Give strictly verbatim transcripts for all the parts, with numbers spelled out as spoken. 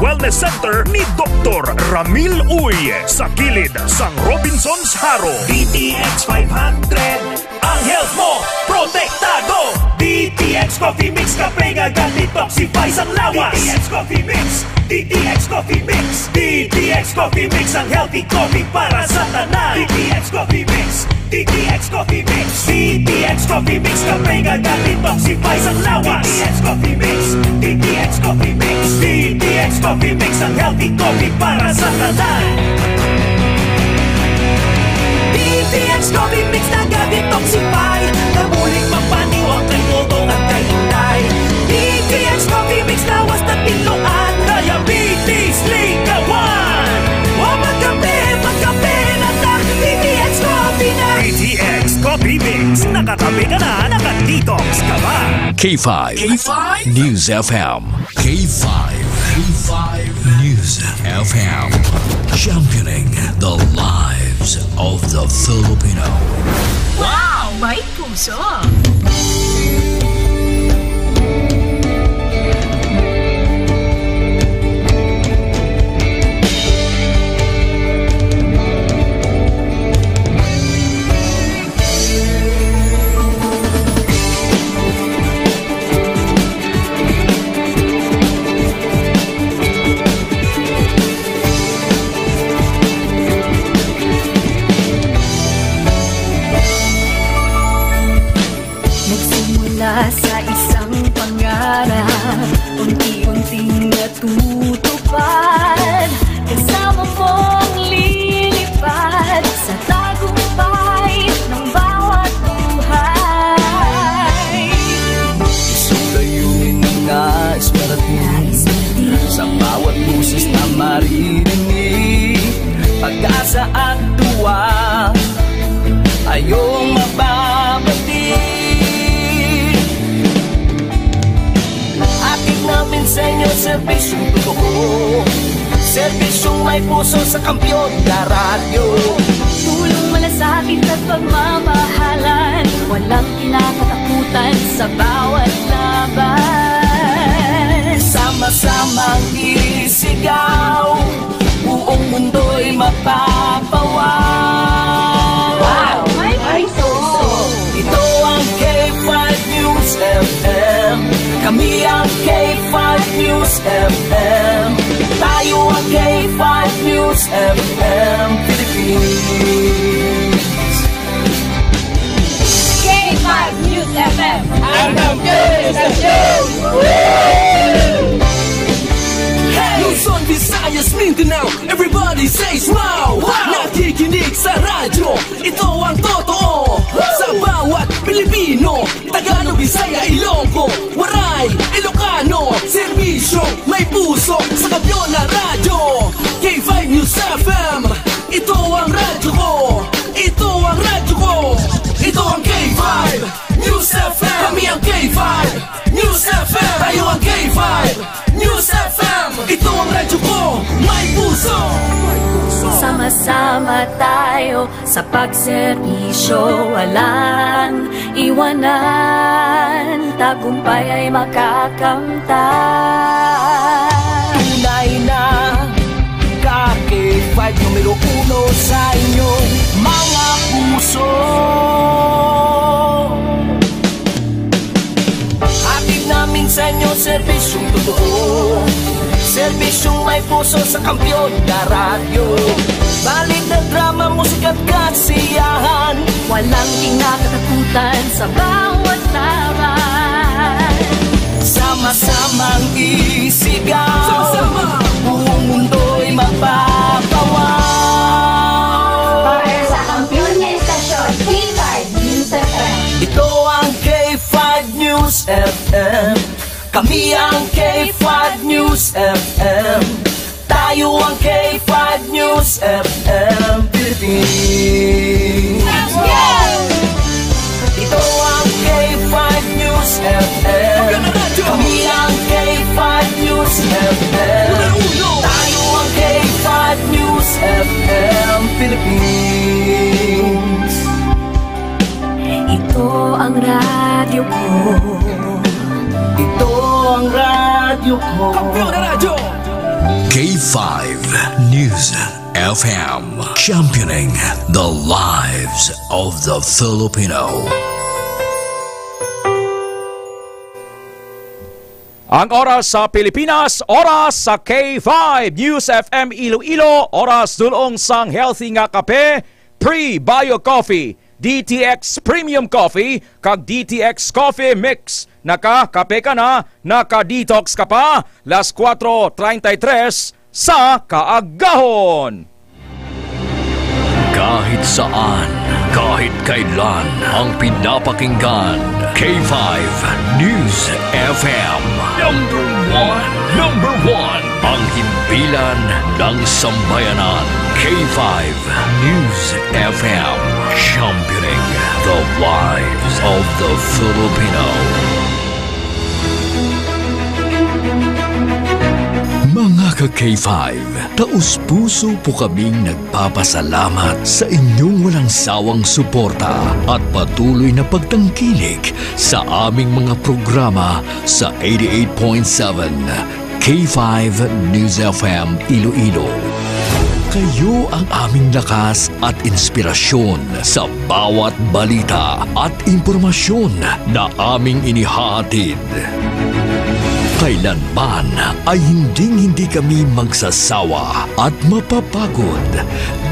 Wellness Center ni Doktor Ramil Uy, sa kilid sang Robinsons Jaro. D T X five hundred, ang health mo protektado. D T X Coffee Mix, kape nga ga-detoxify sang lawas. D T X Coffee Mix, D T X Coffee Mix, D T X Coffee Mix, ang healthy coffee para sa tanan. D T X Coffee Mix, D T X Coffee Mix, D T X Coffee Mix, kape nga ga-detoxify sang lawas. D T X Coffee Mix, D T X Coffee Mix, D T X Coffee Mix, ang healthy coffee para sa tanan. D T X Coffee Mix, naga-detoxify, nabulig magpaniwang kay Toto kag kay Inday. D T X Coffee Mix, lawas na tinluan, diabetes, likawan. Wa magkape, magkape na ta, D T X Coffee na. D T X Coffee Mix, nakakape ka na, naka-detox ka pa. K five K five News F M. K five, K five News F M. Championing the lives of the Filipino. Wow! May puso! Nagsimula sa isang pangarap, unti-unting natutupad. Kasama mong lilipad sa tagumpay ng bawat buhay. Isang layunin na nais marating sa bawat boses na maririnig. Pag-asa at tuwa, ayong mababati. Hatid namin sa inyo serbisyong totoo, serbisyong may puso sa Kampiyon na Radyo. Tulong, malasakit at pagmamahalan, walang kinakatakutan sa bawat laban. Sama-samang isigaw, buong mundo'y mapapawaw. Wow! May puso! Ito ang K five News F M. Kami ang K five News F M. Tayo ang K five News F M Philippines. K five News F M. Ang kampiyon sa show! Hey! Luzon, Visayas, Mindanao, everybody says wow! Wow! Nakikinig sa radyo, ito ang totoo. Sa bawat Pilipino, Tagalog, Bisaya, Ilonggo, Waray, Ilocano, serbisyo, may puso, sa kampiyon na radyo. K five News F M, ito ang radyo ko. Ito ang radyo ko. Ito ang K five News F M. Kami ang K five News F M. Tayo ang K five News F M. Ito ang radyo ko. May puso. Sama-sama tayo sa pagserbisyo, walang iwanan. Tagumpay ay makakamtan. Tunay na K five numero uno sa inyong mga puso. Hatid namin sa inyo serbisyong totoo, serbisyong may puso sa kampiyon na radyo. Balita, drama, musika at kasiyahan, walang kinakatakutan sa bawat laban. Sama-samang isigaw. Sama-sama. Buong mundo'y mapapawaw. Para sa kampiyon nga istasyon, K five News F M. Ito ang K five News F M. Kami ang K five News F M. Tayo ang K five News F M Philippines. Ito ang K five News F M. Kami ang K five News F M. Tayo ang K five News F M Philippines. Ito ang radyo ko. Ito ang radyo ko. Kampiyon na radyo! five News F M, championing the lives of the Filipino. Ang oras sa Pilipinas, oras sa K five News F M Iloilo, oras dulong sang healthy nga kape, Pre-Bio Coffee, D T X Premium Coffee, kag D T X Coffee Mix. Naka-kape ka na, naka-detox ka pa. Las kuwatro treinta y tres sa kaagahon. Kahit saan, kahit kailan, ang pinapakinggan, K five News F M. Number one, number one, ang himpilan ng sambayanan. K five News F M, championing the lives of the Filipino. Mga ka-K five, taos-puso po kaming nagpapasalamat sa inyong walang sawang suporta at patuloy na pagtangkilik sa aming mga programa sa eighty-eight point seven K five News F M Iloilo. Kayo ang aming lakas at inspirasyon sa bawat balita at impormasyon na aming inihahatid. Kailanman ay hinding-hindi kami magsasawa at mapapagod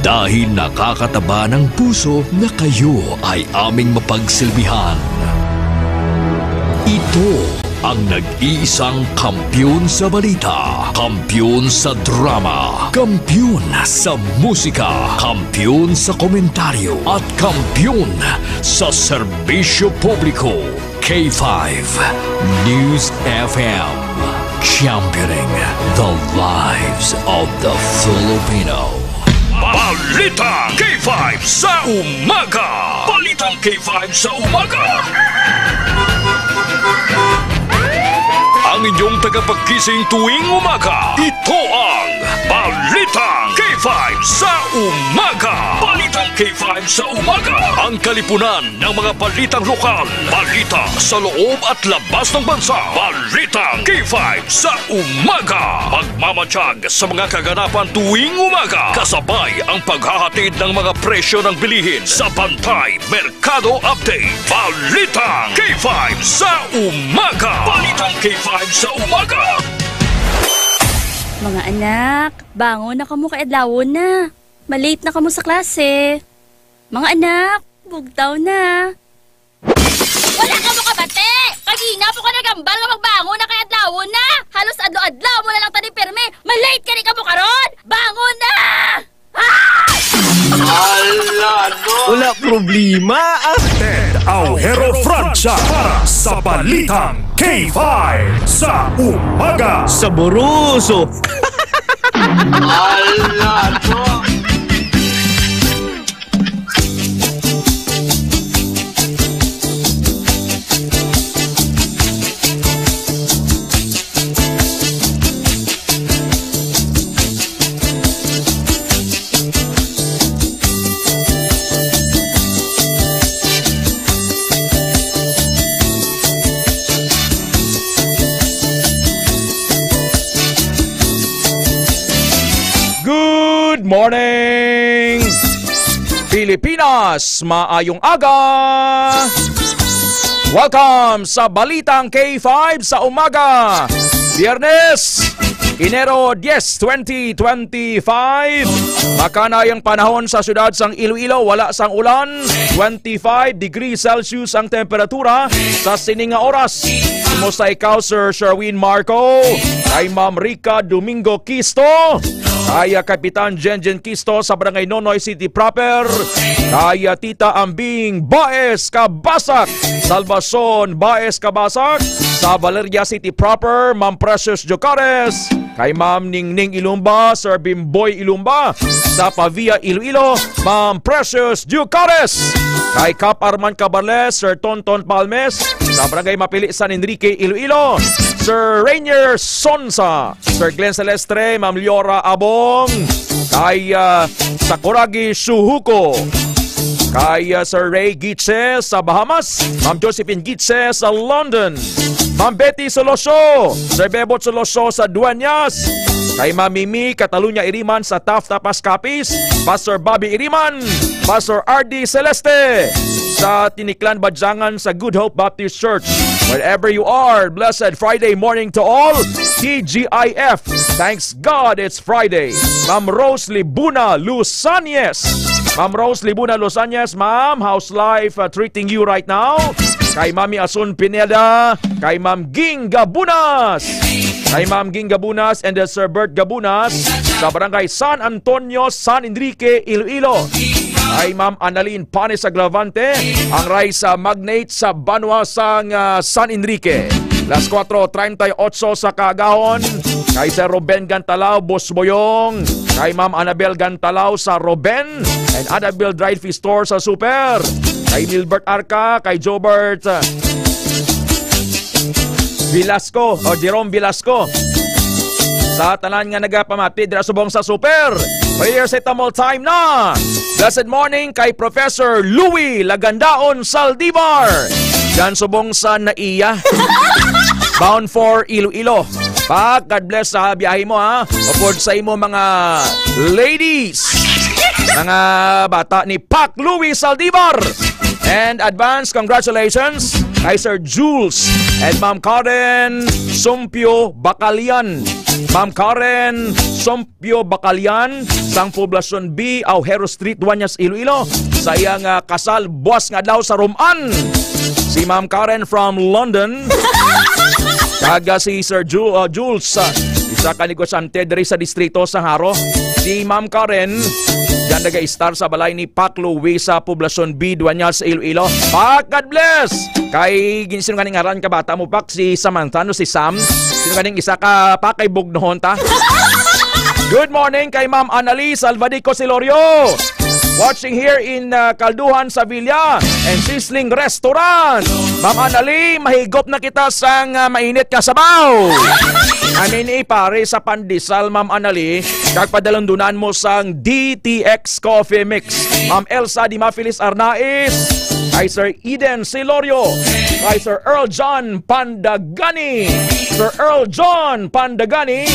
dahil nakakataba ng puso na kayo ay aming mapagsilbihan. Ito ang nag-iisang kampiyon sa balita, kampiyon sa drama, kampiyon sa musika, kampiyon sa komentaryo, at kampiyon sa serbisyo publiko. K five News F M, championing the lives of the Filipino. Balitang K five sa umaga. Balitang K five sa umaga. Ang inyong tagapagkising tuwing umaga, ito ang Balitang K five sa umaga. Balitang K five sa umaga. Ang kalipunan ng mga balitang lokal, balita sa loob at labas ng bansa. Balitang K five sa umaga. Magmamatiyag sa mga kaganapan tuwing umaga, kasabay ang paghahatid ng mga presyo ng bilihin sa Bantay Merkado Update. Balitang K five sa umaga. Balitang K five sa umaga. Mga anak, bangon na kamo kay adlawon na. Malate na kamo sa klase. Mga anak, bugtaw na. Wala kamo kabati! Kagina pa ko nagambal nga magbangon na kay adlawon na! Halos adlaw-adlaw mo na lang tani pirmi! Malate gani kamo karon! Bangon na! Ah! Ala, no! Wala problema, ah. Ted Aujero Francia para sa Balitang K five sa umaga. Saboroso! Ala, no! Good morning, Pilipinas! Maayong aga! Welcome sa Balitang K five sa umaga. Biyernes, Enero diyes, twenty twenty-five. Makanay ang panahon sa siyudad sang Iloilo, wala sang ulan. Twenty-five degrees Celsius ang temperatura sa sini nga oras. Kumusta ikaw, Sir Sherwin Marco? Kay Ma'am Rica Domingo Quisto, kay, ah, Kapitan Jenjen Quisto sa Barangay Nonoy City Proper, kay, ah, Tita Ambing Baez Kabasak, Salvacion Baez Kabasak sa Valeria City Proper, Ma'am Precious Jocares, kay Ma'am Ningning Ilumba, Sir Bimboy Ilumba sa Pavia, Iloilo, Ma'am Precious Jocares, kay Kap Arman Cabarles, Sir Tonton Palmes sa Barangay Mapili, San Enrique, Iloilo, Sir Rainier Sonsa, Sir Glenn Celestre, Ma'am Liora Abong, kay, ah, Sakuragi Shuhuko, kay, ah, Sir Ray Gitse sa Bahamas, Ma'am Josephine Gitse sa London, Ma'am Betty Soloso, Sir Bebot Soloso sa Dueñas, kay Ma'am Mimi Catalunya Iriman sa Taft, Tapas, Capiz, Pastor Bobby Iriman, Pastor R D Celeste sa Tiniklan, Badjangan sa Good Hope Baptist Church. Wherever you are, blessed Friday morning to all. T G I F, thanks God it's Friday. Ma'am Rose Libuna Lusanyes. Ma'am Rose Libuna Lusanyes, ma'am, how's life, uh, treating you right now? Kay Mami Asun Pineda, kay Ma'am Ging Gabunas. Kay Ma'am Ging Gabunas and, uh, Sir Bert Gabunas sa Barangay San Antonio, San Enrique, Iloilo. Kay Ma'am Annalyn Panes Agravante, ang rice, uh, magnate sa banwa sang, uh, San Enrique. Las cuatro treinta y ocho sa kaagahon, kay Sir Ruben Gantalaw, Boss Boyong, kay Ma'am Annabel Gantalaw sa Ruben and Annabel Dried Fish Store sa Super, kay Nilbert Arca, kay Jobert, uh, Velasco o Jerome Velasco. Sa tanan nga nagapamati dira subong sa Super, prayer sa tamol time na. Blessed morning kay Professor Louie Lagandaon Saldivar. Diyan subong sa Naiya. Bound for Iloilo. Pak, God bless sa biyahe mo, ha. Upod sa imo mga ladies. Mga bata ni Pak Louie Saldivar. And advance congratulations kay Sir Jules and Ma'am Karen Sumpio Bacalian. Ma'am Karen Sumpio Bacalian sang Poblacion B, Aujero Street, Dueñas, Iloilo, sa iyang, ah, kasal buas nga adlaw sa Roman. Si Ma'am Karen from London. Kag, ah, si Sir Ju-, ah, Jules, ah, isa ka negosyante diri sa distrito sa Jaro. Si Ma'am Karen, diyan naga-estar sa balay ni Pak Louie sa Poblacion B, Dueñas, Iloilo. Pak, God bless! Kay gin-, sino ganing ngaran ka bata mo, Pak? Si Samantha, no? Si Sam? Sino ganing isa ka, Pak, kay bugnohon ta? Good morning kay Ma'am Annalie Salvadico Silorio. Watching here in, uh, Calduhan, Sevilla and Sizzling Restaurant. Ma'am Annalie, mahigop na kita sang, uh, mainit nga sabaw. Amin, eh, pare, sa pandesal, Ma'am Annalie, kag padalundunan mo sang D T X Coffee Mix. Ma'am Elsa Dimafilis Arnaiz, kay Sir Eden Silorio, kay Sir Earl John Pandagani, Sir Earl John Pandagani,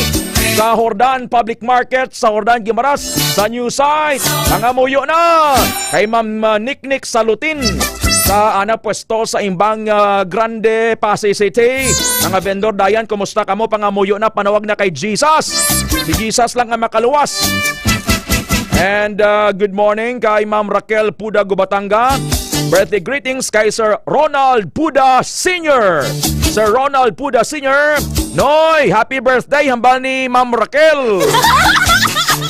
sa Jordan Public Market, sa Jordan Guimaras, sa new site. Nangamuyo na kay Ma'am, uh, Niknik Salutin sa ana pwesto sa Imbang, uh, Grande, Passi City. Mga vendor dayan, kumusta kamo? Pangamuyo na, panawag na kay Jesus. Si Jesus lang ang makaluwas. And, uh, good morning kay Ma'am Raquel Puda Gubatanga. Birthday greetings kay Sir Ronald Puda Senior. Sir Ronald Puda Senior, Noy, happy birthday, hambal ni Ma'am Raquel.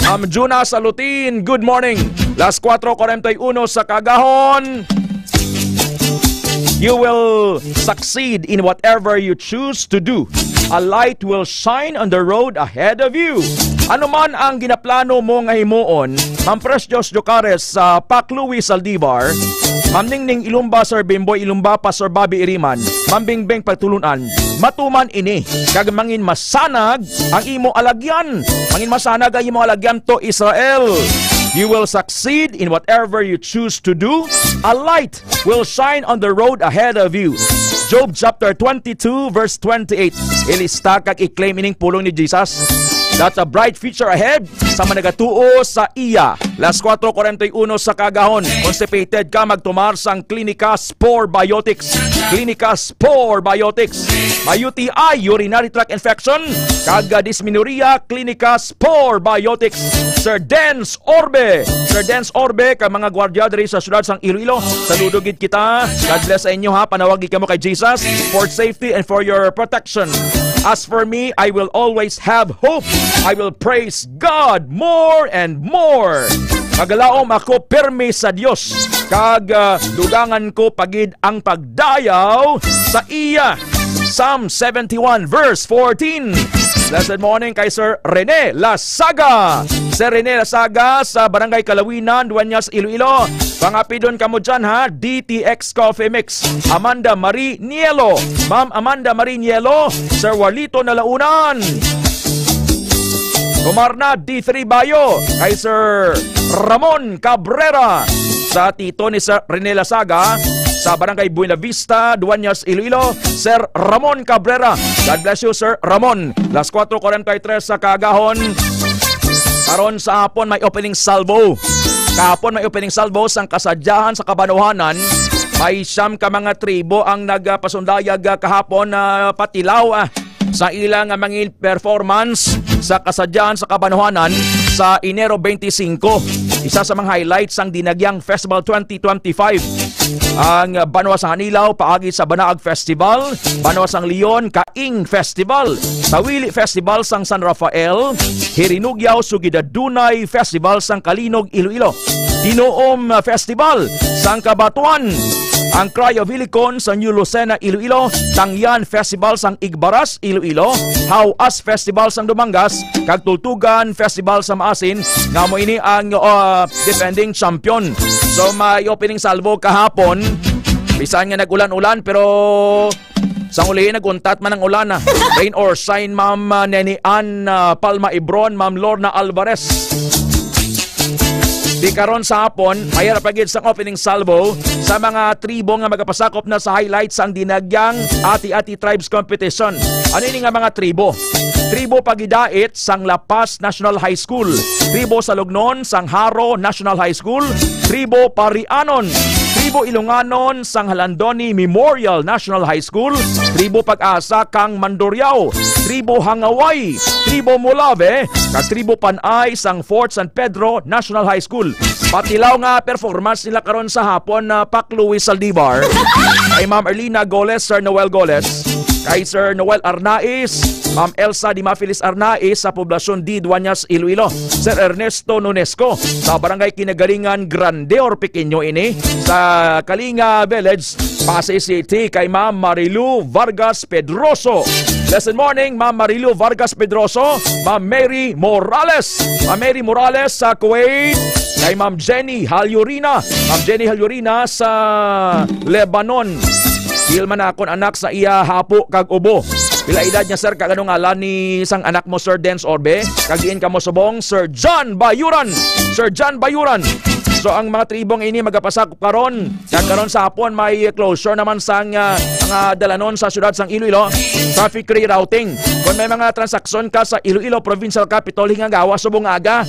Ma'am Juna Salutin, good morning. Las cuatro cuarenta y uno sa kagahon. You will succeed in whatever you choose to do. A light will shine on the road ahead of you. Ano man ang ginaplano mo nga himuon, Ma'am Precious Jocares sa Pak Louie Saldivar, Ma'am Ningning Ilumba, Sir Bimboy Ilumba, Pastor Bobby Iriman, Ma'am Bingbing Pagtulunan, matuman ini, kag mangin masanag ang imo alagyan. Mangin masanag ang imo alagyan to Israel. You will succeed in whatever you choose to do. A light will shine on the road ahead of you. Job chapter twenty-two, verse twenty-eight. Ilista kag i-claim ining pulong ni Jesus. That's a bright future ahead sa mga nagatuo sa iya. Las cuatro cuarenta y uno sa kagahon. Constipated ka, magtumar sang Clinicas Probiotics. Clinicas Probiotics. May U T I, urinary tract infection, kag, ah, dysmenorrhea, Clinicas Probiotics. Sir Dance Orbe. Sir Dance Orbe, kag mga gwardiya diri sa siyudad sang Iloilo. Saludo gid kita. God bless sa inyo, ha. Panawag gid kamo kay Jesus for safety and for your protection. As for me, I will always have hope. I will praise God more and more. Magalaom ako pirmi sa Dios, kag, ah, dugangan ko pa gid ang pagdayaw sa iya. Psalm seventy-one, verse fourteen. Blessed morning kay Sir Rene Lasaga. Sir Rene Lasaga sa Barangay Kalawinan, Dueñas, Iloilo. Pangapidon kamo dyan, ha, D T X Coffee Mix. Amanda Marie Nielo. Ma'am Amanda Marie Nielo, Sir Walito Nalaunan. Kumarna D three Bayo, kay Sir Ramon Cabrera. Sa tito ni Sir Rene Lasaga, sa Barangay Buena Vista, Dueñas, Iloilo, Sir Ramon Cabrera. God bless you, Sir Ramon. Las kuwatro kuwarenta y tres sa kaagahon. Karon sa hapon may opening salvo. Kahapon may opening salvo sang kasadyahan sa kabanuhanan. May siyam ka mga tribo ang nagpasundayag kahapon na patilaw, ah, sa ila nga mga performance sa kasadyahan sa kabanuhanan sa Enero twenty-five. Isa sa mga highlights sang Dinagyang Festival twenty twenty-five. Ang Banwa sa Hanilao paagi sa Banaag Festival, Banwa sang Leon Kaing Festival, Tawili Festival sang San Rafael, Hirinugyaw Sugidadunay Festival sang Kalinog Iloilo, Tinuom Festival sang Kabatuan, ang Cryovilicon sa New Lucena Iloilo, Tangyan Festival sang Igbaras Iloilo, Hawas Festival sang Dumangas, kag Tultugan Festival sa Maasin, nga mo ini ang, uh, defending champion. So may opening salvo kahapon, bisan nga nag-ulan-ulan, pero sa uli nag-untat man ang ulan, ah. Rain or shine, Ma'am, uh, Neni Ann, uh, Palma Ibron, Ma'am Lorna Alvarez. Di karon sa hapon, mayara pa gid sang opening salvo sa mga tribo nga magapasakop na sa highlights sang Dinagyang Ati-Ati Tribes Competition. Ano ini nga mga tribo? Tribo Pagidait sang La Paz National High School, Tribo Salugnon sang Jaro National High School, Tribo Parianon, Tribo Ilonganon sang Halandoni Memorial National High School, Tribo Pag-asa kang Mandurriao, Tribo Hangaway, Tribo Molave, kag Tribo Panay sang Fort San Pedro National High School. Patilaw nga performance nila karon sa hapon na Pak Louis Saldivar, kay Ma'am Erlina Goles, Sir Noel Goles, kay Sir Noel Arnaiz, Ma'am Elsa Dimafilis Arnaiz sa Poblacion D, Dueñas, Iloilo, Sir Ernesto Nonesco sa Barangay Kinagalingan Grande or Pequeño ini sa Kalinga Village, Pasay City, kay Ma'am Marilu Vargas Pedroso. Blessed morning, Ma'am Marilu Vargas Pedroso, Ma'am Mary Morales, Ma'am Mary Morales sa Kuwait, kay Ma'am Jenny Halyurina, Ma'am Jenny Halyurina sa Lebanon. Dihil man akon anak sa iya hapo kag ubo. Pila edad niya, sir, kag ano ngalan ni sang anak mo, Sir Dens Orbe? Kag diin kamo subong, Sir John Bayuran. Sir John Bayuran. So ang mga tribong ini magapasakop karon. Kag karon sa hapon may closure naman sang, ah, mga dalanon sa siyudad sang Iloilo. Traffic rerouting. Kung may mga transaksyon ka sa Iloilo Provincial Capitol, hingagawa subong aga.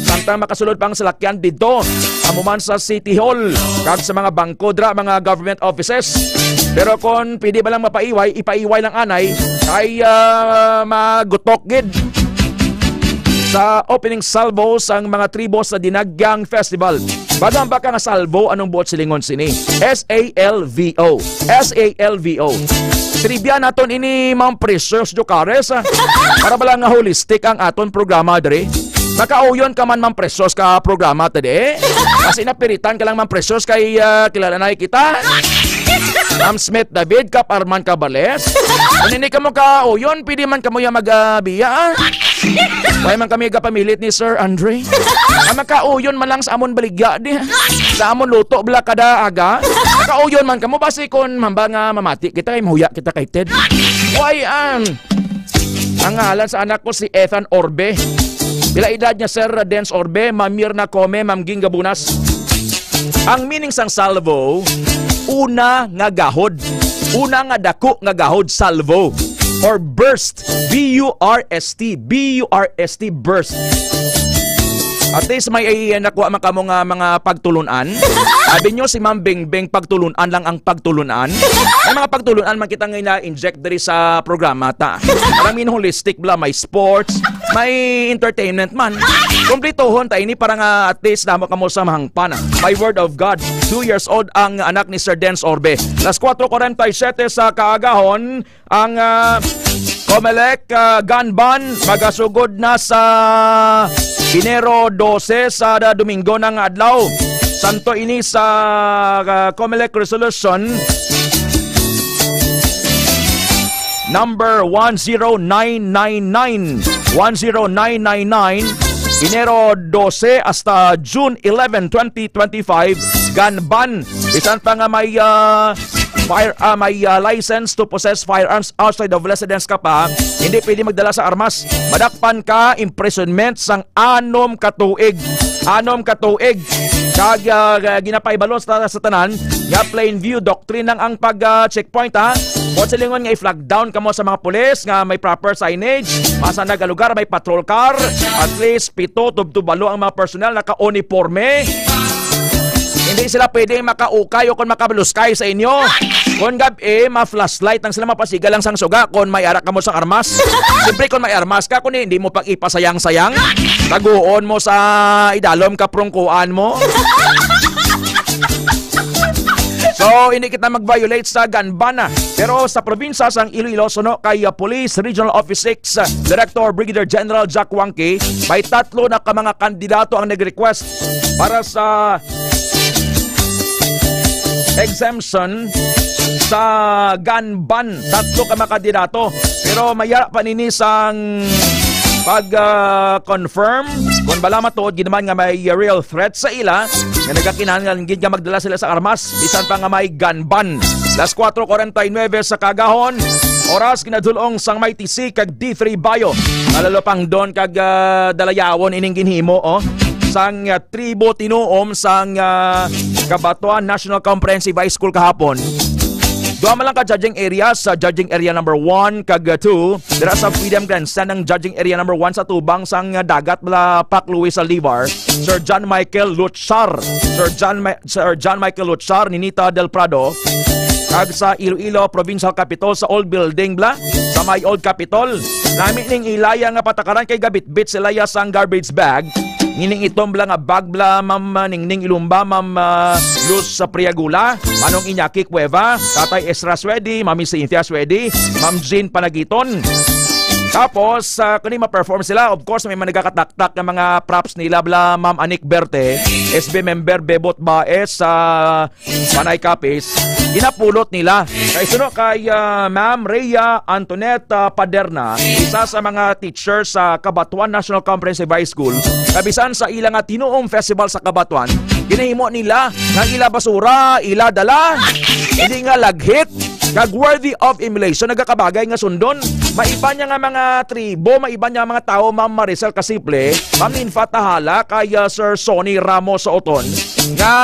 Samtang makasulod pa ang salakyan didto, amo man sa City Hall, kag sa mga bangko dra, mga government offices. Pero kon pwede ba lang mapaiway, ipaiway lang anay, kay, ah, magutok gid sa opening salvo sang mga tribo sa Dinagyang Festival. Baga ang baka nga salvo, anong buot silingon sini? S A L V O. S A L V O. Trivia naton ini, Ma'am Precious Jocares, ah. Para bala nga holistic ang aton programa diri. Makauyon ka man, Ma'am Precious, ka programa ta di. Kasi napiritan ka lang, Ma'am Precious, kay, ah, kilala na kita. Ma'am Smith David, Kap Arman Cabales. Kung hindi ka mo kauyon, pwede man kamo ya mag, ah, biya, ah. Wala man kami gapamilit ni Sir Andre. Ang makauyon man lang sa amon baligya di. Sa amon luto bala kada aga. Makauyon man kamo basi kon mamba nga mamati kita kay mahuya kita kay Ted. Why, um, ang ngalan sa anak ko si Ethan Orbe. Pila edad niya, Sir Dens Orbe, Ma'am Mirna Come, Ma'am Ging Gabunas? Ang meaning sang salvo, una nga gahod. Una nga dako nga gahod, salvo. Or burst. B U R S T. B U R S T, burst. At least may, ay, nakuha man kamo nga mga pagtulun-an. Sabi nyo si Ma'am Bingbing, pagtulun-an lang ang pagtulun-an. May mga pagtulun-an man kita nga ina-inject diri sa programa ta. Parang min holistic bala, may sports, may entertainment man. Kumplituhon ta ini para nga at least damo kamo sa mahangpan. My word of God, two years old ang anak ni Sir Dens Orbe. Las kuwatro kuwarenta y siyete sa kaagahon, ang, ah, Comelec, ah, Gun Ban magasugod na sa Enero dose sa da-, Domingo na nga adlaw. Santo ini sa, ah, Comelec Resolution number one zero nine nine nine, one zero nine nine nine, Enero dose hasta June eleven, twenty twenty-five, gun ban. Bisan pa nga may, ah, fire, ah, may, ah, license to possess firearms outside of residence ka pa, hindi pwede magdala sa armas. Madakpan ka, imprisonment sang anom ka tuig. anom ka tuig. Kag, ah, ginapahibalo sa, sa tanan nga plain view doctrine lang ang pag, ah, checkpoint, ha. Kung silingon nga i-flag down kamo sa mga pulis nga may proper signage, masa na nga lugar may patrol car, at least pito tubtob walo ang mga personnel naka-uniforme. Hindi sila pwedeng makaukay o kung makabaluskay sa inyo. Kung gab-i, ma-flashlight lang sila, mapasiga lang sang suga kung may ara kamo sang armas. Siyempre, kung may armas ka, kung hindi mo pag ipasayang-sayang, taguon mo sa idalom ka prungkuan mo. So, hindi kita mag-violate sa gun ban, ah. Pero sa probinsya sang Iloilo, suno kay, ah, Police Regional Office six, ah, Director Brigadier General Jack Wangke, may tatlo na ka mga kandidato ang nag-request para sa exemption sa gun ban. Tatlo ka mga kandidato. Pero mayara pa nini sang pag, ah, confirm kung bala matuod gid man nga may real threat sa ila, nga nagakinahanglan gid nga magdala sila sa armas, bisan pa nga may gun ban. Las kuwatro kuwarenta y nuebe sa kagahon, oras ginadulong sang may T C kag D three Bayo. Malalupangdon kag, ah, dalayawon ining ginhimo, oh, sang, ah, tribo tinuom sang, ah, Cabatuan National Comprehensive High School kahapon. Duha man lang ka judging area sa judging area number one kag, ah, two. Dira sa Freedom Grandstand ang judging area number one sa tubang sang, ah, dagat bala Pak Luis Saldivar, Sir John Michael Luchar, Sir John Mi-, Sir John Michael Luchar, Ninita Del Prado, kag sa Iloilo Provincial Capitol sa old building bala sa may old Capitol. Nami ning ilaya nga patakaran kay gabitbit sila ya sang garbage bag. Ngining itom bala nga bag bala, Ma'am, ah, Ningning Ilumba, Ma'am, ah, Luz sa Priagula, Manong Iñaki Cueva, Tatay Ezra Suedi, Mami Cynthia Suedi, Ma'am Jean Panagiton. Tapos, ah, kani ma-perform sila, of course, may mga nagakataktak nga mga props nila bala, Ma'am Anik Berte, S B member Bebot Baez, sa Panay Kapis, ginapulot nila. Kay suno kay, ah, Ma'am Rhea Antoinette, ah, Paderna, isa sa mga teacher sa Cabatuan National Comprehensive High School, kabisan sa ila nga Tinuom Festival sa Cabatuan, ginahimo nila nga ila basura, ila dala, hindi nga laghit, kag worthy of emulation, nagakabagay nga sundon. Maiba niya nga mga tribo, maiba niya nga mga tawo, Ma'am Maricel Casiple, Ma'am Ninfa Tahala, kay, ah, Sir Sonny Ramos sa Oton, nga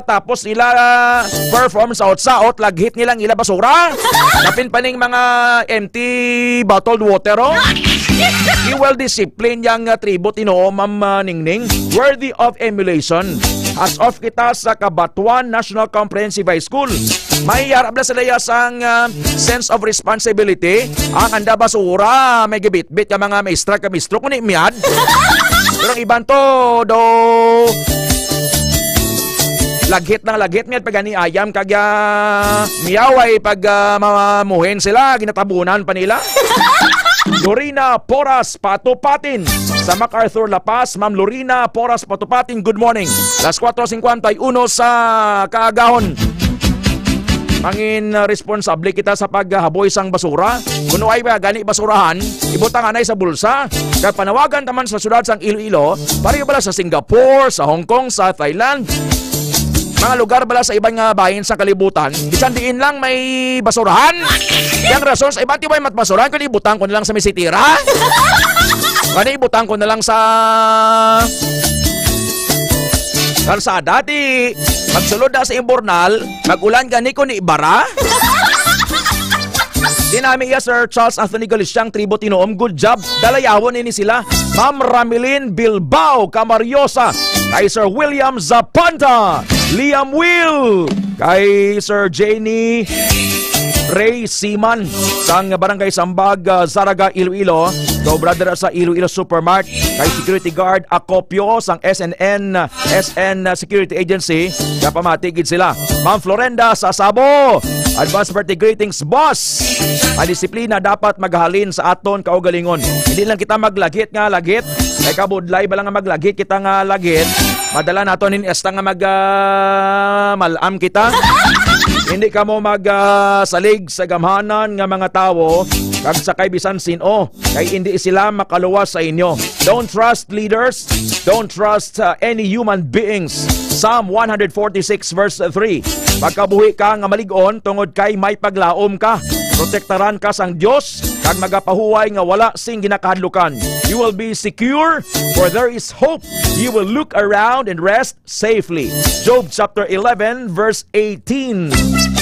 tapos nila, ah, perform sa saot-saot, laghit nilang ila basura. Napin pa ning mga empty bottled water, oh. Well discipline yang, ah, tribo Tinuom, Ma'am, ah, Ningning. Worthy of emulation. As of kita sa Cabatuan National Comprehensive High School. May harap na sila ya sang, ah, sense of responsibility. Ang anda basura, may gibitbit ka mga maestra, ka mistro, kung miyad. Pero ang iban to, do, laghit ng laghit, miyad pag ani ayam, kag, ah, miyaway pag, ah, mamamuhin sila, ginatabunan pa nila. Lorena Poras Patupatin sa MacArthur, La Paz. Ma'am Lorena Poras Patupatin, good morning. Las kuwatro singkwenta y uno sa kaagahon. Mangin, uh, responsable kita sa paghaboy sang basura. Kuno ay ba gani basurahan, ibutang anay sa bulsa. Kag panawagan taman sa syudad sang Iloilo, pareho bala sa Singapore, sa Hong Kong, sa Thailand, mga lugar bala sa iban nga bahin sa kalibutan, bisan diin lang may basurahan. Yang rason sa iban, di ba, may basurahan, kundi ibutang ko na lang sa misitira. Kani ibutang ko na lang sa kalsada, ti magsulod na sa imbornal, mag-ulan gani ko ni ibara. Dinami iya, Sir Charles Anthony Galiciang, tribo Tinuom, good job. Dalayawon ini sila. Ma'am Ramilin Bilbao Camariosa, kay Sir William Zapanta, Liam Will, kay Sir Jenny Ray Siman, sang Barangay Sambag, ah, Zaraga, Iloilo. Kay brother sa Iloilo Supermart, kay Security Guard Acopio sang S N N, S N Security Agency, napamati gid sila. Ma'am Florenda Sasabo, advance birthday greetings, boss. Ang disiplina dapat maghalin sa aton kaugalingon. Hindi lang kita maglagit nga lagit. Kay kabudlay ba lang nga maglagit kita nga lagit? Madala naton in esta nga mag, ah, malam kita. Hindi kamo mag, ah, salig sa gamhanan nga mga tawo kag sa kay bisan sin-o, kay indi sila makaluwas sa inyo. Don't trust leaders. Don't trust, uh, any human beings. Psalm one hundred forty-six verse three. Pagkabuhi ka nga malig-on tungod kay may paglaom ka. Protektaran ka sang Dios. kag magapahuway nga wala sing ginakahadlukan. You will be secure, for there is hope. You will look around and rest safely. Job chapter eleven, verse eighteen.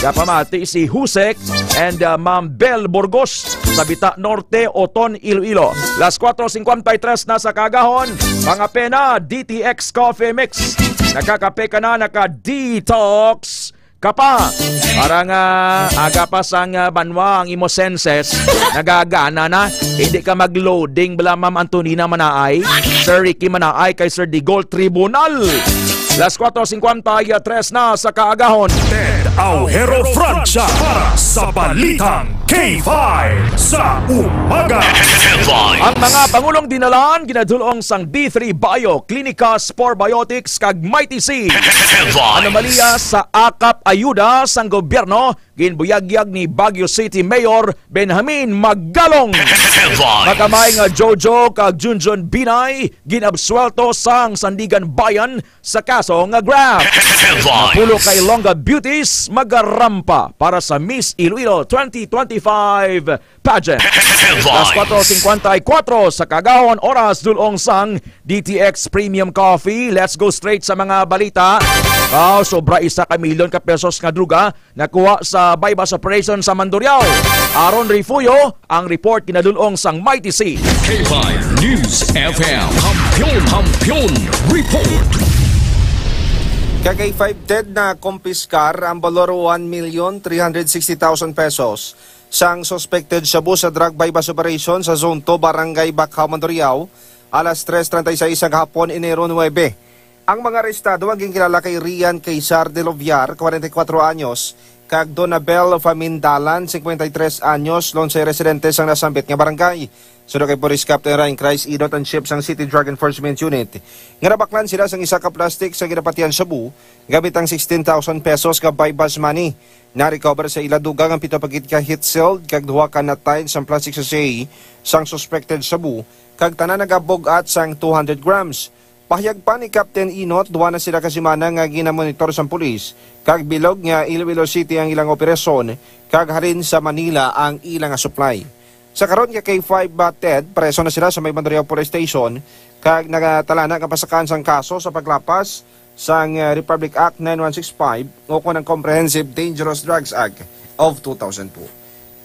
Gapamati si Husek and, uh, Ma'am Bel Burgos sa Bita Norte, Oton, Iloilo. Las cuatro cincuenta y tres na sa kagahon. Mga pena, D T X Coffee Mix. Nakakape ka na, naka-detox ka pa. Para nga aga pa sang, ah, banwa ang imo senses, nagagana na. Hindi ka mag-loading, bala, Ma'am Antonina Manaay, Sir Ricky Manaay, kay Sir Digol Tribunal. Las cuatro cincuenta y tres na sa kaagahon. Ted Aujero Francia para sa Balitang K five sa Umaga. Ang mga pangulong dinalan ginadulong sang D three Bio, Clinicas Probiotics, kag Mighty C. Anomalya sa akap ayuda sang gobyerno, ginbuyagyag ni Baguio City Mayor Benjamin Magalong. Makamay nga Jojo kag Junjun Binay ginabsuelto sang Sandiganbayan sa kaso nga graft. Napulo ka Ilongga beauties magarampa para sa Miss Iloilo twenty twenty-five pageant. Las cuatro cincuenta y cuatro sa kagahon, oras dulong sang D T X Premium Coffee. Let's go straight sa mga balita. Wow, sobra isa ka milyon ka pesos nga druga nakuha sa buy-bust operation sa Mandurriao. Aaron Refugio, ang report kinadulong sang Mighty C. K five News F M. Kampiyon, Kampiyon Report. Ka K five, Ted, na kumpiskar ang balor one million three hundred sixty thousand pesos sang suspected shabu sa drug buy-bust operation sa Zone two, Barangay Bacau, Mandurriao, alas tres treinta y seis sa gahapon, Enero nuebe. Ang mga arestado ang ginkilala kay Rian Quezar de Loviar, kwarenta y kuwatro anyos, kag Donabel Famindalan, cincuenta y tres anyos, lonsay residente sang nasambit nga barangay. Suno kay Police Captain Ryan Christ, inot ang chief sang City Drug Enforcement Unit nga nabaklan sila sang isa ka plastic sa ginapatihan shabu gamit ang sixteen thousand pesos nga buy-bust money. Na-recover sa ila dugang ang pito pa gid ka heat-sealed kag duha ka natayin sang plastic sachet sang suspected shabu, kag tanan nagabug-at sang two hundred grams. Pahayag pa ni Captain Inot, duha na sila ka semana nga ginamonitor sang pulis, kag bilog nga Iloilo City ang ilang operasyon, kag halin sa Manila ang ila nga supply. Sa karon nga K five, uh, Ted, preso na sila sa may Mandurriao Police Station, kag nagatalana nga pasakaan sang kaso sa paglapas sang, uh, Republic Act nine one six five, ukon ang Comprehensive Dangerous Drugs Act of two thousand two.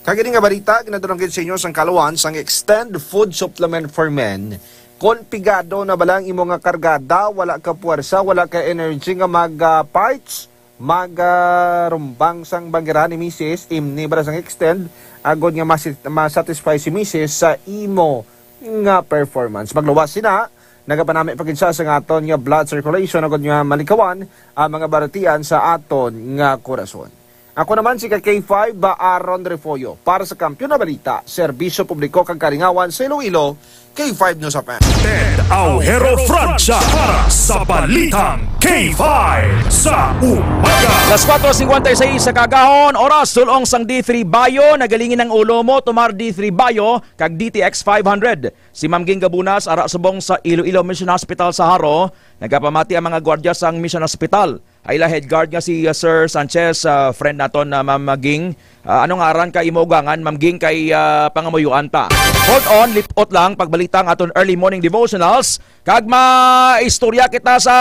Kag ini nga balita, ginadulong gid sa inyo sang kaluan sang Extend Food Supplement for Men. Kon pigado na bala ang imo nga kargada, wala ka puwersa, wala ka energy nga mag, ah, parts, mag, ah, rumbang sang banggirahan ni misis, imni bala sang Extend, agod nga masi-, masatisfy si misis sa imo nga performance. Magluwas sina, nagapanami pa gid siya sa aton nga blood circulation, agod nga malikawan ang mga baratian sa aton nga korason. Ako naman si ka K five, ba, Aaron Refollo, para sa Kampiyon na Balita, Serbisyo Publiko kag Kalingawan sa Iloilo, K five News F M. Ted Aujero Francia para sa Balitang K five sa Umaga. Las cuatro cincuenta y seis sa kagahon, oras, dulong sang D three Bio, nagalingin ang ulo mo, tumar D three Bio, kag D T X five hundred. Si Ma'am Ging Gabunas, ara subong sa Iloilo Mission Hospital sa Jaro, nagapamati ang mga gwardya sang Mission Hospital. Ay la head guard nga si, uh, Sir Sanchez, uh, friend naton na Ma'am Ging. Uh, ano nga aran ka imo ugangan, Ma'am Ging, kay, uh, pangamuyuan ta. Hold on, lipot lang, pagbalita ang aton early morning devotionals. Kag maistorya kita sa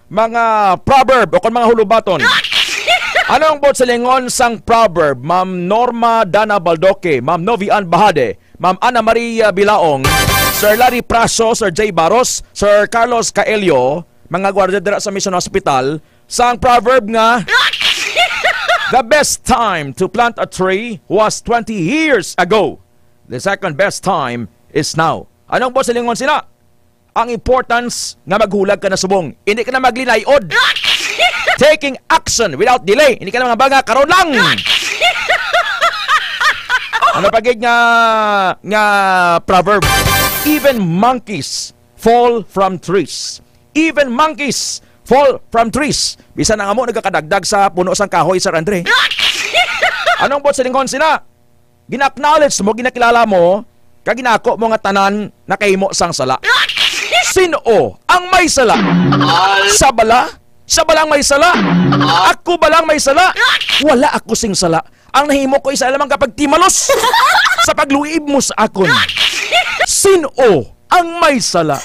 mga proverb o kon mga hulubaton. Ano ang buot silingon sang proverb, Ma'am Norma Dana Baldoque, Ma'am Novi Ann Bahade, Ma'am Ana Maria Bilaong, Sir Larry Praso, Sir Jay Baros, Sir Carlos Caello, mga gwardiya dira sa Mission Hospital, sang proverb nga, "The best time to plant a tree was twenty years ago. The second best time is now." Anong buot silingon sila? Ang importance nga maghulag ka na subong. Hindi ka na maglinayod. Taking action without delay. Hindi ka na mangabanga, karon lang. Ano pa gid nga, nga proverb? "Even monkeys fall from trees." Even monkeys fall from trees. Bisan ang amo nagakadagdag sa puno sang kahoy, Sir Andre. Anong buot silingon sila? Gina-acknowledge mo, ginakilala mo, kag ginako mo nga tanan nakahimo sang sala. Sin-o ang may sala? Sa bala? Sa bala ang may sala? Ako bala ang may sala? Wala ako sing sala. Ang nahimo ko isa lamang ka pagtimalos sa pagluib mo sa akon. Sin-o ang may sala?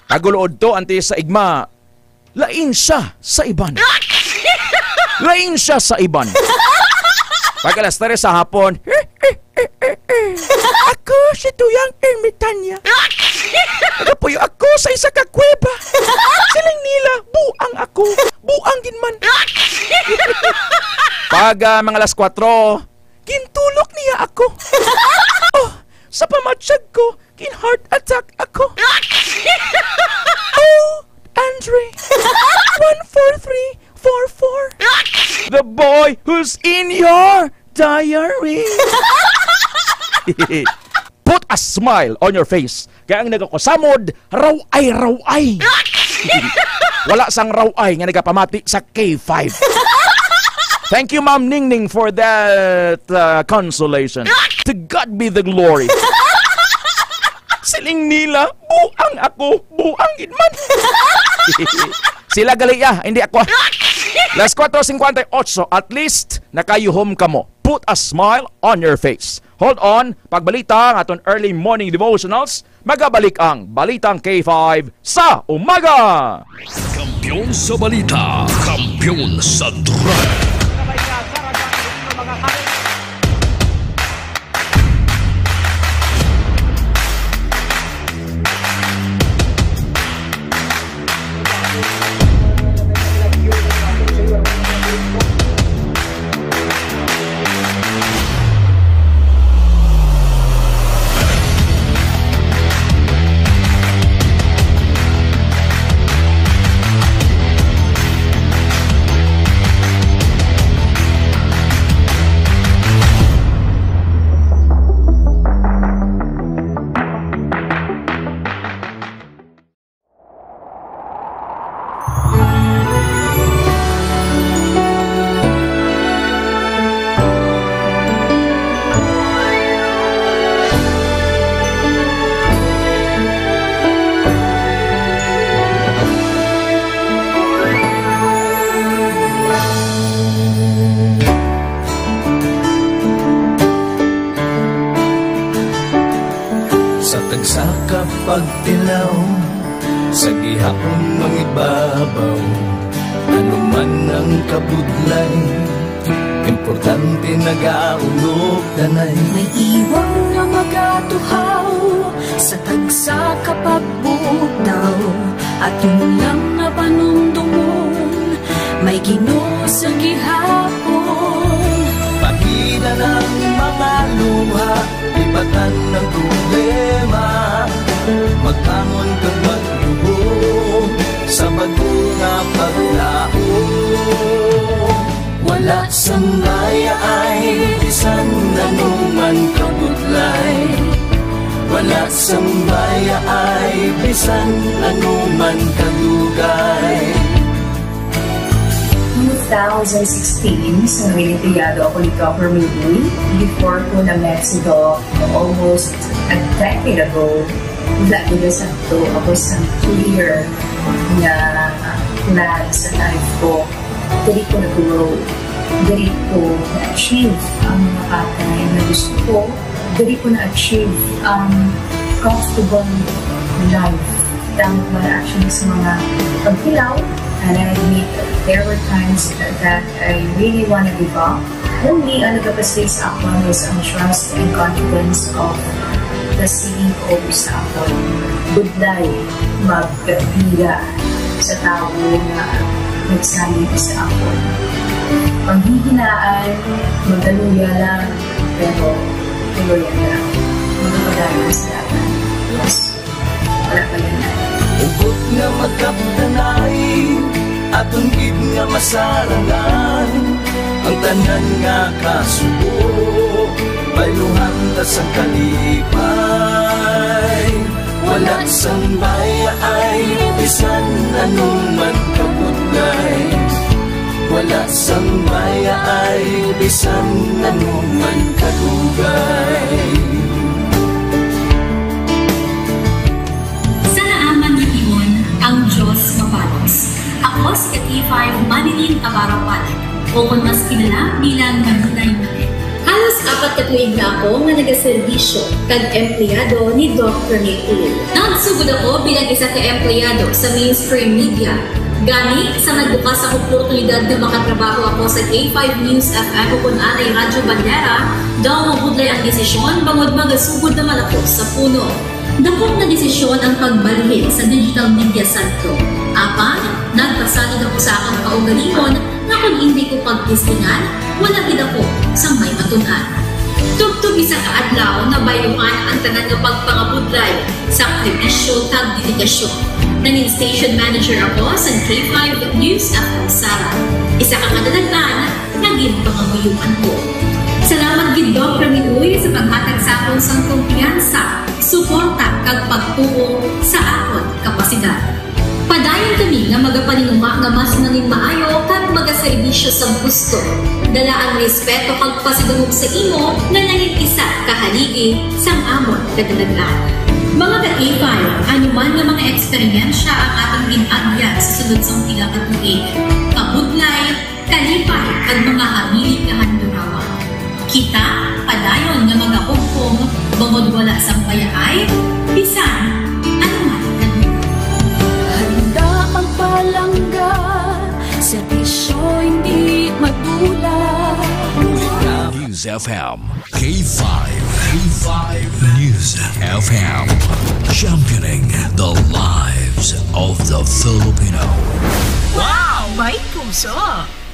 Tagulo udto, anti sa igma, lain siya sa iban. Lain siya sa iban. Pag alas tres sa hapon, "Ako si Tuyang Ermitanya. Nagapuyo ako sa isa ka kuweba. Siling nila, buang ako. Buang gid man." Pag, ah, mga alas kuwatro, gintulok niya ako. Oh, sa pamatyag ko, gin-heart attack ako. Oh, Andre, one four three four four. The boy who's in your diary. Put a smile on your face. Kay ang nagakusamod, raw-ay, raw-ay. Wala sang raw-ay nga nagapamati sa K five. Thank you, Ma'am Ningning, for that, uh, consolation. To God be the glory. Siling nila, buang ako, buang gid man. Sila gali, ah, hindi ako, ah. Las kuwatro singkwenta y ocho, at least, nakayuhom kamo. Put a smile on your face. Hold on, pagbalita ang aton early morning devotionals, magabalik ang Balitang K five sa umaga. Kampiyon sa balita, kampiyon sa drama. Sa tagsa ka pagtilaw, sa gihapon mangibabaw, ano man ang kabudlay, importante nagaulog danay. May iwang nga magatuhaw sa tagsa ka pagbugtaw, aton lang nga panumdomon, may Ginoo sa gihapon. Pahid-an ang mga luha, lipatan ang problema, magbangon kag magluhod sa bag-o nga paglaom. Wala sang bayaay bisan ano man kabudlay, wala sang bayaay bisan ano man kadugay. Two thousand sixteen, sa Reyna Criado ako ni Governor Uy. Before ko na-met si Doc almost a decade ago, wala ko na sakto. Ako sa clear nga plan sa life ko. Diri ko na-grow. Diri ko na-achieve ang mga bagay na gusto ko. Diri ko na-achieve ang comfortable life. Thank God actually sa mga pagtilaw. And I admit there were times that I really wanna give up. Only ang nagapastig sa akon is ang trust and confidence of the C E O sa akon. Budlay magbira sa tawo nga nagsalig sa akon. Panghihinaan, magkaluya lang, pero tuloy lang. Magpapadayon sa dalan. Yes. Wala pa yan. Hugot nga magkapdanay, aton gid nga masarangan ang tanan nga kasubo. Bayluhan ta sang kalipay, wala sang bayaay, bisan ano man kabudlay. Wala sang bayaay, bisan ano man kadugay. Sa naaman nga timon, ang Dios mapalos. Ako si K five Manilyn Navarro Palit. o kon mas kilala bilang Maminay Manet. Halos apat ka tuig na ako nga nagaserbisyo kag empleyado ni Doc Rene Uy. Nagsugod ako bilang isa ka empleyado sa mainstream media. Gani, sa nagbukas ang oportunidad nga makatrabaho ako sa K five News F M o kon anay Radyo Bandera, daw mabudlay ang desisyon bangod magasugod naman ako sa puno. Dakop nga desisyon ang pagbalhin sa digital media sentro. Apan, nagpasalig ako sa akon kaugalingon nga kon indi ko pagtistingan, wala gid ako sang may matun-an. Tubtob isa ka adlaw, nabayluhan ang tanan nga pagpangabudlay, sakripisyo, kag dedikasyon. Nangin station manager ako sa K five News F M Sara. Isa ka kadalag-an nga ginpangamuyoan ko. Salamat gid, Doc Rene Uy, sa paghatag sa akon sang kumpiyansa, suporta, kag pagtuo sa akon kapasidad. Padayon kami nga magapaninguha nga mas nangin maayo kag magaserbisyo sa gusto. Dala ang respeto kag pasidungog sa imo nga nangin isa ka haligi sang amon kadalag-an. Mga ka-K five, ano man nga mga eksperyensya ang aton gin-agyan sa sulod sang pila ka tuig, kabudlay, kalipay, kag mga hamili kahandurawan. Kita padayon nga magahugpong bangod wala sang payaay bisan ano man nga lugar. Handa magpalangga, serbisyo hindi magdula. News F M, K five, K five News F M, championing the lives of the Filipino. Wow! May puso!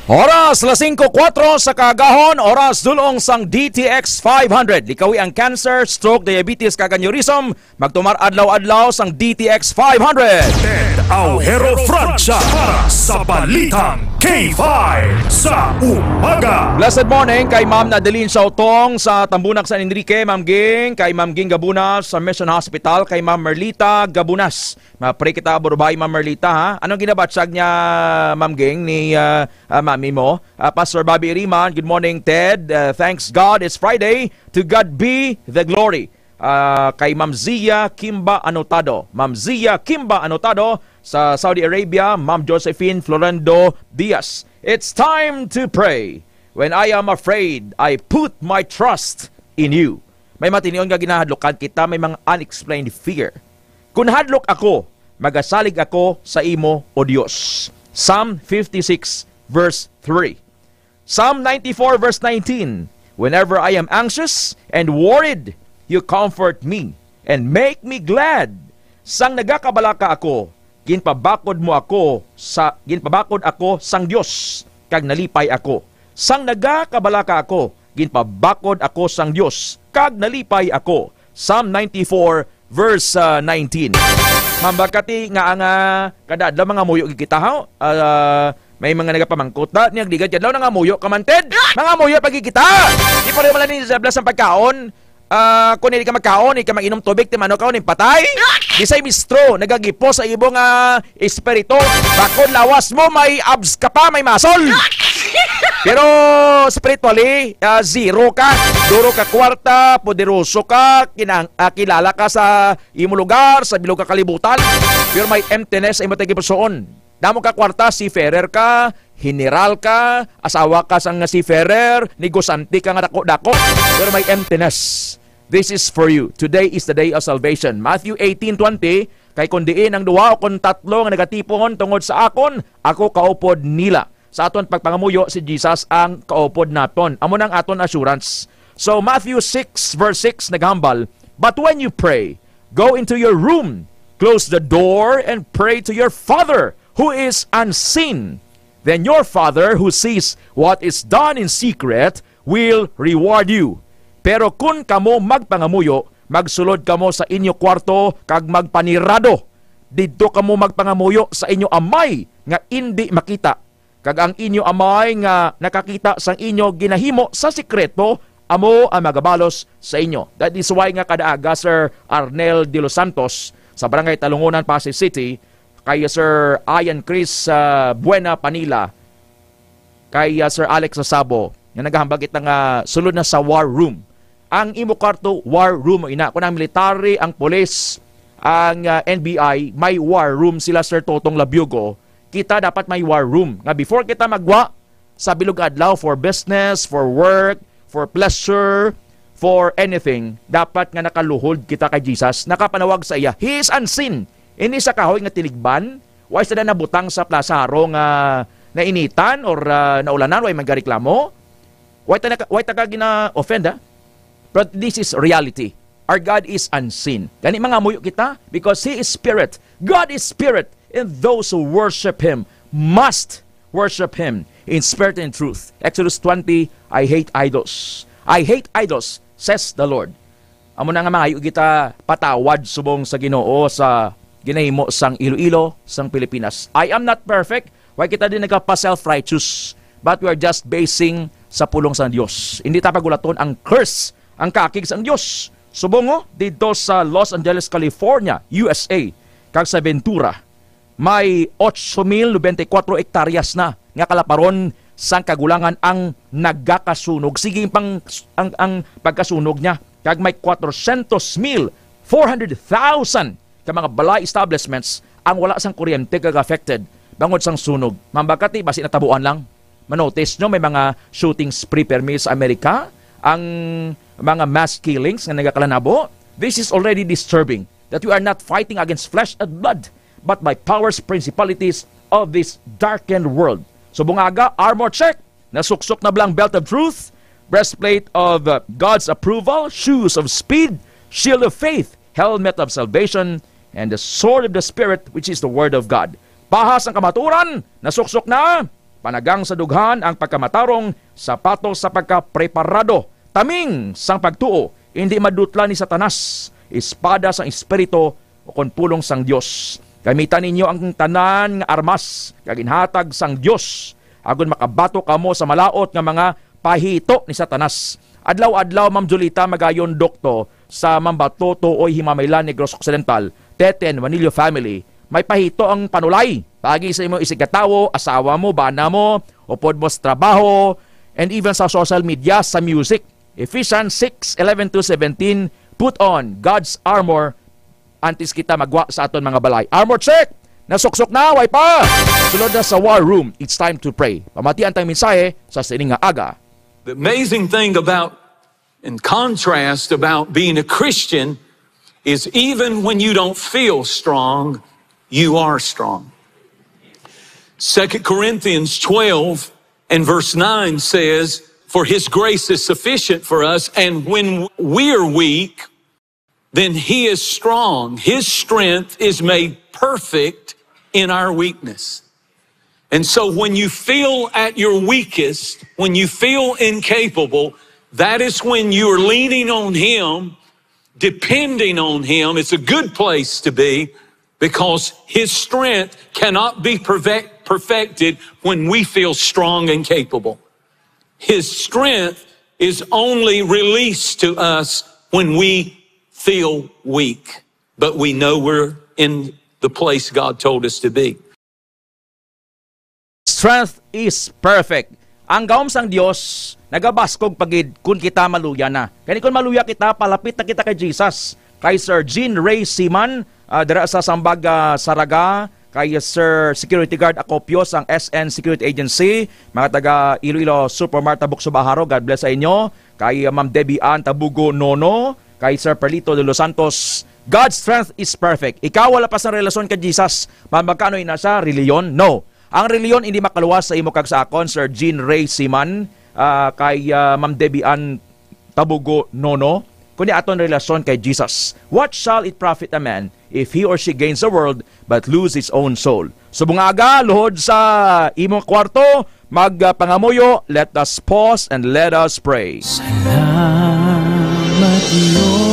Oras, alas singko kuwatro sa kaagahon, oras dulong sang D T X five hundred. Likawi ang cancer, stroke, diabetes, kag aneurysm. Magtumar adlaw-adlaw sang D T X five hundred. Ted Aujero Francia para sa Balitang K five sa umaga. Blessed morning kay Ma'am Nadeline Sautong sa Tambunak, San Enrique, Ma'am Ging, kay Ma'am Ging Gabunas sa Mission Hospital, kay Ma'am Merlita Gabunas. Ma-pray kita, Burubay, Ma'am Merlita, ha? Anong ginabatsag niya, Ma'am Ging, ni, ah, ah, Mami mo? Ah, Pastor Bobby Iriman, good morning, Ted. Ah, thanks God, it's Friday. To God be the glory. Ah, kay Ma'am Zia Kimba Anotado. Ma'am Zia Kimba Anotado sa Saudi Arabia, Ma'am Josephine Florendo Diaz. It's time to pray. When I am afraid, I put my trust in you. May matinion nga ginahadlukan kita, may mga unexplained fear. Kun hadlok ako, magasalig ako sa imo, O Dios. Psalm fifty-six, verse three. Psalm ninety-four, verse nineteen, "Whenever I am anxious and worried, you comfort me and make me glad." Sang nagakabalaka ako, ginpabakod mo ako sa, ginpabakod ako sang Dios, kag nalipay ako. Sang nagakabalaka ako, ginpabakod ako sang Dios, kag nalipay ako. Psalm ninety-four, verse, ah, nineteen. Ma'am, bakati nga ang, ah, kada adlaw mangamuyo gid kita, ha? Ah, may mga nagapamangkot na, niyag ligad kadlaw nangamuyo ka man, Ted? Mangamuyo pa gid kita. Di pa rin wala ni Isabela sang pagkaon. Ah, kung hindi ka magkaon, hindi ka mag-inom tubig, ti mano ka, uning patay? Bisay mistro, nagagipo sa imo nga espiritu. Bakod lawas mo, may abs ka pa, may muscle. Pero spiritually, ah, zero ka. Duro ka kwarta, poderoso ka, kinang-, ah, kilala ka sa imo lugar, sa bilog ka kalibutan. Pero may emptiness sa imo tagipusoon. Damo ka kwarta, seafarer ka, general ka, asawa ka sang seafarer, negosante ka nga dako-dako, pero may emptiness. This is for you. Today is the day of salvation. Matthew eighteen twenty, "Kay kon diin ang duha o kon tatlo nga nagatipon tungod sa akon, ako kaupod nila." Sa aton pagpangamuyo, si Jesus ang kaupod naton. Amo nang aton assurance. So, Matthew six verse six naghambal, "But when you pray, go into your room, close the door, and pray to your Father who is unseen. Then your Father who sees what is done in secret will reward you." Pero kun kamo magpangamuyo, magsulod kamo sa inyo kwarto kag magpanirado. Didto kamo magpangamuyo sa inyo Amay nga indi makita, kag ang inyo Amay nga nakakita sang inyo ginahimo sa sekreto, amo ang magabalos sa inyo. That is why nga kada aga, Sir Arnel de los Santos, sa Barangay Talungonan, Pasay City, kay Sir Ian Chris, ah, Buena Panila, kay, ah, Sir Alex Sasabo, nga nagahambal kita nga sulod na sa war room. Ang imo kwarto, war room mo ina. Kung ang military, ang police, ang, ah, N B I, may war room sila, Sir Totong Labiogo. Kita dapat may war room. Nga before kita magwa, sa bilog adlaw, for business, for work, for pleasure, for anything, dapat nga nakaluhod kita kay Jesus, nakapanawag sa iya. He is unseen. Hindi sa kahoy nga tinigban, way sa na nabutang sa plaza haro nga nainitan or, ah, naulanan, way man gareklamo. Way ta naka-, way ta ka gina-offend, ha? But this is reality. Our God is unseen. Gani mangamuyo kita because He is spirit. God is spirit, and those who worship Him must worship Him in spirit and truth. Exodus twenty, "I hate idols. I hate idols," says the Lord. Amo na nga mangayo kita patawad subong sa Ginoo sa ginahimo sang Iloilo, sang Pilipinas. I am not perfect. Why kita din nagapa-self-righteous? But we are just basing sa pulong sang Dios. Hindi ta pagulaton ang curse, ang kakig sang Dios. Subong, oh, didto sa Los Angeles, California, U S A, kag sa Ventura, may ocho mil noventa y cuatro hektaryas na nga kalaparon sang kagulangan ang nagakasunog. Sige pang, ang, ang pagkasunog niya. Kag may kwatrocientos mil, four hundred thousand ka mga balay establishments ang wala sang kuryente kag affected bangod sang sunog. Mambagkati, basi natabuan lang. Manotice nyo, may mga shooting spree permi sa Amerika, ang mga mass killings nga nagakalanabo. This is already disturbing that we are not fighting against flesh and blood, but by powers, principalities of this darkened world. So, bungaga, armor check. Nasuksok na bala ang belt of truth, breastplate of, uh, God's approval, shoes of speed, shield of faith, helmet of salvation, and the sword of the Spirit, which is the word of God. Paha sang kamaturan, nasuksok na. Panagang sa dughan ang pagkamatarong, sapatos sa pagkapreparado, taming sang pagtuo, hindi madutlan ni Satanas, espada sang Espiritu, ukon pulong sang Dios. Gamita ninyo ang tanan nga armas nga ginhatag sang Dios, agod makabatok kamo sa malaut nga mga pahito ni Satanas. Adlaw-adlaw, Ma'am Julita Magayon, Dokto, sa Mambatutuoy, Himamaylan, Negros Occidental, Teten, Manillo family, may pahito ang panulay. Paagi sa imo isigkatawo, asawa mo, bana mo, upod mo sa trabaho, and even sa social media, sa music. Ephesians six, eleven to seventeen, put on God's armor antes kita magwa sa aton mga balay. Armor check! Nasuksok na, way pa! Sulod na sa war room, it's time to pray. Pamatian tang mensahe sa sining nga aga. The amazing thing about, in contrast, about being a Christian is even when you don't feel strong, you are strong. Second Corinthians twelve and verse nine says, "For his grace is sufficient for us, and when we're weak, then he is strong. His strength is made perfect in our weakness." And so when you feel at your weakest, when you feel incapable, that is when you're leaning on him, depending on him. It's a good place to be because his strength cannot be perfect-, perfected when we feel strong and capable. His strength is only released to us when we feel weak, but we know we're in the place God told us to be. Strength is perfect. Ang gahom sang Dios nagabaskog pa gid kon kita maluya na. Kani kon maluya kita, palapit na kita kay Jesus. Kay Sir Jean Ray Siman, ah, dira sa Sambag, ah, Saraga, kay Sir Security Guard Acopio sang S N Security Agency, mga taga Iloilo Supermart, Tabuk, Subaharo, God bless sa inyo. Kay, ah, Ma'am Debbie Ann Tabugo Nono, kay Sir Perlito de los Santos, God's strength is perfect. Ikaw wala pa sa relasyon kay Jesus, man magkano ina siya, reliyon? No. Ang reliyon hindi makaluwas sa imo kag sa akon, Sir Jean Ray Siman, ah, kay, ah, Ma'am Debbie Ann Tabugo Nono, kundi aton relasyon kay Jesus. What shall it profit a man if he or she gains the world but lose his own soul? Subong nga aga, luhod sa imong kwarto, magpangamuyo, let us pause and let us pray. Salamat, Dios,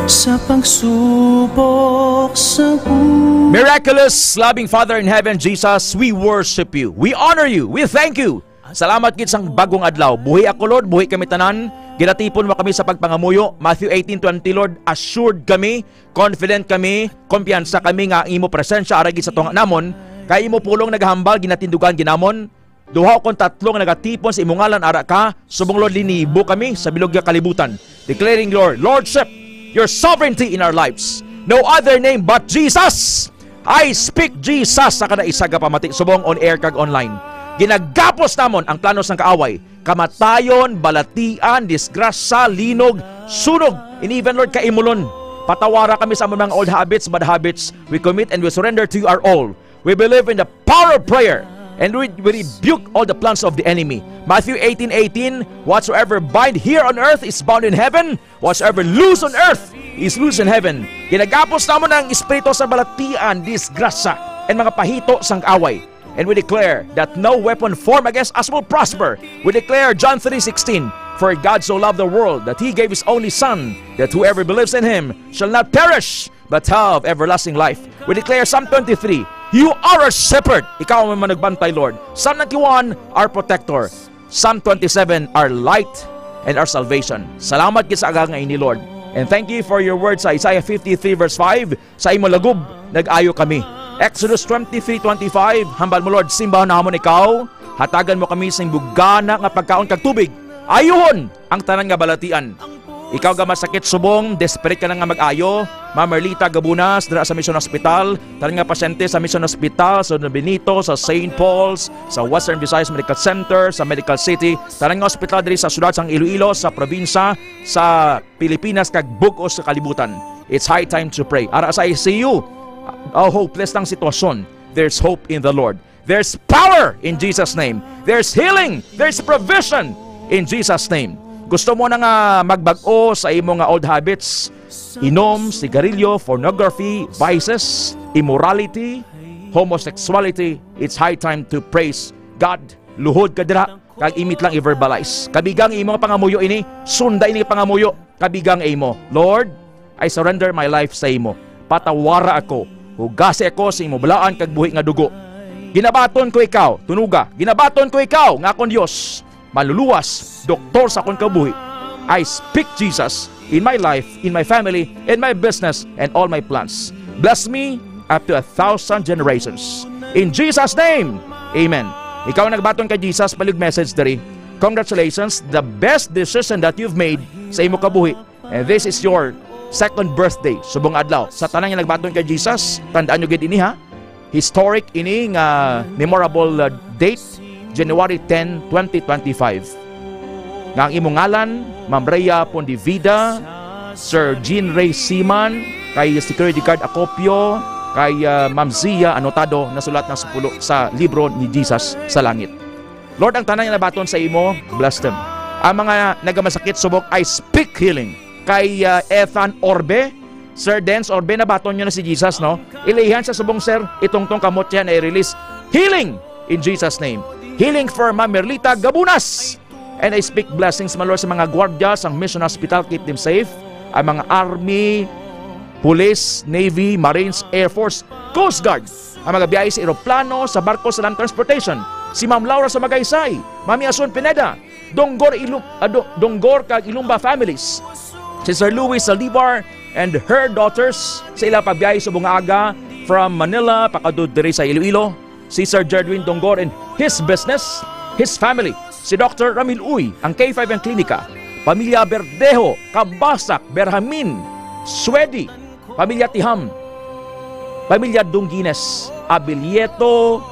sa pagsubok sa buhay. Miraculous, loving Father in heaven, Jesus, we worship you. We honor you. We thank you. Salamat gid sang bagong adlaw. Buhi ako, Lord. Buhi kami tanan. Ginatipon mo kami sa pagpangamuyo. Matthew eighteen twenty, Lord, assured kami, confident kami, kumpiyansa kami nga ang imo presensya ara gid sa tunga namon. Kay imo pulong nagahambal, ginatindugan gid namon. Duha o kon tatlo nga nagatipon sa imo ngalan, ara ka. Subong, Lord, linibo kami sa bilog nga kalibutan, declaring your lordship, your sovereignty in our lives. No other name but Jesus. I speak Jesus sa kada isa ka pamati subong on air kag online. Ginagapos namon ang plano sang kaaway. Kamatayon, balatian, disgrasya, linog, sunog, and even, Lord, kaimulon. Patawara kami sa among mga old habits, bad habits we commit, and we surrender to you our all. We believe in the power of prayer, and we, we rebuke all the plans of the enemy. Matthew eighteen eighteen, "Whatsoever bind here on earth is bound in heaven, whatsoever loose on earth is loose in heaven." Ginagapos namon ang espiritu sa balatian, disgrasya, and mga pahito sang away. And we declare that no weapon formed against us will prosper. We declare John three sixteen, "For God so loved the world that he gave his only Son, that whoever believes in him shall not perish, but have everlasting life." We declare Psalm twenty-three, "You are our shepherd." Ikaw ang manugbantay, Lord. Psalm ninety-one, "Our protector." Psalm twenty-seven, "Our light and our salvation." Salamat gid sa aga nga ini, Lord. And thank you for your word sa Isaiah fifty-three verse five, "Sa imo lagob nag-ayo kami." Exodus twenty-three twenty-five, "Hambal mo, Lord, simbahon namon ikaw, hatagan mo kami sing bugana nga pagkaon kag tubig. Ayuhon ang tanan nga balatian." Ikaw nga masakit subong, desperate ka na nga mag-ayo, Ma'am Merlita Gabunas, dira sa Mission Hospital, tanan nga pasyente sa Mission Hospital, sa Don Benito, sa Saint Paul's, sa Western Visayas Medical Center, sa Medical City, tanan nga ospital diri sa siyudad sang Iloilo, sa probinsya, sa Pilipinas, kag bug-os sa kalibutan. It's high time to pray. Ara sa I C U, oh, hopeless ang sitwasyon. There's hope in the Lord. There's power in Jesus' name. There's healing. There's provision in Jesus' name. Gusto mo na nga magbag-o sa imo nga old habits? Inom, sigarilyo, pornography, vices, immorality, homosexuality. It's high time to praise God. Luhod ka dira, kag imo lang i-verbalize. Kabigang imo nga pangamuyo ini, sunda ini nga pangamuyo. Kabigang imo, "Lord, I surrender my life sa imo. Patawara ako. Hugasi ako sa imo balaan kag buhi nga dugo. Ginabaton ko ikaw, tunoga. Ginabaton ko ikaw nga akon Dios, manluluwas, doktor sa akon kabuhi. I speak Jesus in my life, in my family, in my business, and all my plans. Bless me up to a thousand generations. In Jesus' name, amen." Ikaw nagbaton kay Jesus, palihog message diri. Congratulations, the best decision that you've made sa imo kabuhi. And this is your second birthday, subong adlaw. Sa tanan nga nagbaton kay Jesus, tandaan nyo gid ini, ha? Historic ini nga memorable, uh, date, January ten, twenty twenty-five. Nga ang imong ngalan, Ma'am Rhea Pondivida, Sir Jean Ray Siman, kay Security Guard Acopio, kay, uh, Ma'am Zia Anotado, nasulat na sa pulo sa libro ni Jesus sa langit. Lord, ang tanan nga nabaton sa imo, bless them. Ang mga nagamasakit subong, I speak healing. Kay, uh, Ethan Orbe, Sir Dens Orbe, nabaton nyo na si Jesus, no? Ilihan siya subong, sir, itungtong kamot siya na i-release. Healing in Jesus' name. Healing for Ma'am Merlita Gabunas. And I speak blessings, my Lord, sa mga gwardiya sang Mission Hospital. Keep them safe. Ang mga army, police, navy, marines, air force, coast guard, ang mga biyahe sa eroplano, sa barko, sa land transportation. Si Ma'am Laura sa Magaysay, Mami Asun Pineda, Donggor, Ilu-, ah, Do-, Donggor kag Ilumba families. Si Sir Louis Saldivar and her daughters sa ila pagbiyahe subong nga aga from Manila pakadto diri sa Iloilo. Si Sir Jedwin Donggor and his business, his family. Si Doctor Ramil Uy, ang K five and Klinika. Pamilya Verdejo, Kabasak, Berhamin, Swedi, Pamilya Tiham, Pamilya Dungines, Abilieto,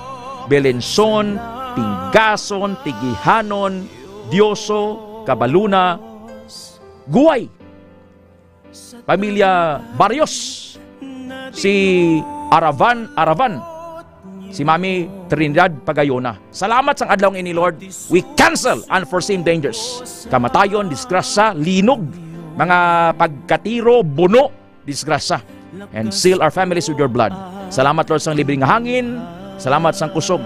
Belenson, Tinggason, Tigihanon, Dioso, Cabaluna, Guay, Pamilya Barrios, si Aravan, Aravan, si Mami Trinidad Pagayona. Salamat sang adlaw nga ini, Lord. We cancel unforeseen dangers. Kamatayon, disgrasya, linog, mga pagkatiro, buno, disgrasya. And seal our families with your blood. Salamat, Lord, sang libre nga hangin. Salamat sang kusog.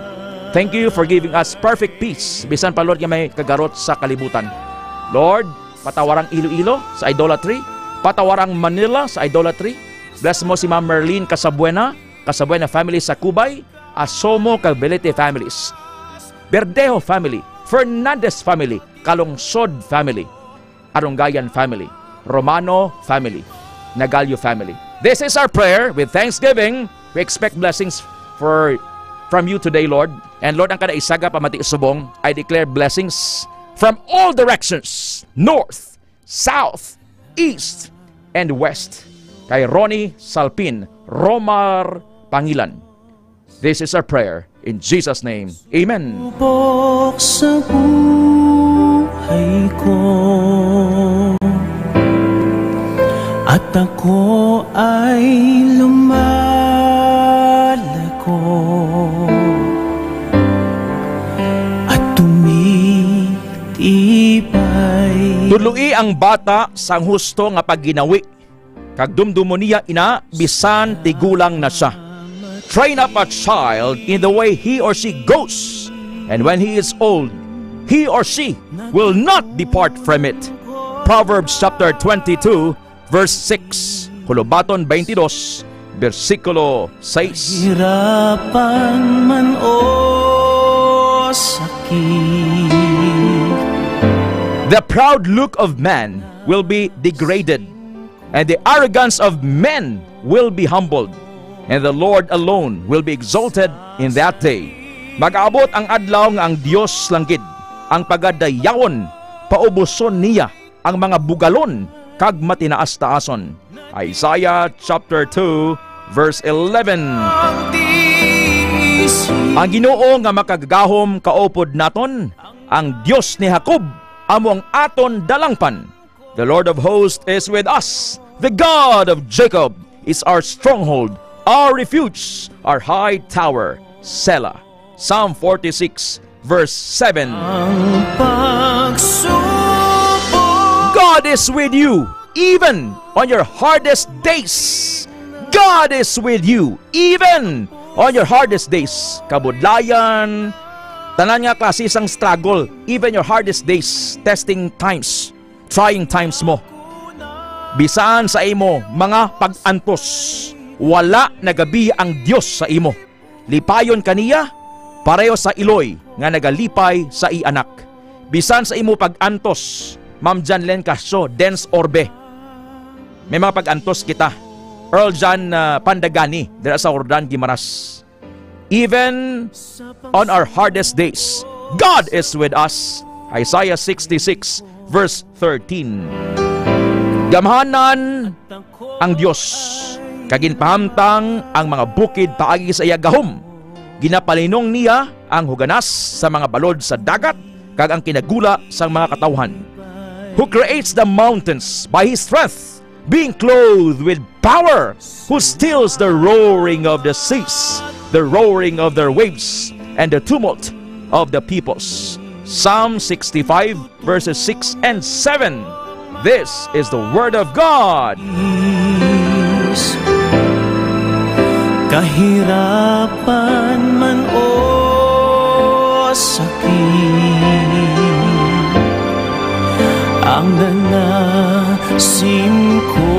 Thank you for giving us perfect peace. Bisan pa, Lord, nga may kagarot sa kalibutan. Lord, patawarang Iloilo sa idolatry. Patawarang Manila sa idolatry. Bless mo si Ma'am Merlin Casabuena, Casabuena family sa Cubay, Asomo kag Belete families. Verdejo family, Fernandez family, Calungsod family, Arungayan family, Romano family, Nagalio family. This is our prayer with thanksgiving. We expect blessings for, from you today, Lord. And Lord, ang kada isa ka pamati subong, I declare blessings from all directions, north, south, east, and west. Kay Ronnie Salpin, Romar pangilan. This is our prayer in Jesus' name. Amen. Buksan sa buhay ko, at ako ay lumalago at tumitibay. Tudloi ang bata sang husto nga pagginawi, kag dumdumo niya ina bisan tigulang na sia. Train up a child in the way he or she goes, and when he is old, he or she will not depart from it. Proverbs chapter twenty-two, verse six. Hulubaton twenty-two, bersikulo sais. Hirapan man o sakit. The proud look of man will be degraded, and the arrogance of men will be humbled, and the Lord alone will be exalted in that day. Mag-abot ang adlaw nga ang Dios lang gid ang pagadayawon, paubuson niya ang mga bugalon kag matinaas-taason. Isaiah chapter two, verse eleven. Ang Ginoo nga makagagahom kaupod naton, ang Dios ni Jacob amo ang aton dalangpan. The Lord of hosts is with us. The God of Jacob is our stronghold, our refuge, our high tower. Selah. Psalm forty-six, verse seven. Ang pagsubok. God is with you even on your hardest days. God is with you even on your hardest days. Kabudlayan, tanan nga klase sang struggle, even your hardest days, testing times, trying times mo. Bisan sa imo mga pag-antos, wala nagabi ang Dios sa imo. Lipayon ka niya, pareho sa iloy nga nagalipay sa iya anak. Bisan sa imo pag-antos, Ma'am Janlen Castro, Dens Orbe. May mga pag-antos kita. Earl John, ah, Pandagani, dira sa Jordan, Guimaras. Even on our hardest days, God is with us. Isaiah sixty-six, verse thirteen. Gamhanan ang Dios, kag ginpahamtang ang mga bukid paagi sa iya gahom. Ginapalinong niya ang huganas sa mga balod sa dagat, kag ang kinagula sang mga katawhan. Who creates the mountains by his strength, being clothed with power, who stills the roaring of the seas, the roaring of their waves, and the tumult of the peoples. Psalm sixty-five, verses six and seven. This is the word of God. Kahirapan man o sakit, ang nanasim ko.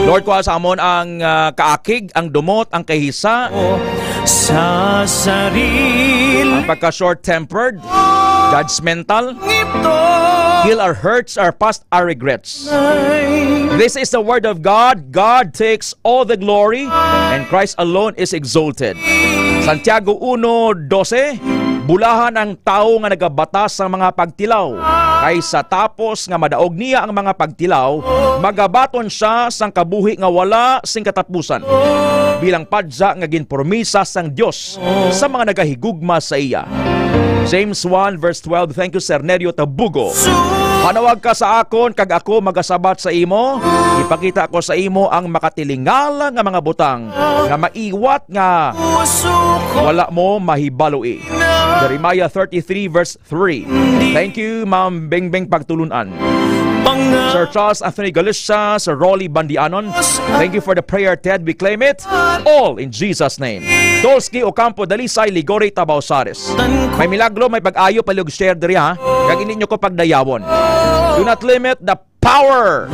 Lord, kuha sa amon ang, ah, kaakig, ang dumot, ang kahisa, sa sarili. Ang pagka-short-tempered, judgmental. Ito. Heal our hurts, our past, our regrets. This is the word of God. God takes all the glory, and Christ alone is exalted. Santiago uno doce, bulahan ang tawo nga nagabatas sang mga pagtilaw, kay sa tapos nga madaog niya ang mga pagtilaw, magabaton sia sang kabuhi nga wala sing katapusan, bilang padya nga ginpromisa sang Dios sa mga nagahigugma sa iya. James one verse twelve. Thank you, Sir Nerio Tabugo. Manawag ka sa akon, kag ako magasabat sa imo. Ipakita ko sa imo ang makatilingala nga mga butang nga maiwat nga wala mo mahibaloi. Jeremiah thirty-three verse three. Thank you, Ma'am Bengbeng Pagtulun-an. Sir Charles Anthony Galicia, Sir Rolly Bandianon, thank you for the prayer, Ted. We claim it all in Jesus' name. Dolsky Ocampo Dalisay, Ligori, Tabaw Sares. May milagro, may pag-ayo, palihog share diri, ha. Kag hindi nyo ko pagdayawon. Do not limit the power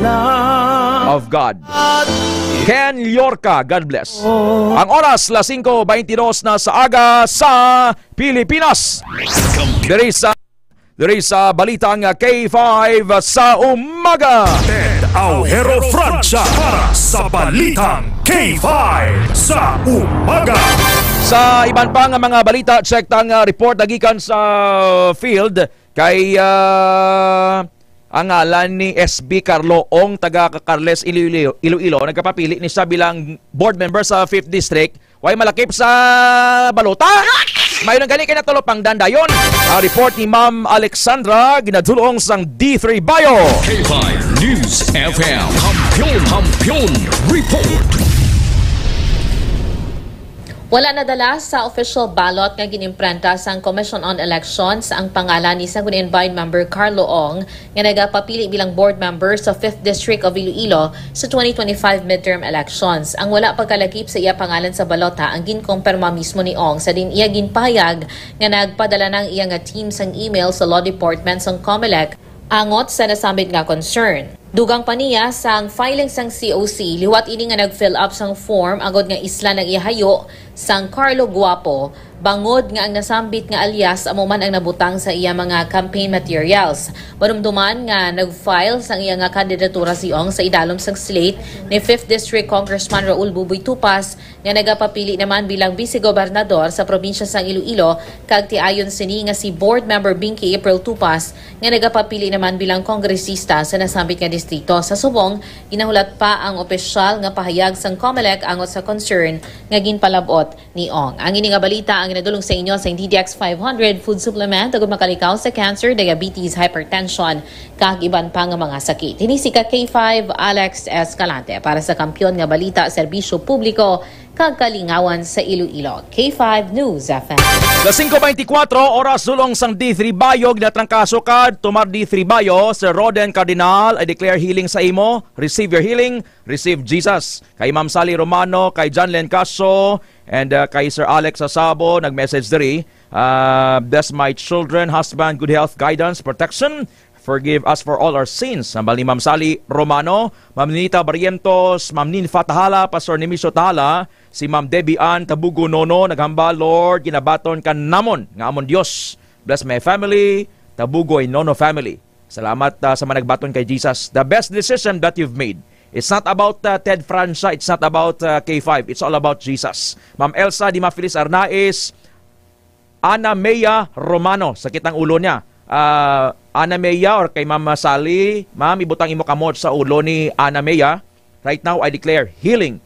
of God. Ken Llorca, God bless. Ang oras, las singko baynte dos na sa aga sa Pilipinas. Diri sa, diri sa Balitang K five sa umaga. Ted Aujero Francia para sa Balitang K five sa umaga. Sa iban pa nga mga balita, check ta nga report na gikan sa field kay, ah, ang ngalan ni S B Carlo Ong, taga Carles, Iloilo, Iloilo. Nagapapili ni siya bilang board member sa fifth District. Way malakip sa balota. Mayon ang gali kay natulo pang dandayon. Ang report ni Ma'am Alexandra, ginadulong sang D three Bio. K five News F M. Kampiyon, Kampiyon Report. Wala nadala sa official ballot nga ginimprenta sang Commission on Elections ang pangalan ni Sangguniang Board Member Carlo Ong nga nagapapili bilang board member sa fifth District of Iloilo sa twenty twenty-five midterm elections. Ang wala pagkalakip sa iya pangalan sa balota ang ginkumpirma mismo ni Ong sa diin iya ginpahayag nga nagpadala na ang iya nga team sang email sa Law Department sang Comelec angot sa nasambit nga concern. Dugang pa niya, sang filing sang C O C, liwat ini nga nag-fill up sang form agod nga islan ang iya hayo sang Carlo Guapo, bangod nga ang nasambit nga alias amo man ang nabutang sa iya mga campaign materials. Madumduman nga nag-file sang iya nga kandidatura si Ong sa idalom sang slate ni fifth District Congressman Raul Buboy Tupas nga nagapapili naman bilang bise-gobernador sa probinsya sang Iloilo, kag tiayon sini nga si Board Member Binky April Tupas nga nagapapili naman bilang kongresista sa nasambit nga distrito. Sa subong, ginahulat pa ang opisyal nga pahayag sang Comelec angot sa concern nga ginpalab-ot ni Ong. Ang ini nga balita ang ginadulong sa inyo sa D T X five hundred Food Supplement, agud makalikaw sa cancer, diabetes, hypertension, kag iban pa nga mga sakit. Ini si ka K five, Alex Escalante, para sa Kampiyon nga Balita, Serbisyo Publiko, kag Kalingawan sa Iloilo, K five News F M. Las singko beintikwatro, oras dulong sang D three Bio, ginatrangkaso ka, Tomar D three Bio, Sir Roden Cardinal, I declare healing sa imo. Receive your healing. Receive Jesus. Kay Ma'am Sally Romano, kay John Len Caso, and uh, kay Sir Alex Asabo, nag-message diri. Uh, bless my children, husband, good health, guidance, protection. Forgive us for all our sins. Hambal ni Ma'am Sally Romano, Ma'am Nita Barrientos, Ma'am Ninfa Tahala, Pastor Nimisio Tahala, si Ma'am Debbie Ann Tabugo Nono, naghambal, Lord, ginabaton ka namon nga amon Dios. Bless my family, Tabugoy Nono family. Salamat ah, sa managbaton kay Jesus. The best decision that you've made. It's not about uh, Ted Francia, it's not about uh, K five, it's all about Jesus. Ma'am Elsa Di Mafilis Arnaiz, Ana Mea Romano, sakit ang ulo niya. Ah, Ana Mea or kay Mama Sally, ma'am, ibutang imo kamot sa ulo ni Ana Mea. Right now, I declare healing.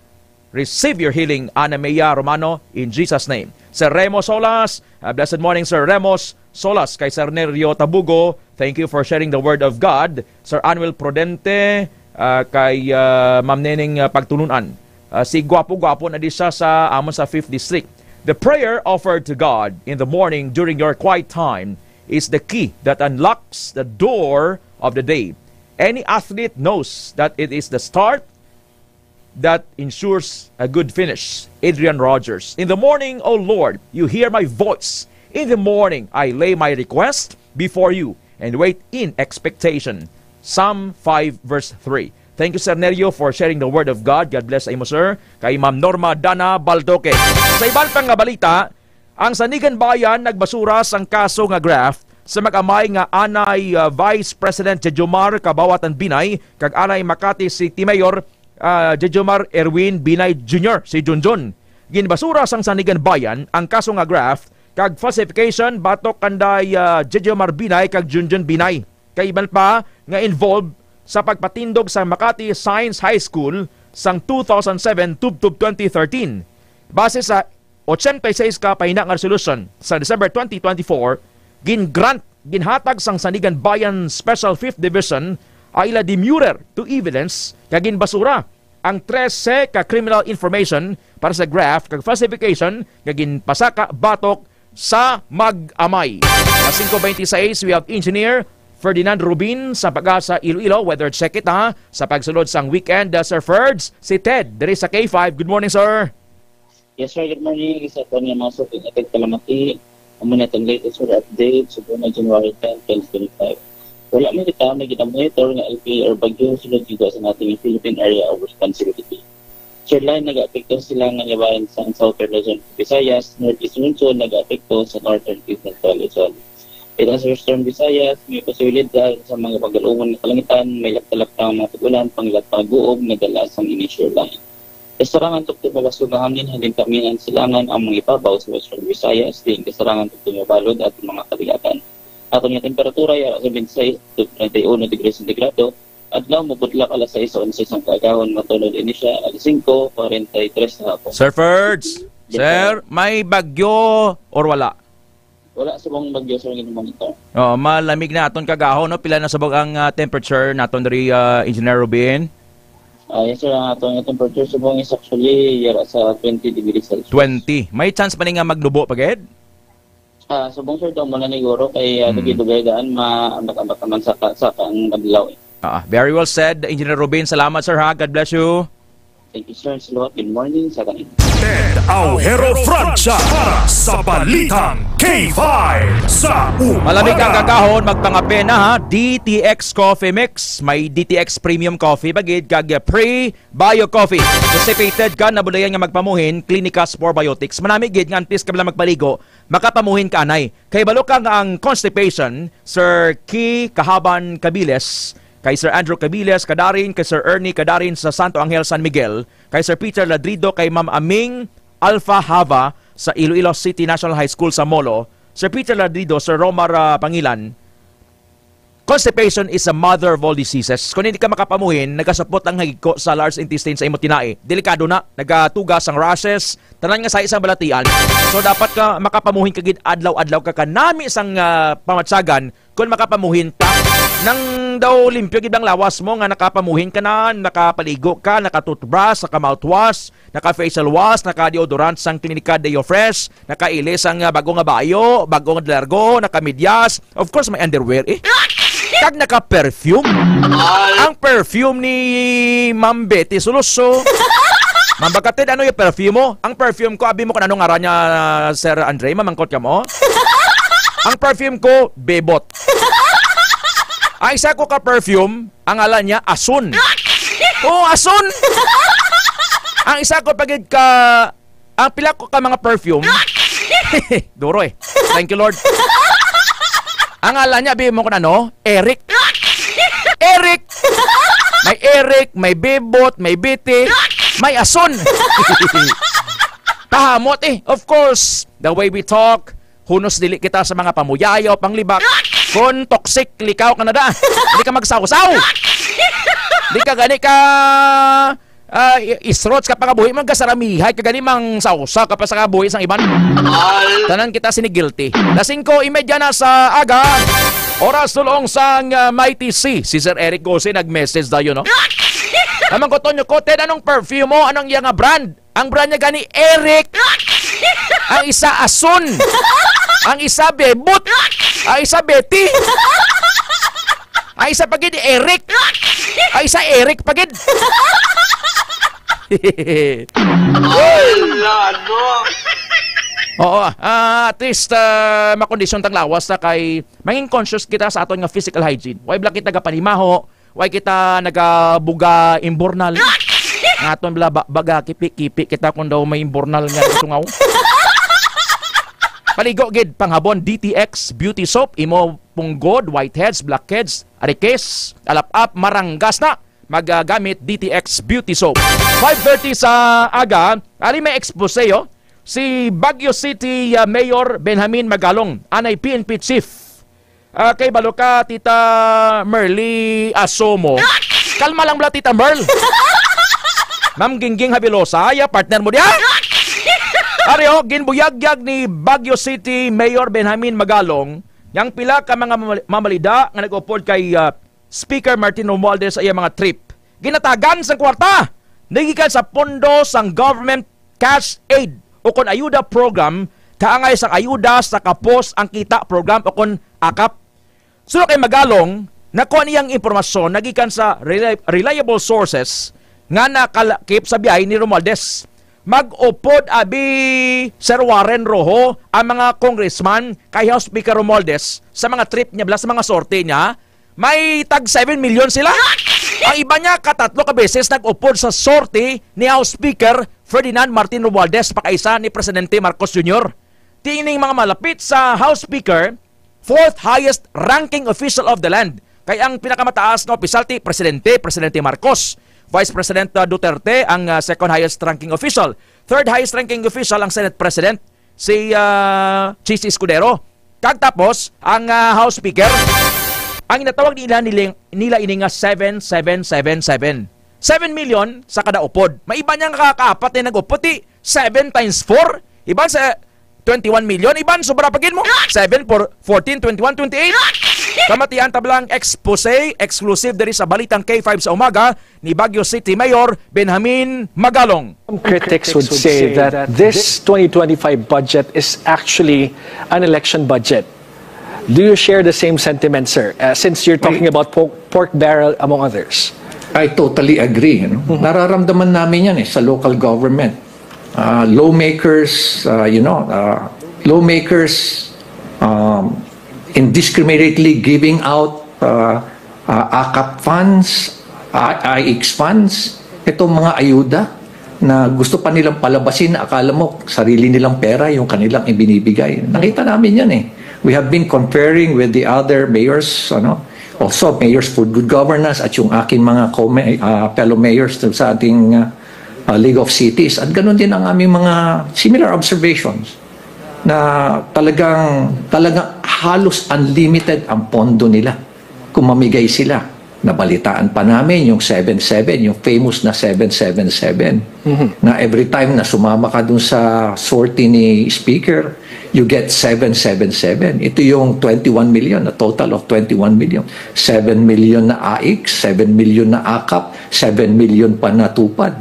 Receive your healing, Ana Mea Romano, in Jesus' name. Sir Remo Solas, uh, blessed morning, Sir Remos Solas, kay Sir Nerio Tabugo, thank you for sharing the word of God. Sir Anuel Prudente, uh, kay uh, Ma'am Neneng uh, Pagtulunan. Uh, si gwapo-gwapo na di siya sa amon sa fifth District. The prayer offered to God in the morning during your quiet time is the key that unlocks the door of the day. Any athlete knows that it is the start that ensures a good finish. Adrian Rogers. In the morning, O Lord, you hear my voice. In the morning, I lay my request before you and wait in expectation. Psalm five verse three. Thank you, Sir Nerio, for sharing the word of God. God bless imo, sir. Kay Ma'am Norma Dana Baldoque. Sa iban pang nga balita, ang Sanigan Bayan nagbasura sang kaso nga graft sa mag-amay nga anay uh, Vice President Jejomar Kabawatan Binay kag anay Makati City Mayor uh, Jejomar Erwin Binay Junior, si Junjun. Ginbasura sang Sanigan Bayan ang kaso nga graft kag falsification batok kanday uh, Jejomar Binay kag Junjun Binay. Kay iban pa nga involved sa pagpatindog sa Makati Science High School sang two thousand seven tubtob twenty thirteen. Base sa ochenta y seis ka pahina nga resolution sa December twenty twenty-four, gin-grant, ginhatag sang Sanigan Bayan Special Fifth Division ang ila demurrer to evidence nga ginbasura ang trese ka criminal information para sa graft kag falsification nga ginpasaka batok sa mag-amay. Sa singko bente seis, we have Engineer Ferdinand Rubin sa Pag-asa Iloilo. Weather check kita sa pagsulod sang weekend. Uh, Sir Ferds, si Ted diri sa K five. Good morning, sir. Yes, sir. Good morning. Sa aton nga mga suking ating kalamati, amo na itong latest weather update sa buwan January ten, twenty twenty-five. Wala man kita may gina-monitor nga L P or bagyo sulod gikan sa ating Philippine Area of Responsibility. Sirline nagaapekto sila nga labayan sa Southern Luzon, Visayas, Northeast Luzon nagaapekto sa Northern East Central Luzon. Kita sa Western Visayas, may posibilidad sa mga pagkalungon nga kalangitan, may lapta-lapta nga mga pag-ulan, panglap pag-uob nga dala sang ini sirline. Kasarangan tukto mabasog nga hangin, halin kaminan silangan ang mga ibabaw sa Western Visayas, diin kasarangan tukto mabalod at mga kadilatan. Aton nga temperatura yara sa twenty-six to treinta y uno degrees centigrado. Adlaw, mubudlak alas sais onse sang kaagahon, matulog ini siya alas singko kwarenta y tres sa hapon. Sir Ferds, Yes, sir, sir. May bagyo or wala? Wala subong bagyo, sir, nga monitor. Oh, malamig na aton kaagahon, no? Pila na subong ang, ah, temperature naton diri, ah, Engineer Rubin? Ah, yes, sir, ang aton nga temperature subong is actually yara sa twenty degrees Celsius. Twenty. May chance pa ni nga magnubo pa gid? Ah, subong, sir, daw muna ni guro kay, ah, Hmm. dugay-dugay daan ma-, ambak-ambak naman sa ka-, sa kaang adlaw, eh. Ah, very well said, Engineer Rubin. Salamat, sir, ha. God bless you. Thank you, sir. Salamat. Good morning sa tanan. Ted Aujero Francia para sa Balitang K five sa umaga. Malamig ang kaagahon, magpangape na, ha. D T X Coffee Mix. May D T X Premium Coffee pa gid kag Pre Bio Coffee. Constipated ka, nabulayan nga magpamuhin, Clinicas Probiotics. Manami gid nga antes ka bala magpaligo, makapamuhin ka anay. Kay balo ka nga ang constipation, Sir Ki Kahaban Cabiles, kay Sir Andrew Cabiles Kadarin, kay Sir Ernie Kadarin sa Santo Angel, San Miguel, kay Sir Peter Ladrido, kay Ma'am Aming Alpha Hava sa Iloilo City National High School sa Molo, Sir Peter Ladrido, Sir Romar, ah, Pangilan, constipation is a mother of all diseases. Kung hindi ka makapamuhin, nagasupot lang hagiko sa large intestine sa imo tinai. Delikado na, nagatugas ang rashes, tanan nga sa isang balatian. So, dapat ka makapamuhin ka gid adlaw-adlaw ka kanami sang, ah, pamatsagan kung makapamuhin ta. Nang daw limpyo gid ang lawas mo nga nakapamuhin ka na, nakapaligo ka, naka-toothbrush, naka-mouthwash, naka-facial wash, naka-deodorant sang Klinika Deo Fresh, naka-ilis ang, ah, bago nga bayo, bago nga largo, naka-medyas. Of course, may underwear, eh. Kag naka-perfume. Ang perfume ni Ma'am Betty Suluso. Ma'am Bakatid, ano yung perfume mo? Ang perfume ko, abi mo kung ano ngaran niya, Sir Andre, mamangkot ka mo? Ang perfume ko, Bebot. Ang isa ko ka perfume, ang ngalan niya, Asun. Oo, Asun. Ang isa ko pagid ka, ang pila ko ka mga perfume. Duro eh. Thank you, Lord. Ang ngalan niya, abi mo kung ano? Eric. Eric! May Eric, may Bebot, may Biti, may Asun. Kahamot eh. Of course, the way we talk, hunos dili kita sa mga pamuyayaw, panglibak. Kon toxic, likaw ka na da. Hindi ka magsawsaw. Di ka gani ka, ah, i-, isrots ka pangabuhi, man gasaramihay ka gani, mang sausa ka pa sa kabuhi sang iban. Tanan kita sini guilty. Las singko y media na sa aga. Oras tulong sang, ah, Mighty C. Si Sir Eric Gose nag-message dayon, no? Namang ko, Tonyo Kote, anong perfume mo? Anong iya nga brand? Ang brand niya gani, Eric. Ang isa, Asun. Ang isa, Bebot. Ang isa, Betty. Ang isa pa gid, Eric. Ang isa, Eric pa gid. Ala, no? Oo, ah, at least, ah, makondisyon tang lawas na kay mangin conscious kita sa aton nga physical hygiene. Way bala kita gapanimaho, way kita nagabuga imbornal. Nga aton bala ba-, baga kipi-kipi kita kung daw may imbornal nga sungaw. Paligo gid, panghabon, D T X Beauty Soap, imo punggod, whiteheads, blackheads, arikes, alap-ap, maranggas na. Magagamit D T X Beauty Soap. Five thirty sa aga, ari may expose, oh. Si Baguio City, ah, Mayor Benjamin Magalong, anay P N P Chief. Ah, kay balo ka, Tita Merly Asomo. Kalma lang bala, Tita Merl. Ma'am Gingging Habilosa, ya partner mo diya? Ari, oh, ginbuyagyag ni Baguio City Mayor Benjamin Magalong yang pila ka mga mamal-, mamalida nga nag-upod kay, ah, Speaker Martin Romualdez sa iya mga trip. Ginatagan sang kwarta nagikan sa pondo sang government cash aid o kon ayuda program, kaangay sang ayuda sa Kapos ang Kita program o kon akap. Suno kay Magalong, nakuha niya ang impormasyon nagikan sa reli-, reliable sources nga nakalakip sa biyay ni Romualdez. Mag-upod abi, Sir Warren Rojo, ang mga congressman kay House Speaker Romualdez sa mga trip niya bala, sa mga sorte niya. May tag seven million sila. Ang iba niya, katatlo ka beses nag-upod sa sorte ni House Speaker Ferdinand Martin Romualdez, pakaisa ni Presidente Marcos Junior. Tining mga malapit sa House Speaker, fourth highest ranking official of the land. Kay ang pinakamataas nga opisyal ti Presidente, Presidente Marcos. Vice President, uh, Duterte ang, uh, second highest ranking official. Third highest ranking official ang Senate President, si, uh, Chiz Escudero. Kag tapos, ang, ah, House Speaker, ang ginatawag nila, nila, nila ini nga seven seven seven seven. Seven million sa kada upod. May iban niya nga kaapat na nag-upod, ti seven times four. Iban sa twenty-one million. Iban, sobra pa gid mo. Seven, four, fourteen, twenty-one, twenty-eight. Kamatian, tablang expose, exclusive diri sa Balitang K five sa Umaga, ni Baguio City Mayor Benjamin Magalong. Some critics would say that this twenty twenty-five budget is actually an election budget. Do you share the same sentiment, sir? Uh, since you're talking about pork, pork barrel, among others. I totally agree. You know? Nararamdaman namin yan eh, sa local government. Uh, lawmakers, uh, you know, uh, lawmakers um, indiscriminately giving out uh, uh, AKAP funds, I- IX funds, itong mga ayuda na gusto pa nilang palabasin, akala mo sarili nilang pera yung kanilang ibinibigay. Nakita namin yan eh. We have been conferring with the other mayors, ano, also mayors for good governance at yung aking mga co- uh, fellow mayors sa ating uh, uh, League of Cities. At ganun din ang aming mga similar observations na talagang talagang halos unlimited ang pondo nila kung mamigay sila. Nabalitaan pa namin yung seven seven, yung famous na seven seven seven, na every time na sumama ka dun sa sortie ni Speaker, you get seven seven seven. Ito yung twenty-one million, a total of twenty-one million. Seven million na AICS, seven million na AKAP, seven million pa na TUPAD.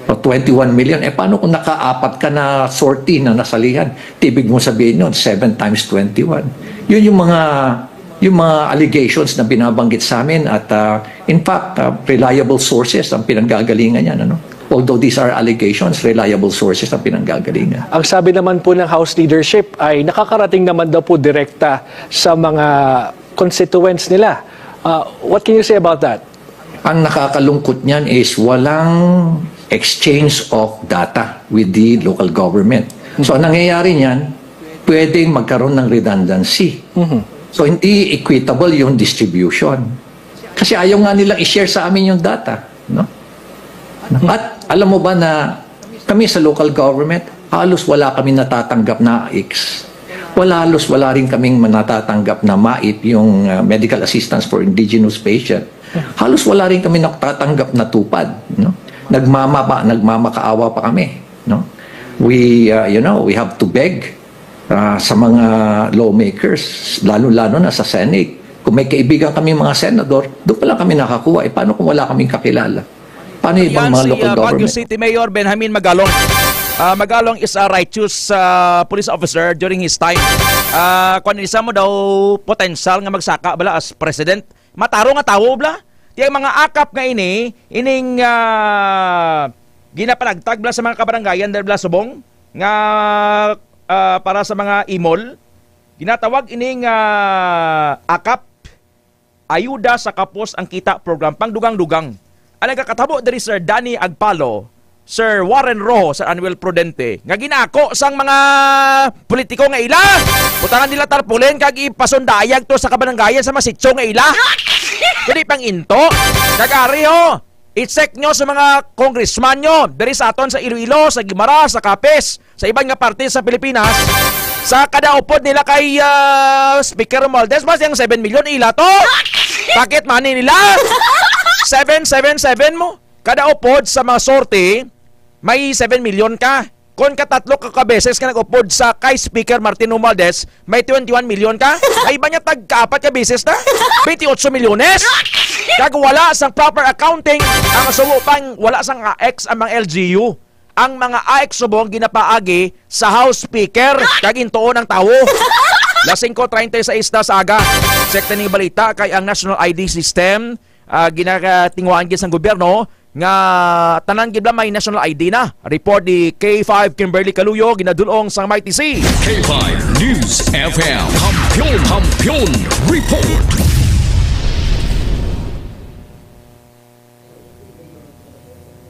O twenty-one million. Eh, paano kung nakaapat ka na sortie na nasalihan? Ibig mo sabihin yun, seven times twenty-one. Yun yung mga, yung mga allegations na binabanggit sa amin at, ah, in fact, ah, reliable sources ang pinanggagalingan yan, ano? Although these are allegations, reliable sources ang pinanggagalingan. Ang sabi naman po ng House leadership ay nakakarating naman daw po direkta sa mga constituents nila. Uh, what can you say about that? Ang nakakalungkot niyan is walang exchange of data with the local government. So, ang nangyayari niyan, pwedeng magkaroon ng redundancy. Mhm. So, hindi equitable yung distribution. Kasi ayaw nga nilang i-share sa amin yung data, no? At alam mo ba na kami sa local government, halos wala kami natatanggap na AICS. Wala, halos wala rin kaming natatanggap na MAIP, yung, uh, medical assistance for indigenous patient. Halos wala rin kami natatanggap na TUPAD, no? Nagmamaba, nagmamakaawa pa kami, no? We, uh, you know, we have to beg, uh, sa mga lawmakers, lalo-lalo na sa Senate. Kung may kaibigan kami mga senador, doon pa lang kami nakakuha. Eh, paano kung wala kaming kakilala? Paano yung ibang Yan mga si, local uh, Baguio government? City Mayor Benjamin Magalong. Uh, Magalong is a righteous, uh, police officer during his time. Uh, kung isa mo daw potential nga magsaka bala as president, matarong nga tawo bala. Ti ang mga AKAP nga ini, ining, ah, ginapanagtag bala sa mga kabarangayan diri bala subong nga, ah, para sa mga imol, ginatawag ining, ah, AKAP, Ayuda sa Kapos ang Kita Program, pangdugang-dugang. Ang nagakatabo diri, Sir Danny Agpalo, Sir Warren Rojo, Sir Anuel Prudente, nga ginako sang mga politiko nga ila. Butangan nila tarpaulin kag ipasundayag to sa kabarangayan sa masitso nga ila. Dili pang into. Kag ari, ho, i-check nyo sa mga congressman nyo, diri sa aton sa Iloilo, sa Guimaras, sa Capiz, sa iban nga parte sa Pilipinas, sa kada upod nila kay, ah, Speaker Romualdez, mas yung seven million ila to. Pocket money nila. Seven, seven, seven mo. Kada upod sa mga sorte, may seven million ka. Kon katatlo ka, ka beses ka nag-upod sa kay Speaker Martin Romualdez, may twenty-one million ka. May iba niya tag kaapat ka beses na, twenty-eight milyones. Kag wala sang proper accounting, ang subo pang wala sang AICS ang mga L G U. Ang mga AICS subong ginapaagi sa House Speaker, kag intuon ang tawo. Las singko treinta y seis na sa aga. Check na ning balita kay ang National I D System, ah, ginatinguhaan gid sang gobyerno nga tanan gid bala may national I D na. Report ni K five Kimberly Caluyo, ginadulong sang Mighty C. K five News F M. Kampiyon, Kampiyon Report.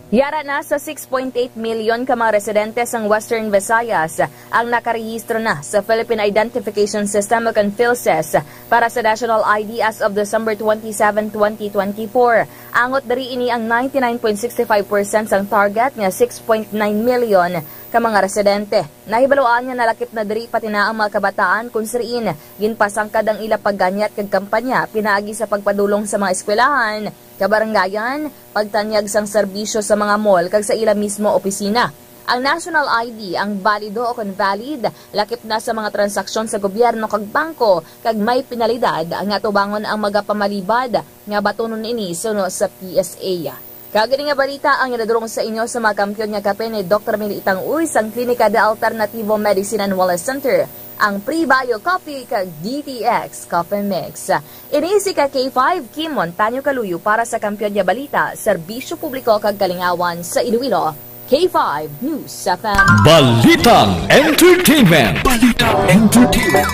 Yara na sa six point eight million ka mga residente sang Western Visayas ang nakarehistro na sa Philippine Identification System o kon PhilSys para sa National I D as of December twenty-seven, twenty twenty-four. Angot diri, ini ang ninety-nine point six five percent sang target nga six point nine million ka mga residente. Nahibaluan nga nalakip na diri pati na ang mga kabataan, kung sa diin ginpasangkad ang ila pagganyat kag kampanya pinaagi sa pagpadulong sa mga eskwelahan, kabarangayan, pagtanyag sang serbisyo sa mga mall kag sa ila mismo opisina. Ang national I D, ang balido o kon valid, lakip na sa mga transaksyon sa gobyerno kag bangko, kag may penalidad nga atubangon ang magapamalibad nga batunon ini suno sa P S A. Kag ini nga balita ang ginadulong sa inyo sa mga kampiyon nga kape ni Doktor Mili Itang Uy sang Klinika de Alternativo Medicine and Wellness Center, ang Prebio Coffee kag D T X Coffee Mix. Ini si ka K five, Kim Montaño Kaluyo para sa Kampiyon nga Balita, Serbisyo Publiko kag Kalingawan sa Iloilo, K five News F M. Balitang Entertainment. Balitang Entertainment.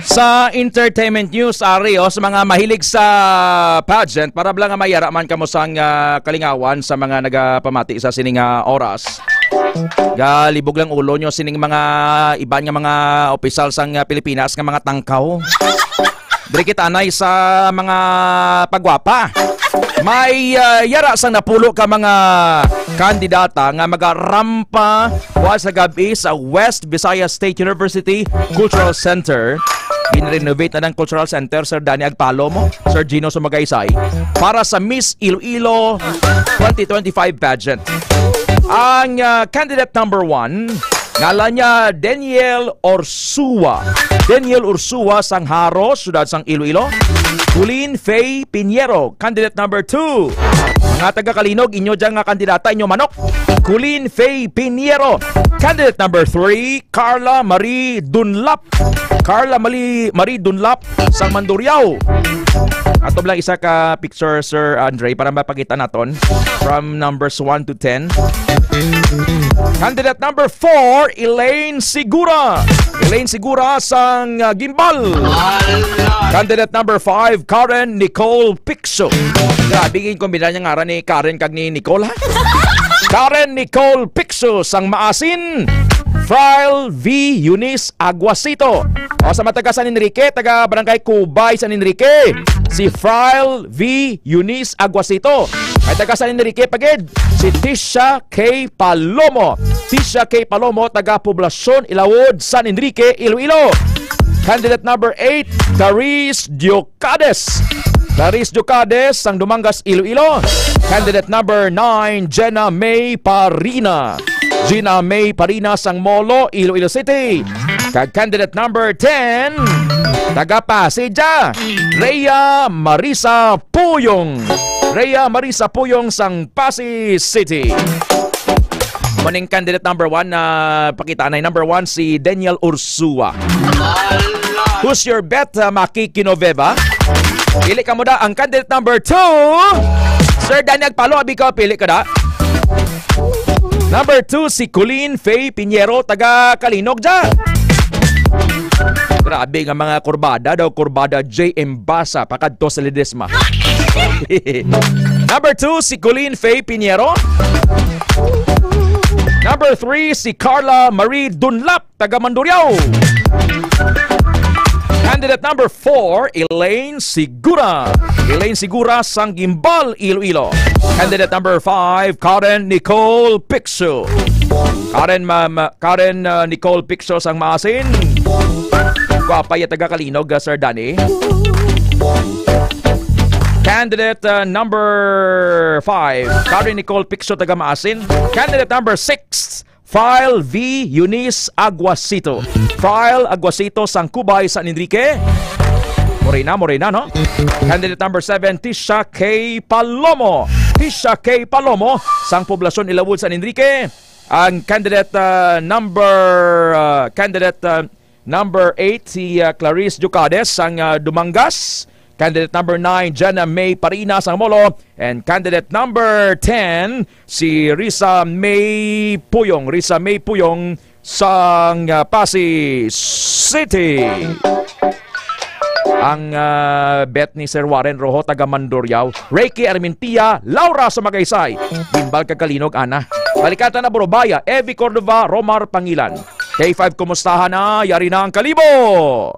Sa entertainment news, ari, o, sa mga mahilig sa pageant, para bala nga mayara man kamo sang, ah, kalingawan sa mga nagapamati sa sining, ah, oras. Galibog lang ulo nyo sining mga iban nga mga opisyal sang, ah, Pilipinas nga mga tangkaw. Diri kita anay sa mga pagwapa. May, ah, yara sang napulo ka mga kandidata nga magarampa buwas sa gab-i sa West Visayas State University Cultural Center. Ginrenovate na ng Cultural Center, Sir Danny Agpalo mo, Sir Gino Sumagaysay, para sa Miss Iloilo twenty twenty-five pageant. Ang, ah, candidate number one, ngalan niya Daniel Ursua. Daniel Ursua sang Jaro, siyudad sang Iloilo. Colleen Faye Piñero, candidate number two. Mga taga Calinog, inyo dyan nga kandidata, inyo manok. Colleen Faye Piñero. Candidate number three, Carla Marie Dunlap. Carla Mali-, Marie Dunlap sang Mandurriao. Ato lang isa ka picture, Sir Andre, para mapakita naton from numbers one to ten. Candidate number four, Elaine Sigura. Elaine Sigura sang, ah, Gimbal. Candidate number five, Karen Nicole Picso. Grabe, ginkombina niya ngaran ni Karen kag ni Nicole, ha? Karen Nicole Picso sang Maasin. Frail V Eunice Aguacito. O, sa mga taga San Enrique, taga Barangay Cubay, San Enrique, si Frail V Eunice Aguacito. May taga San Enrique pa gid, si Tisha K Palomo. Tisha K Palomo, taga Poblacion Ilawod, San Enrique, Iloilo. Candidate number eight, Caris Diocades. Caris Diocades, sang Dumangas, Iloilo. Candidate number nine, Jenna May Parina. Gina May Parina sang Molo, Iloilo City. Kag candidate number ten, taga Pasig, Rhea Marisa Puyong. Rhea Marisa Puyong sang Pasig City. Maning candidate number one na pakita na number one si Daniel Ursua. Who's your bet, uh, Maki Kinoveva? Pili ka mo da ang candidate number two. Sir Daniel Palo, abi ka, pili ka da. Number two, si Colleen Faye Piñero, taga Calinog dyan. Grabe nga mga kurbada daw, kurbada J M Basa, pakadto sa Ledesma. Number two, si Colleen Faye Piñero. Number three, si Carla Marie Dunlap, taga Mandurriao. Candidate number four, Elaine Sigura. Elaine Sigura sang Gimbal, Iloilo. Candidate number five, Karen Nicole Picso. Karen, ma-, ma-, Karen, uh, Nicole Picso sang Maasin. Gwapa ya taga Calinog, uh, Sir Danny. Candidate, uh, number five, Karen Nicole Picso, taga Maasin. Candidate number six, File V, Eunice Aguacito. File Aguacito, sang Cubay, San Enrique. Morena, Morena, no? Candidate number seven, Tisha K Palomo. Tisha K Palomo, sang Poblacion Ilawod, San Enrique. Ang candidate, uh, number, uh, candidate, uh, number eight, si, uh, Clarice Ducades, sang, uh, Dumangas. Candidate number nine, Jenna May Parina, sang Molo. And candidate number ten, si Risa May Puyong. Risa May Puyong sang, uh, Pasig City. Ang, uh, bet ni Sir Warren Rojo, taga Mandurriao. Reiki Armentia, Laura Sumagaysay. Gimbal kag Calinog, ana. Balikatan na Borobaya, Evi Cordova, Romar Pangilan. K five, kumustahan na? Yari na ang kalibo! Oo.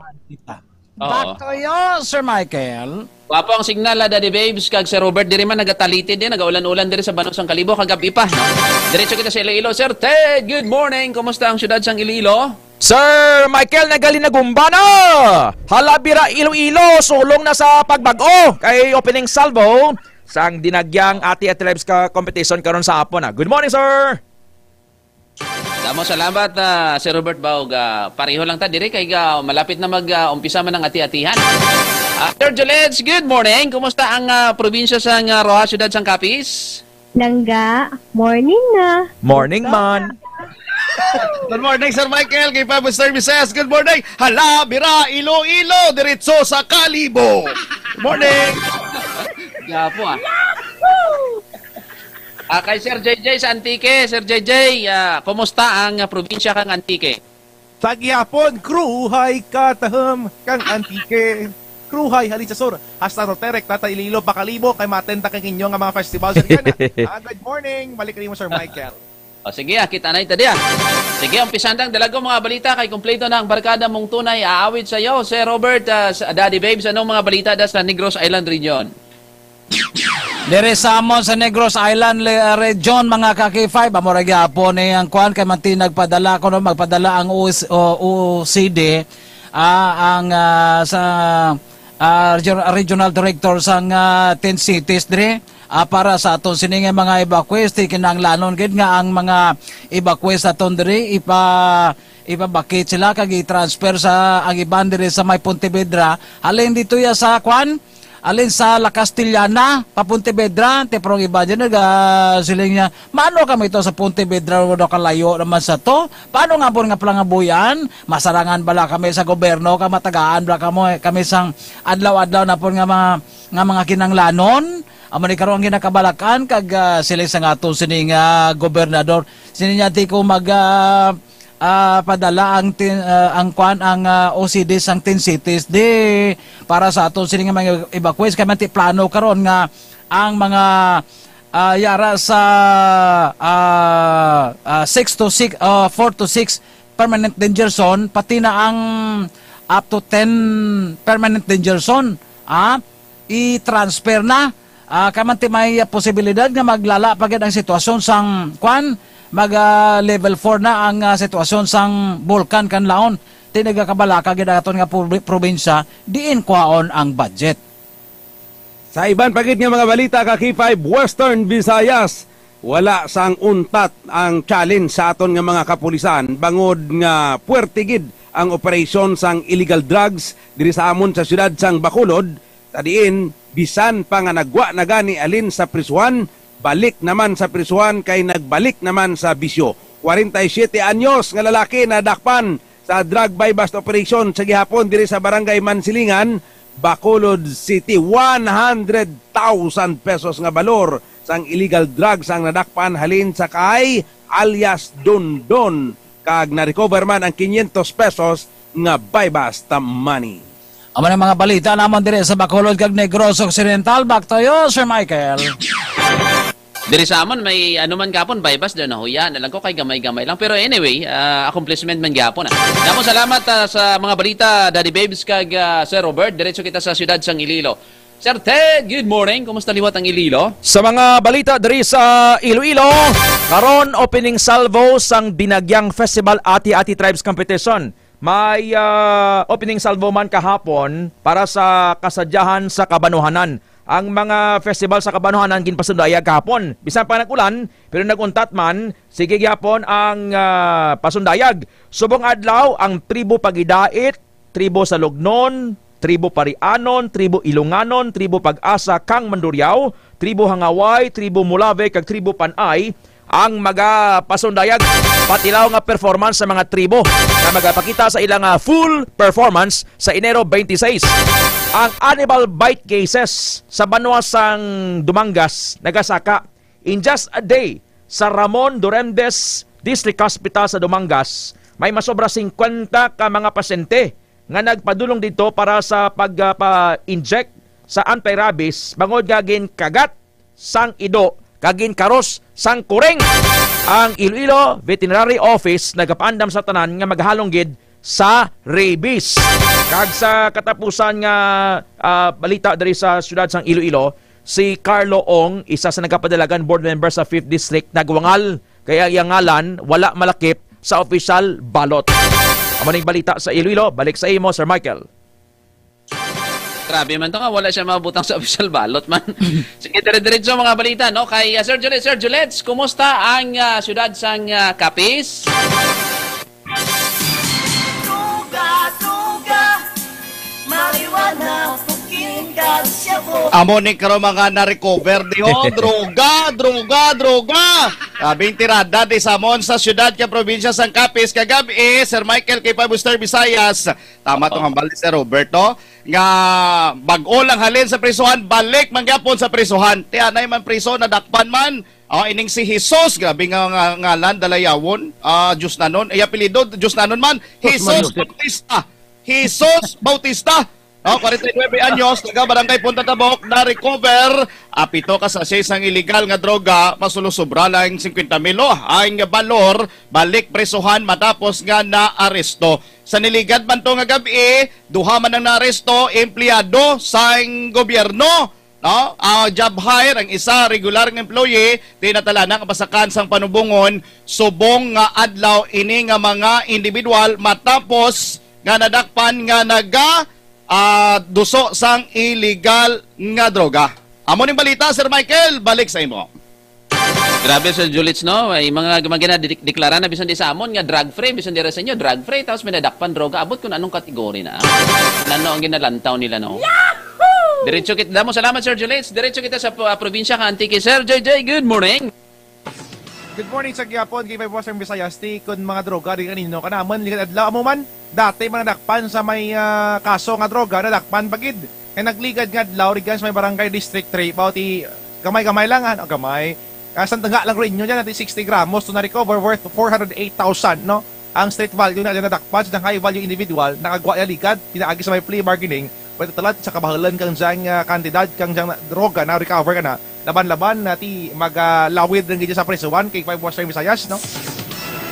Back to you, Sir Michael. Wapo ang signal, ah, Daddy Babes, kag Sir Robert, diri man nagatalited din, nagaulan-ulan diri sa Banos sang Kalibo, kagabi pa, no? Diretso kita sa Iloilo. Sir Ted, good morning. Kumusta ang siyudad sang Iloilo? Sir Michael, nagalinagumba na! Halabira, Iloilo, sulong na sa pagbag-o kay opening salvo sang Dinagyang Ati Ati Lives ka competition karon sa hapon, ah. Good morning, sir! Damo salamat, ah, Sir Robert Baog. Ah, pareho lang ta diri kay, ah, malapit na mag, ah, umpisa man ang ati-atihan. Ah, Sir Jolens, good morning. Kumusta ang, ah, probinsya sang, ah, Roxas, siyudad sang Capiz? Langga, morning na. Morning man. Good morning, Sir Michael. Kay Pablo Services, good morning. Halabira, Iloilo, diretso sa Kalibo. Good morning. Gapo, ah. Ah, kay Sir J J sa Antique. Sir J J, ah, kumusta ang, ah, probinsya kang Antique? Sa gihapon, kruhay katahom kang Antique. Kruhay halin sa sur, hasta Roterek, Tata Iloilo, Pakalibo, kay matenta kay ninyo nga mga festival sa Liana. Ah, good morning. Balik rin mo, Sir Michael. O, sige, ah, kita na ito diya. Sige, umpisan ang dalago mga balita kay kompleto na ang barkada mong tunay aawit sa iyo, Sir Robert, ah, sa Daddy Babes. Anong mga balita da sa Negros Island Region? Diri sa amon sa Negros Island le-, region, mga ka-K five, amo ra gyapon ni ang kwan kay manti nagpadala kuno magpadala ang O S, o, O C D, ah, ang, ah, sa, ah, Region-, Regional Director sang, ah, Ten Cities diri, ah, para sa aton sini nga mga evacuees, ti kinahanglanon gid nga ang mga evacuees aton diri ipa-, ipabakit sila kag i-transfer sa ang iban diri sa may Pontevedra, halin dito ya sa kwan, alin sa La Castellana, pa Pontevedra, ti pero ang iba dyan nag, ah, siling niya, "Mano kami to sa Pontevedra, no, kalayo naman sa to? Paano nga po nga palangabuyan? Masarangan bala kami sa gobyerno, ka matagaan bala kamo, kami sang adlaw-adlaw na po nga mga, nga mga kinanglanon?" Amo ni karon ang ginakabalakan kag, ah, siling sa nga ato sini nga gobernador. Sini niya ti ko mag, ah, ah, padala ang tin-, ah, ang kwan, ang, ah, O C D sang Ten Cities di para sa aton sini nga mga evacuees kay man ti plano karon nga ang mga, ah, yara sa, ah, ah, six to six, ah, four to six permanent danger zone, pati na ang up to ten permanent danger zone, ah, i-transfer na. Ah, kay man ti may posibilidad nga maglala pa gid ang sitwasyon sang, kwan, mag, ah, level four na ang, ah, sitwasyon sang Bulkan Kanlaon. Ti nagakabalaka gid ang aton nga probi-, probinsya diin kwaon ang budget. Sa iban pa gid nga mga balita, ka K five, Western Visayas, wala sang untat ang challenge sa aton nga mga kapulisan, bangod nga puwerte gid ang operasyon sang illegal drugs diri sa amon sa siyudad sang Bacolod, sa diin bisan pa nga nagwa na gani alin sa prisuhan, balik naman sa prisuhan kay nagbalik naman sa bisyo. Kwarenta y siyete anyos nga lalaki nadakpan sa drug buy-bust operation sa gihapon diri sa Barangay Mansilingan, Bacolod City. One hundred thousand pesos nga balor sang illegal drugs ang nadakpan halin sa kay alias Dondon, kag na-recover man ang quinientos pesos nga buy-bust money. Amo na mga balita namon diri sa Bacolod kag Negros Occidental. Back to you, Sir Michael. Diri sa amon, may ano man gapon, buy-bust daw, nahuya na lang ko kay gamay-gamay lang. Pero anyway, ah, accomplishment man gapon, ah. Damo salamat, ah, sa mga balita, Daddy Babes kag, ah, Sir Robert. Diretso kita sa siyudad sang Iloilo. Sir Ted, good morning. Kumusta liwat ang Iloilo? Sa mga balita diri sa Iloilo, karon opening salvo sang Dinagyang Festival Ati-Ati Tribes Competition. May, ah, opening salvo man kahapon para sa kasadyahan sa Kabanuhanan. Ang mga festival sa Kabanuhanan ginpasundayag kahapon. Bisan pa nag-ulan, pero nag-untat man, sige gyapon ang, ah, pasundayag. Subong adlaw, ang tribo Pagidait, tribo Salugnon, tribo Parianon, tribo Ilonganon, tribo Pag-asa kang Mandurriao, tribo Hangaway, tribo Mulave, kag tribo Panay ang magapasundayag. Patilaw nga performance sa mga tribo nga magapakita sa ilang, ah, full performance sa Enero twenty-six. Ang animal bite cases sa banwa sang Dumangas nagasaka. In just a day, sa Ramon Duremdes District Hospital sa Dumangas, may masobra singkwenta ka mga pasyente nga nagpadulong didto para sa pagpa-inject sa anti-rabies bangod nga ginkagat sang ido kag ginkaros sang kuring. Ang Iloilo Veterinary Office nagapaandam sa tanan nga maghalong gid sa rabies. Kag sa katapusan nga, ah, balita diri sa siyudad sang Iloilo, si Carlo Ong, isa sa nagapadalagan board member sa fifth District, nagwangal kay ang iyang ngalan wala malakip sa official ballot. Amo ning balita sa Iloilo. Balik sa imo, Sir Michael. Grabe man to nga, wala siya mabutang sa official ballot man. Sige, dire-diretso mga balita, no? Kay ah, Sir Juliet, Sir Juliet, kumusta ang ah, siyudad sang ah, Capiz? Droga, droga, marijuana, cocaine, kag shabu. Amo ni karon mga na-recover di ho. Droga, droga, droga. Ah, bintirada di samon sa siyudad kag probinsya sang Capiz kagab-i, Sir Michael, kay Five Star Visayas. Tama tong hambal ni Sir Robert, no? Nga bag-o lang halin sa prisuhan, balik man gyapon sa prisuhan. Ti anay man priso, nadakpan man. Oh, ining si Jesus, grabe nga, nga ngalan, dalayawon. Ah, Dios nanon. Ay, apelyido, Dios nanon man. Jesus Bautista. Jesus Bautista. Oh, forty-nine anyos, taga Barangay Punta Tabok, na-recover. Ah, pito ka sachet sang illegal nga droga, masulo-sobra lang fifty mil ang balor, balik prisuhan matapos nga naaresto. Sa niligad man to nga gab-i, duha man ang naaresto, empleyado sang gobyerno, no? Ah, job hire ang isa, regular nga employee, tinatala na kabasakan sang panubongon, subong nga adlaw ini nga mga individual matapos nga nadakpan nga naga ah, duso sang illegal nga droga. Amo ning balita, Sir Michael, balik sa imo. Grabe, Sir Julits, no? Ay mga mga ginadeklara na bisan di sa amon nga drug free, bisan di ra sa inyo drug free, tapos may nadakpan droga, abot kung anong kategory na. Ano ang ginalantaw nila, no? Diretso kita, damo salamat, Sir Julits. Diretso kita sa uh, probinsya ka Antique. Sir J J, good morning. Good morning sa gyapon kay Five Western Visayas. Ti kun mga droga di kanino ka naman ligad adlaw amo man dati mga nadakpan sa may ah, kaso nga droga nadakpan bagid kay nagligad nga adlaw rigan sa may barangay District three about ti gamay-gamay lang ano gamay. Kasan tanga lang rin yun yan ati sixty gramos to na-recover worth four hundred eight thousand no. Ang street value na nadakpan sa high value individual nakagwa ya ligad pinaagi sa may plea bargaining. Pwede talat sa kabahalan kang dyang ah, kantidad kang dyang droga na recover ka na laban-laban na ti magalawid rin gid sa prisuhan kay Five Western Visayas, no?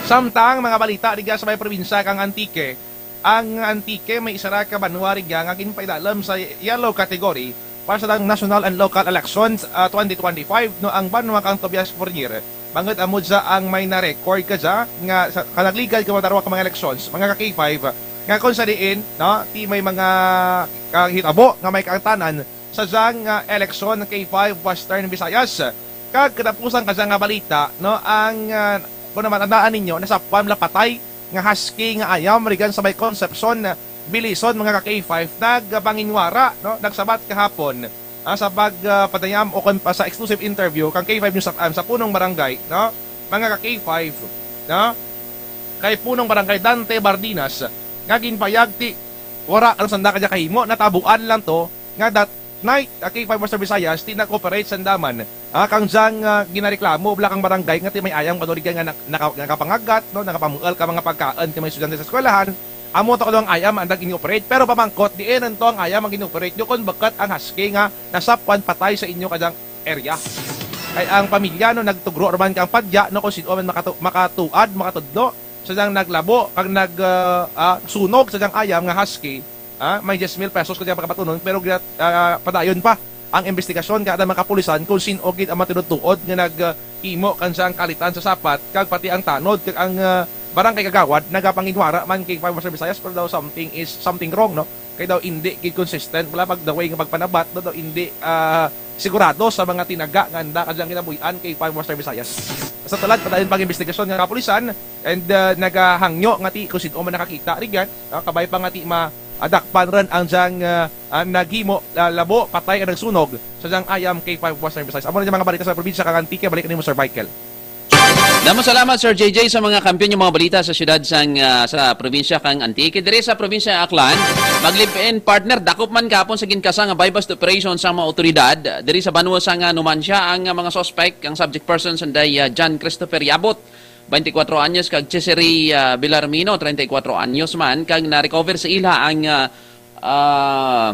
Samtang mga balita diga sa may probinsya kang Antique, ang Antique may isa ra ka banwa riga nga ginpaidalam sa yellow category para sa national and local elections uh, twenty twenty-five no ang banwa kang Tobias Fornier bangod amod sa ang may na-record ka dya nga sa kanagligad ka matarwa ka mga elections mga ka K five nga kung sa diin no ti may mga kahitabo nga may kaangtanan sa dyang uh, eleksyon kay five Western Visayas. Kag katapusan ka nga balita, no, ang uh, kung naman andaan ninyo, nasapwan na patay nga husky nga ayam rigan sa may Concepcion, Bilison, mga ka K five, nagpanginwara, no, nagsabat kahapon ah, sa pag uh, padayam o kon, sa exclusive interview kang K five News F M sa punong barangay, no, mga ka K five, no, kay punong barangay Dante Bardinas nga ginpayag ti wara ang sanda kadya kahimo natabuan lang to nga that night, uh, K five Western Visayas, ti nag-operate sa Andaman. Ah, kang dyang uh, ginareklamo, bala kang barangay nga ti may ayang panurigan nga nak- naka- nakapangagat, no, nakapamual ka mga pagkaon ti may estudyante sa eskwelahan. Amo to ang ayam ang nag-inoperate, pero pamangkot, diin to ang ayam ang ginoperate nyo kung bakat ang husky nga nasapwan patay sa inyo kadang area. Kay ang pamilya no nagtugro man kang padya no kung sino man makatu- makatuad, makatudlo sa dang naglabo kag nag uh, uh, sunog sa dang ayam nga husky ah, may diyes mil pesos ko dyan pagkapatunon, pero ginat, ah, padayon pa ang investigasyon kada mga kapulisan kung sin-o gid ang matinuod-tuod nga nag ah, himo kan siya ang kalitan sa sapat kag pati ang tanod kag ang ah, barangay kagawad nagapanginwara man kay Five Western Visayas pero daw something is something wrong no kay daw indi gid consistent wala pag the way nga pagpanabat no daw indi ah, sigurado sa mga tinaga nga anda kag ang ginabuy-an kay Five Western Visayas sa tulad padayon pag investigasyon nga kapulisan and ah, nagahangyo nga ti kung sin-o man nakakita rigyan ah, kabay pa nga ti ma adakpan ran ang dyang ah, ah, naghimo ah, labo patay ang nagsunog sa dyang ayam K five Western Visayas. Amo na dyang mga balita sa probinsya kang Antique. Balik nimo Sir Michael. Damo salamat Sir J J sa mga kampiyon yung mga balita sa siyudad sang ah, sa probinsya kang Antique. Diri sa probinsya Aklan, mag-live-in partner dakop man kapon sa ginkasa nga buy-bust operation sa mga otoridad. Diri sa banwa sa nga Numancia ang ah, mga suspect, ang subject person sanday ah, John Christopher Yabot. twenty-kwatro anyos kag Cesare uh, Villarmino, treinta y cuatro anyos man, kag na-recover sa ila ang uh, uh,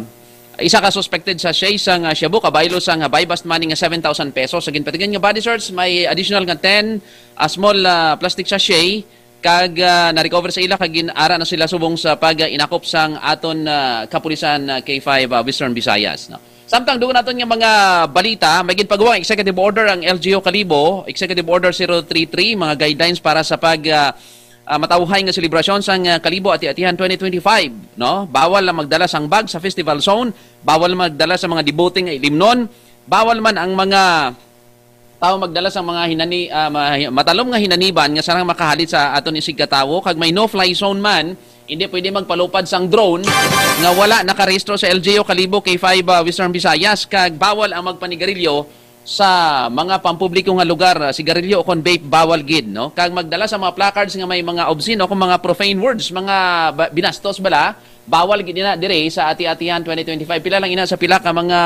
isa ka suspected sachet sang uh, shabu kabaylo sang uh, buy-bust money nga seven thousand pesos. Sa ginpatigan nga body search, may additional nga ten uh, small uh, plastic sachet kag ah, na-recover sa ila kag gin-ara na sila subong sa pag-inakop sang aton ah, kapulisan ah, K five ah, Western Visayas, no. Samtang dugon naton nga mga balita, may ginpagawa nga executive order ang L G U Kalibo, Executive Order zero three three, mga guidelines para sa pag ah, ah, matawhay nga selebrasyon sang ah, Kalibo Ati-Atihan twenty twenty-five, no. Bawal lang magdala sang bag sa festival zone, bawal magdala sa mga debote nga ilimnon, bawal man ang mga tawo magdala sang mga hinani ah, mga hi- matalom nga hinaniban nga sarang makahalit sa aton isig katawo, kag may no-fly zone man, hindi pwede magpalupad sang drone nga wala nakarehistro sa L G U Kalibo K five ah, Western Visayas, kag bawal ang magpanigarilyo sa mga pampubliko nga lugar, ah, sigarilyo o kon vape bawal gid, no? Kag magdala sa mga placards nga may mga obscene o kung mga profane words, mga ba- binastos bala, bawal gid na dire sa Ati-Atihan twenty twenty-five. Pila lang ina sa pila ka mga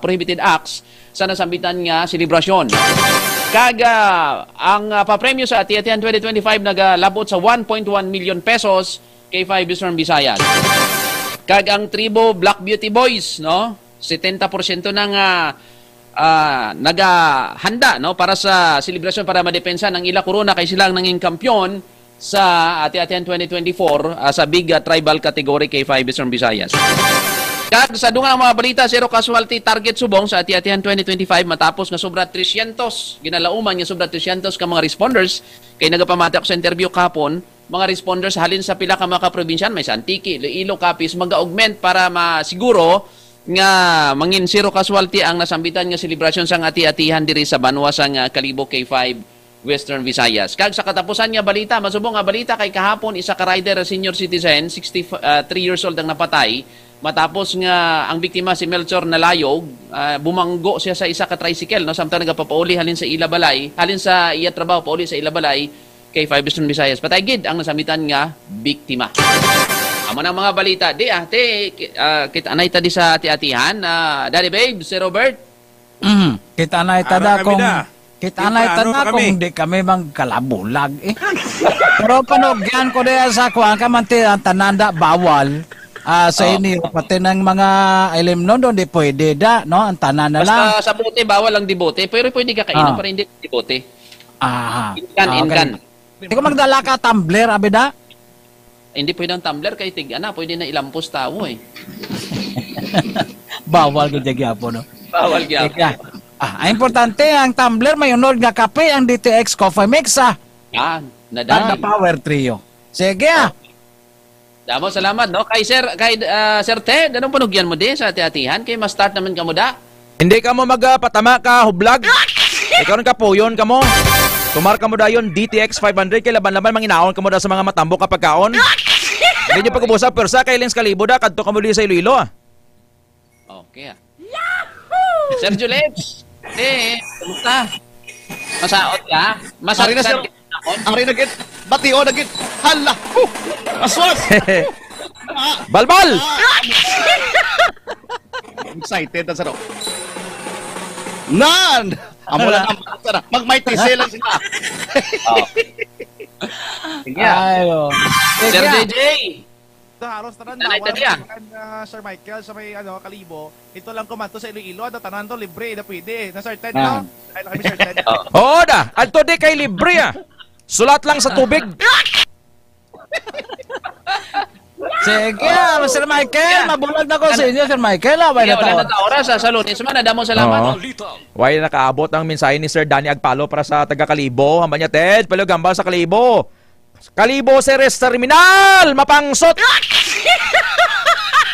prohibited acts sa nasambitan nga selebrasyon. Kag ah, ang ah, papremyo sa Ati-Atihan twenty twenty-five nagalabot sa one point one million pesos, K five Western Visayas. Kag ang tribo Black Beauty Boys, no? Setenta porsyento na nga ah, nagahanda, no, para sa selebrasyon para madepensa ang ila korona kay sila ang nangin kampiyon sa Ati-Atihan twenty twenty-four ah, sa big ah, tribal category K five Western Visayas. Kag sa dugang mga balita, zero casualty target subong sa Ati-Atihan twenty twenty-five matapos nga sobra trescientos, ginalauman nga sobra trescientos ka mga responders kay nagapamati ako sa interview kahapon, mga responders halin sa pila ka mga kaprobinsyan, may sa Antique, Iloilo, Capiz, mag-augment para masiguro nga mangin zero casualty ang nasambitan nga selebrasyon sang ati-atihan diri sa banwa sang ah, Kalibo K five, Western Visayas. Kag sa katapusan nga balita, masubong nga balita kay kahapon isa ka rider, a senior citizen, sixty-three years old ang napatay matapos nga ang biktima si Melchor Nalayog, ah, bumanggo siya sa isa ka tricycle, no, samtang nagapapauli halin sa ila balay, halin sa iya trabaho pauli sa ila balay, K five Western Visayas. Patay gid ang nasambitan nga biktima. Amo na ang mga balita. Di ah, te, ki- ah, kita anay ta di sa ati-atihan. Ah, Daddy Babe, si Robert. Mm, kita na Ara itada kami kung na. kita May na plano itada pa kami. kung di kami magkalabulag eh. Pero panugyan ko diya sa kuan ka man ti ang tananda bawal ah, sa Ah, inyo pati ng mga ilimnon doon di pwede da no ang tanan na lang. Basta sa bote, bawal ang dibote. Pero pwede ka kainom, Ah. Pero hindi dibote. Aha. Inkan, Ah, okay. Inkan. Di ko magdala ka tumbler, abi da? Hindi pwede ang tumbler kay tig ana, pwede na ilampos tawo eh. Bawal gid gyapon, no? Bawal gyapon. Kaya, ah, ang importante, ang tumbler may unod nga kape, ang D T X Coffee Mix, ah. Ah, And the naday. Power Trio. Sige, ah. Damo salamat, no? Kay Sir, kay ah, Sir Ted, anong panugyan mo di sa ati-atihan? Kay ma-start naman ka mo da? Hindi ka mo magpatama ka hublag. Ikaw ang kapuyon ka mo. Tumar ka mo dayon D T X five hundred kay laban-laban manginaon ka mo da sa mga matambok ka pagkaon. Hindi niyo pag-ubusa pwersa kay Lens Kalibo da kadto ka mo dili sa Iloilo ah. Okay ah. Sir Juleps, eh, kumusta? Masaot ka? Ari na, sir. Masaktan ka? Ari na gid. Batio na gid. Hala. Huh! Aswang! Ah, Balbal! ah. Excited na sa Nan! Amo lang ang sana. Mag-mighty sale lang sila. Oh. Sige. Ayo. Sir Sige. J J. Ito, haros tanan Nanay nawal Tadia. Ang, ah, Sir Michael, sa may, ano, Kalibo. Ito lang kumanto sa Iloilo, ano, tanan to, libre, na pwede. Na certain, Ah. No? Ay, na kami certain. Oh. Oo da, adto di kay libre ah. Sulat lang sa tubig. Sige, ah, Sir Michael, Yeah. Mabulag na ko sa Ano? Inyo, Sir Michael, ah, wala Sige, na wala tao. Na ta oras, ah, sa Lunes man, damo salamat. Oo. Wala nakaabot ang mensahe ni Sir Danny Agpalo para sa taga Kalibo. Hamba niya, Ted, palo gambal sa Kalibo. Kalibo, Ceres Terminal, mapangsot.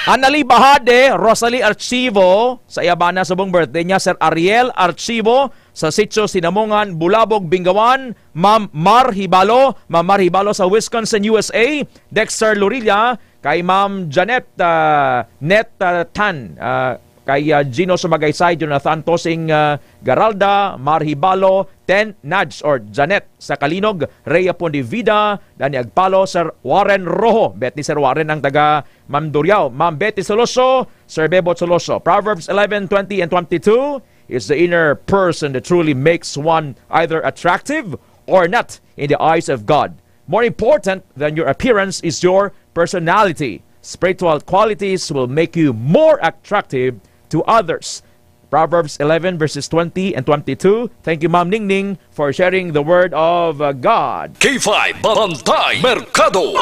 Anali Bahade, Rosalie Archivo, sa iya bana subong birthday niya, Sir Ariel Archivo, sa Sitio Sinamongan, Bulabog, Bingawan, Ma'am Mar Hibalo, Ma'am Mar Hibalo sa Wisconsin, U S A, Dexter Lorilla, kay Ma'am Janet, ah, Net, ah, Tan, ah, kay, ah, Gino Sumagaysay, Jonathan Tosing, ah, Garalda, Mar Hibalo, Ten Naj or Janet sa Kalinog, Rhea Pondivida, Dani Agpalo, Sir Warren Rojo, bet ni Sir Warren ang taga Ma'am Duriao, Ma'am Betty Soloso, Sir Bebot Soloso. Proverbs eleven twenty and twenty-two, "It's the inner person that truly makes one either attractive or not in the eyes of God. More important than your appearance is your personality. Spiritual qualities will make you more attractive to others." Proverbs eleven verses twenty and twenty-two. Thank you, Ma'am Ningning, for sharing the word of, uh, God. K five Bantay Merkado.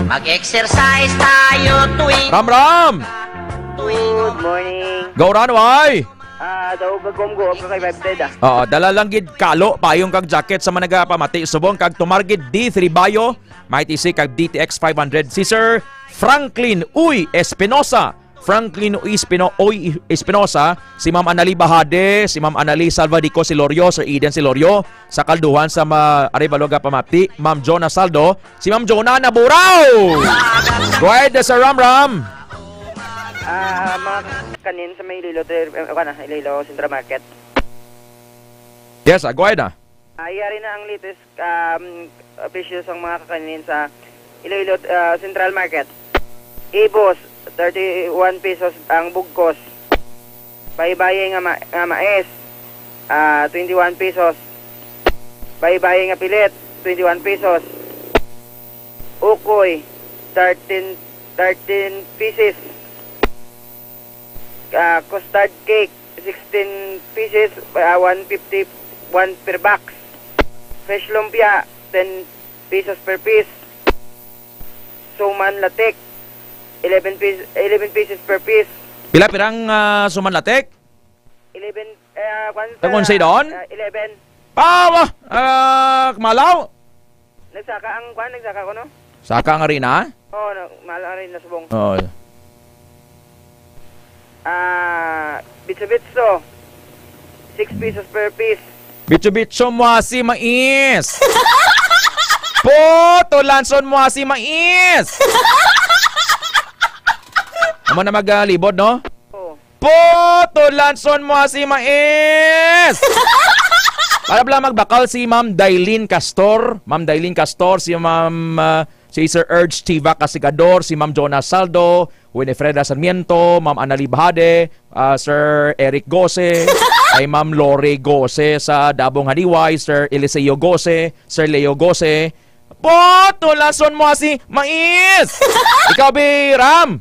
Mag-exercise tayo tuwing Ram Ram! Tuwing Good morning. Gauran, why? Ah, daw gagom go up ka kay five dead, ah. Oo, dala lang gid kalo, payong kag jacket sa mga nagapamati subong kag tumar gid D three Bayo, Mighty C kag D T X five hundred. Si Sir Franklin Uy Espinosa. Franklin Uy Espino-, Uy Espinosa, si Ma'am Anali Bahade, si Ma'am Anali Salvadico Silorio, Sir Eden Silorio, sa kalduhan sa ma-, Arevalo gapamati, Ma'am Jonah Saldo, si Ma'am Jonah Naburaw. Go ahead, Sir Ram Ram. Ah, mga kanin sa may Iloilo, ter-, eh, kuwan na, Iloilo Central Market. Yes, ah, go ahead, ah. Ah, yari na ang latest, um, presyo sang mga kakanin sa Iloilo, ah, Central Market. Ibos, thirty-one pesos ang bugkos. Baybayi nga ma-, nga mais, ah, twenty-one pesos. Baybayi nga pilit, twenty-one pesos. Ukoy, thirteen, thirteen pieces. Ah, custard cake, sixteen pieces, ah, one fifty, one per box. Fresh lumpia, ten pesos per piece. Suman latik, eleven pis-, eleven pieces per piece. Pila, pirang, ah, suman latik? Eleven, eh, ah, kwan, Ang unsay doon? Ah, eleven. Ah, wah! Ah, kamalaw! Nagsaka ang kwan, nagsaka ko, no? Saka ang arena? Oo, no, mahal ang arena subong. Oo. Ah, bitso-bitso. Six pesos per piece. Bitso-bitso mo si mais. Puto lanson mo si mais. Amo na maglibod, no? Oo. Puto lanson mo si mais. Para pala magbakal si Ma'am Dailin Castor. Ma'am Dailin Castor, si Ma'am, ah, si Sir Urge Tiva Casigador, si Ma'am Jonah Saldo, Winifreda Sarmiento, Ma'am Annalie Bahade, ah, Sir Eric Gose, kay Ma'am Lori Gose sa Dabong Haniway, Sir Eliseo Gose, Sir Leo Gose. Puto lanson mo si mais. Ikaw, Biram.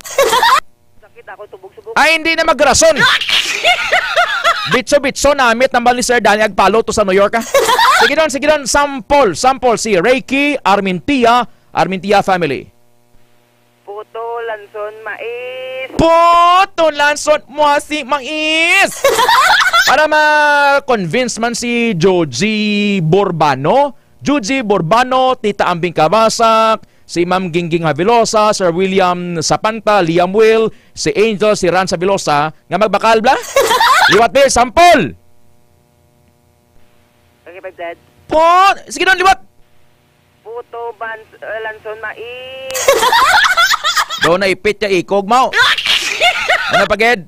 Sakit ako, tubog-subog. Ay, hindi na magrason. Bitso-bitso, namit naman ni Sir Danny Agpalo to sa New York, ah. Sige doon, sige doon. Sample, sample si Reiki Armintia, Armintia family. Puto, lanson, mais. Puto, lanson, muasi, mais. Para ma-convince man si Joji Borbano, Juji Borbano, Tita Ambing Kabasak, si Ma'am Gingging Havilosa, Sir William Sapanta, Liam Will, si Angel, si Ran Sabilosa, nga magbakal bla? Liwat, be, sample! Okay, five dead. Po! Sige doon, liwat! Puto, bans-, uh, lanson, mais. Doon na ipit ya ikog mo. Ano pa, Ged?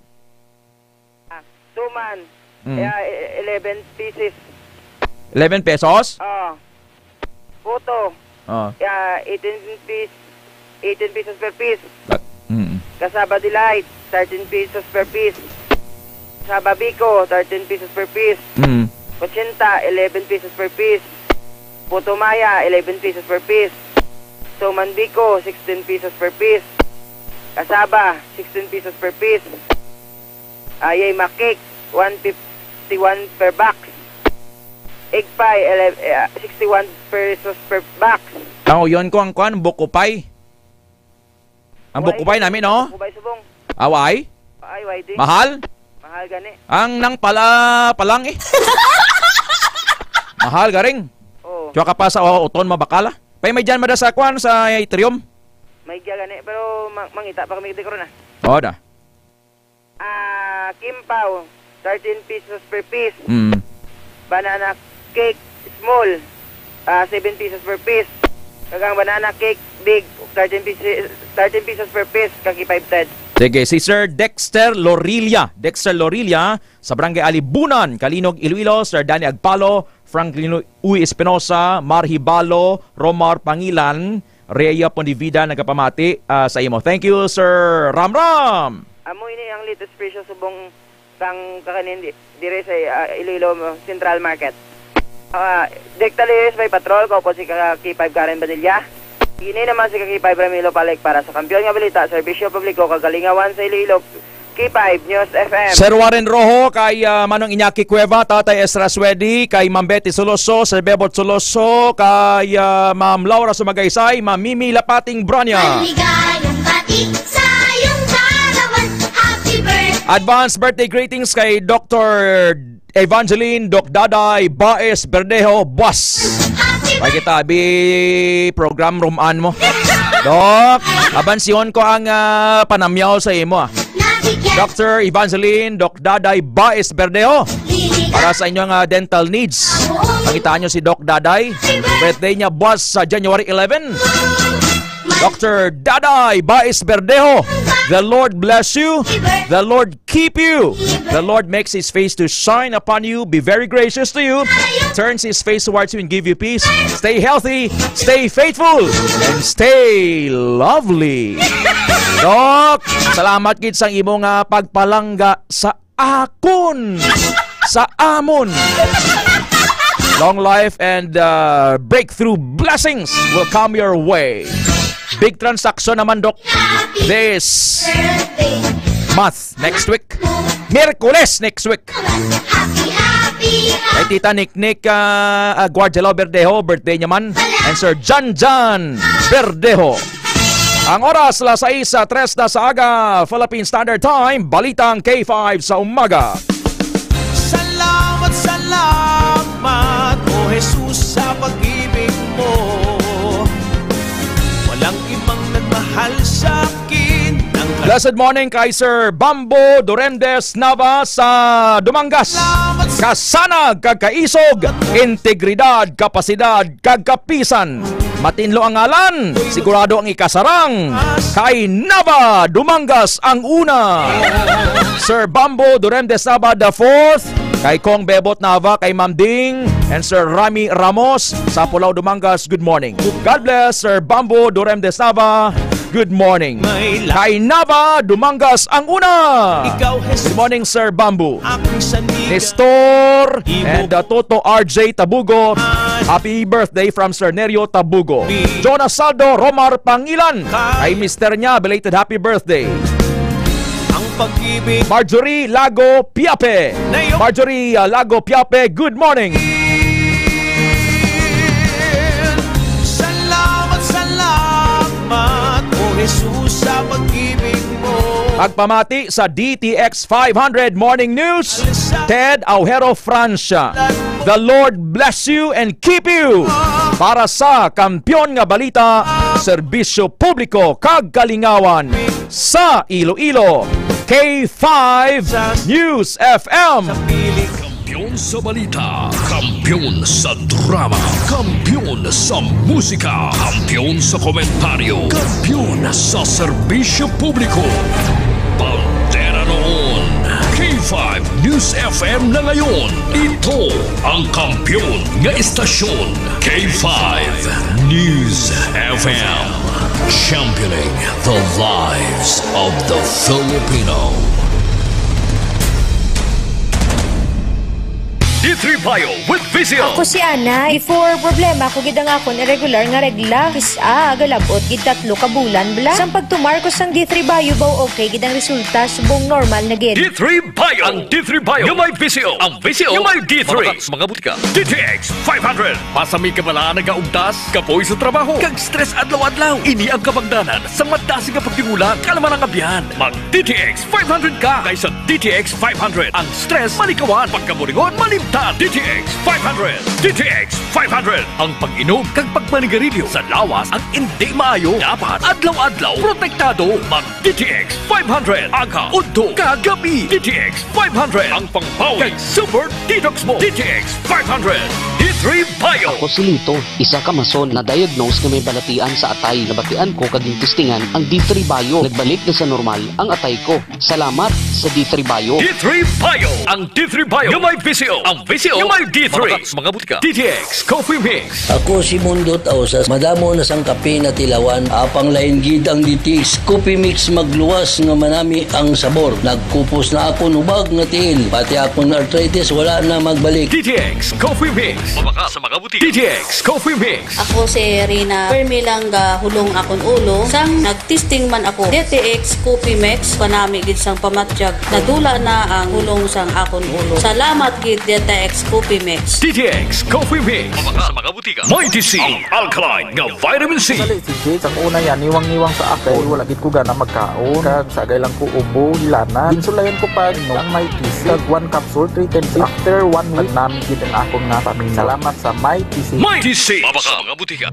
Ah, suman. Mm. Kaya, e-, eleven pieces. Eleven pesos? Oo. Puto. Oo. Kaya, eighteen pis-, eighteen pesos per piece. Ka-, mm. Cassava Delight, thirteen pesos per piece. Cassava Biko, thirteen pesos per piece. Mm. Ochenta, eleven pesos per piece. Puto Maya, eleven pesos per piece. Suman Biko, sixteen pesos per piece. Cassava, sixteen pesos per piece. Ayay makik, one fifty-one per box. Egg pie, ele-, eh, sixty-one pesos per box. Ang uyon ko ang kwan, buko pie. Ang buko pie nami, no? Buko pie subong. Away? Ay, why di? Mahal? Mahal gani. Ang nang pala, palang eh. Mahal, garing. Oo. Tsaka pa sa, oh, uton mabakala. Pay may dyan mada sa kwan, sa atrium. May dyan gani, pero ma-, mangita pa kami dito ron, ah. Oo, da. Ah, kimpaw, thirteen pesos per piece. Mm. Banana cake, small, ah, seven pesos per piece. Kag ang banana cake, big, thirteen pesos, thirteen pesos per piece, kag five ten. Sige, si Sir Dexter Lorilla. Dexter Lorilla, sa Barangay Alibunan, Calinog, Iloilo, Sir Danny Agpalo, Franklin Uy Espinosa, Marhi Balo, Romar Pangilan, Rhea Pondivida nagapamati, ah, sa imo. Thank you, Sir Ramram. Amo ini ang latest presyo subong sang kakanin di-, dire sa, ah, Iloilo Central Market. Ah, direkta lilis may patrol, kaupod si ka K five Karen Banilla. Ini naman si ka K five Ramilo Palik para sa Kampiyon nga Balita, Serbisyo Publiko, Kagalingawan sa Iloilo, K five News F M. Sir Warren Rojo, kay, ah, Manong Iñaki Cueva, Tatay Ezra Suedi, kay Ma'am Betty Soloso, Sir Bebot Soloso, kay, ah, Ma'am Laura Sumagaysay, Ma'am Mimi Lapating Branya. Maligayang bati sa iyong kaarawan. Happy birthday. Advance birthday greetings kay Doctor Evangeline Doc Daday Baez Verdejo Buas. Happy Ay kita, bi program ruman mo. Doc, abansyon ko ang, ah, panamyaw sa imo, ah. Doctor Evangeline Doc Daday Baez Verdejo, para sa inyong, ah, dental needs. Pangitaan nyo si Doc Daday. Birthday niya buas sa January eleven. Doctor Daday Baez Verdejo, the Lord bless you. The Lord keep you. The Lord makes His face to shine upon you, be very gracious to you, turns His face towards you and give you peace. Stay healthy, stay faithful, and stay lovely. Doc, salamat gid sang imo nga pagpalangga sa akon, sa amon. Long life and, uh, breakthrough blessings will come your way. Big transaction naman, Doc, this month, next week. Miyerkules next week. Kay Tita Niknik, ah, ah, Guardialo Verdejo, birthday niya man. And Sir Jan Jan Verdejo. Ang oras, alas sais, ah, tres na sa aga, Philippine Standard Time, Balitang K five sa umaga. Salamat, salamat, O Jesus, sa pag-ibig mo. Walang ibang nagmahal sa akin. Blessed morning kay Sir Bambo Duremdes Nava sa Dumangas. Kasanag kag kaisog, integridad, kapasidad, kag kapisan. Matinlo ang ngalan, sigurado ang ikasarang. Kay Nava Dumangas ang una. Sir Bambo Duremdes Nava the fourth. Kay Kong Bebot Nava, kay Ma'am Ding, and Sir Rami Ramos sa Pulao Dumangas, good morning. God bless, Sir Bambo Duremdes Nava, good morning. Kay Nava Dumangas ang una. Good morning, Sir Bambo. Nestor and, uh, Toto R J Tabugo, happy birthday from Sir Nerio Tabugo. Jonas Saldo, Romar Pangilan, kay mister niya, belated happy birthday. Ang pag-ibig Marjorie Lago Piape. Marjorie, uh, Lago Piape, good morning. Salamat, salamat, O Jesus, sa pag-ibig mo. Pagpamati sa D T X five hundred Morning News, Ted Aujero Francia. The Lord bless you and keep you. Para sa Kampiyon nga Balita, Serbisyo Publiko kag Kalingawan sa Iloilo, K five News F M. Kampiyon sa balita, kampiyon sa drama, kampiyon sa musika, kampiyon sa komentaryo, kampiyon sa serbisyo publiko. Bandera noon, K five News F M na ngayon. Ito ang kampiyon nga istasyon, K five News F M. Championing the lives of the Filipino. D three Bio with Visio. Ako si Ana. Before, problema ko gid ang akon irregular nga regla. Kis-a, galab-ot gid tatlo ka bulan bala. Sang pagtumar ko sang D three Bio, baw okay gid ang resulta, subong normal na gid. D three Bio. Ang D three Bio nga may Visio. Ang Visio nga may D three. Mga, mga butika. D T X five hundred. Pasami ka bala nagaugtas, kapoy sa trabaho, kag stress adlaw-adlaw. Ini ang kabangdanan sa madasig nga pagtingulang. Kalma ang abyan. Mag D T X five hundred ka kaysa D T X five hundred. Ang stress malikawan, pagkaburingon malimtan. D T X five hundred. D T X five hundred. Ang pag-inom kag pagmanigarilyo sa lawas ang indi maayo. Dapat adlaw-adlaw protektado. Mag D T X five hundred. Aga, udto, kag gabi. D T X five hundred. Ang pangbawi kag super detox mo. D T X five hundred. D three Bio. Ako si Lito, isa ka mason na diagnose nga may balatian sa atay. Nabatian ko kag gintistingan ang D three Bio. Nagbalik na sa normal ang atay ko. Salamat sa D three Bio. D three Bio. Ang D three Bio nga may Visio. Ang Visio nga may D three. Mga, mga butika. D T X Coffee Mix. Ako si Mundot Ausas. Madamo na sang kape na tilawan. Apang lain gid ang D T X Coffee Mix, magluwas nga manami ang sabor. Nagkupos na akon hubag nga tiil. Pati akon arthritis wala na magbalik. D T X Coffee Mix. Baka sa mga butika. D T X Coffee Mix. Ako si Rina. Permi lang gahulong akon ulo. Sang nagtesting man ako, D T X Coffee Mix, kanami gid sang pamatyag. Nadula na ang hulong sang akon ulo. Salamat gid, D T X Coffee Mix. D T X Coffee Mix. Baka sa mga butika. Mighty C, ang alkaline nga vitamin C. Dali, sige, sang una yan, niwang-niwang sa akon. Wala gid ko gana magkaon. Kag sagay lang ko ubo, hilanat. Ginsulayan ko pa, no, ang may kisi. Kag one capsule, three times. After one week, nagnami gid ang akon nga paminyo. Salamat sa may kisi. Mighty C. Baka sa mga butika.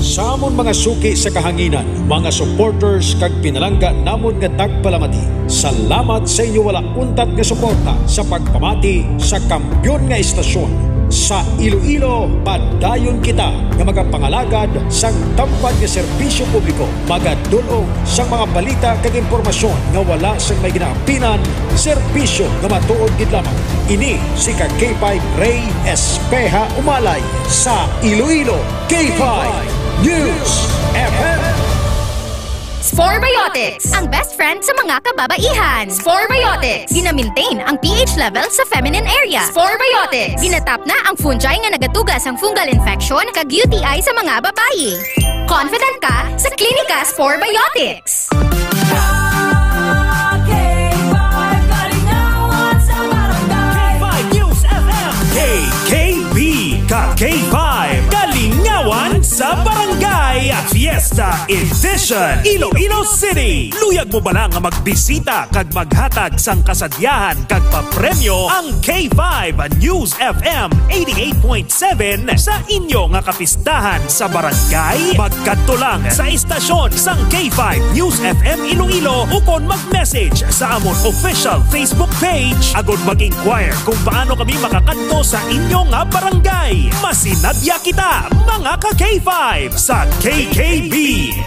Sa amon mga suki sa kahanginan, mga supporters kag pinalangga namon nga tagpalamati, salamat sa inyo wala untat nga suporta sa pagpamati sa kampiyon nga estasyon. Sa Iloilo, padayon kita nga magapangalagad sang tampad nga serbisyo publiko, magadul-ong sang mga balita kag impormasyon nga wala sang may ginaampinan, serbisyo nga matuod gid lamang. Ini si ka K five Rey Espeha Umalay sa Iloilo. K five News F M. Sporebiotics, ang best friend sa mga kababaihan. Sporebiotics, gina-maintain ang P H level sa feminine area. Sporebiotics, ginatap na ang fungi nga nagatuga sang fungal infection kag U T I sa mga babayi. Confident ka sa Klinika Sporebiotics. K five News F M. K K B, ka K five, Kalingawan sa Barangay, Fiesta Edition, Iloilo City. Luyag mo bala nga magbisita kag maghatag sang kasadyahan kag papremyo ang K five News F M eighty-eight point seven sa inyo nga kapistahan sa barangay? Magkadto lang sa istasyon sang K five News F M Iloilo ukon mag-message sa amon official Facebook page agud mag-inquire kung paano kami makakadto sa inyo nga barangay. Masinadya kita, mga ka K five, sa K K B,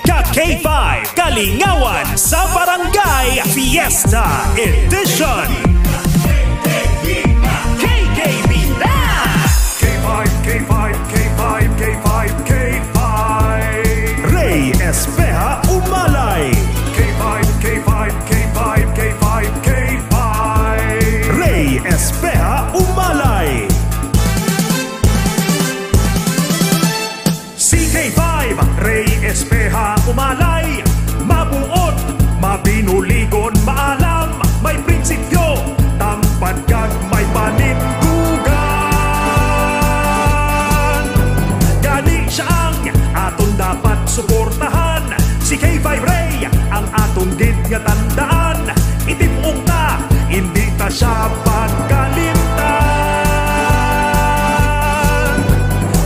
ka K five, Kalingawan sa Barangay Fiesta Edition. K K B na! K five, K five, K five, K five, K five. Rey Espeha Umalay. K five, K five, K five, K five, K five. Rey Espeha Umalay. Si K five, Rey Espeha Umalay, mabuot, mabinuligon, maalam, may prinsipyo, tampad kag may panindugan. Gani siya ang aton dapat suportahan. Si K five Rey ang aton gid nga tandaan. Itim-ong ta, hindi ta siya pagkalimtan.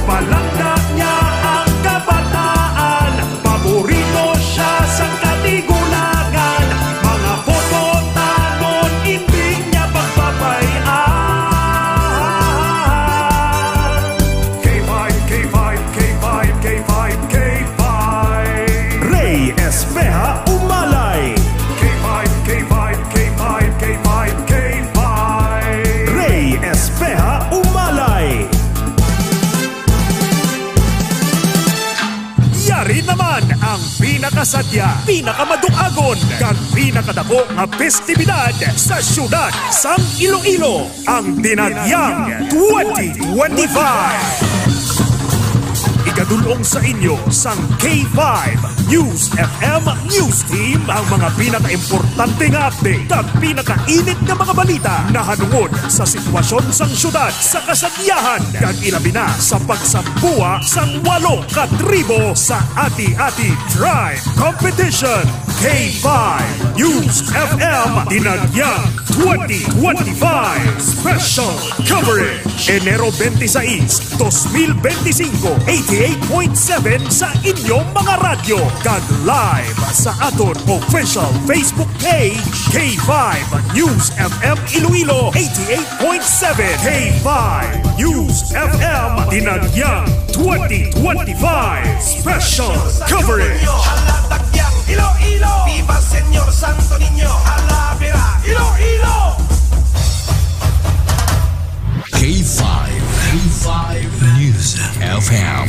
Palangga niya ang kabataan, paborito siya sa katigulangan. Mga bototanon, hindi niya pagpabay-an. K five, K five, K five, K five, K five. Rey Espeha Umalay. K five, K five, K five, K five, K five. Rey Espeha Umalay. Yari naman ang pinakasadya, pinakamaduagon, kag pinakadako nga festibidad sa siyudad sang Iloilo, ang Dinagyang twenty twenty-five. Igadul-ong sa inyo sang K five News F M News Team ang mga pinakaimportante nga update kag pinakainit nga mga balita nahanungod sa sitwasyon sang siyudad, sa kasadyahan, kag ilabi na sa pagsambuwa sang walo ka tribo sa Ati-Ati Tribe Competition. K five News F M Dinagyang twenty twenty-five Special Coverage. Enero twenty-six, dos mil benti singko, eighty-eight point seven sa inyong mga radyo, kag live sa aton official Facebook page, K five News F M Iloilo, eighty-eight point seven K five News F M, Dinagyang twenty twenty-five Special Coverage. Hala, Tagyang, Iloilo! Viva Señor Santo Niño! Hala, Bira, Iloilo! K five, K five News F M,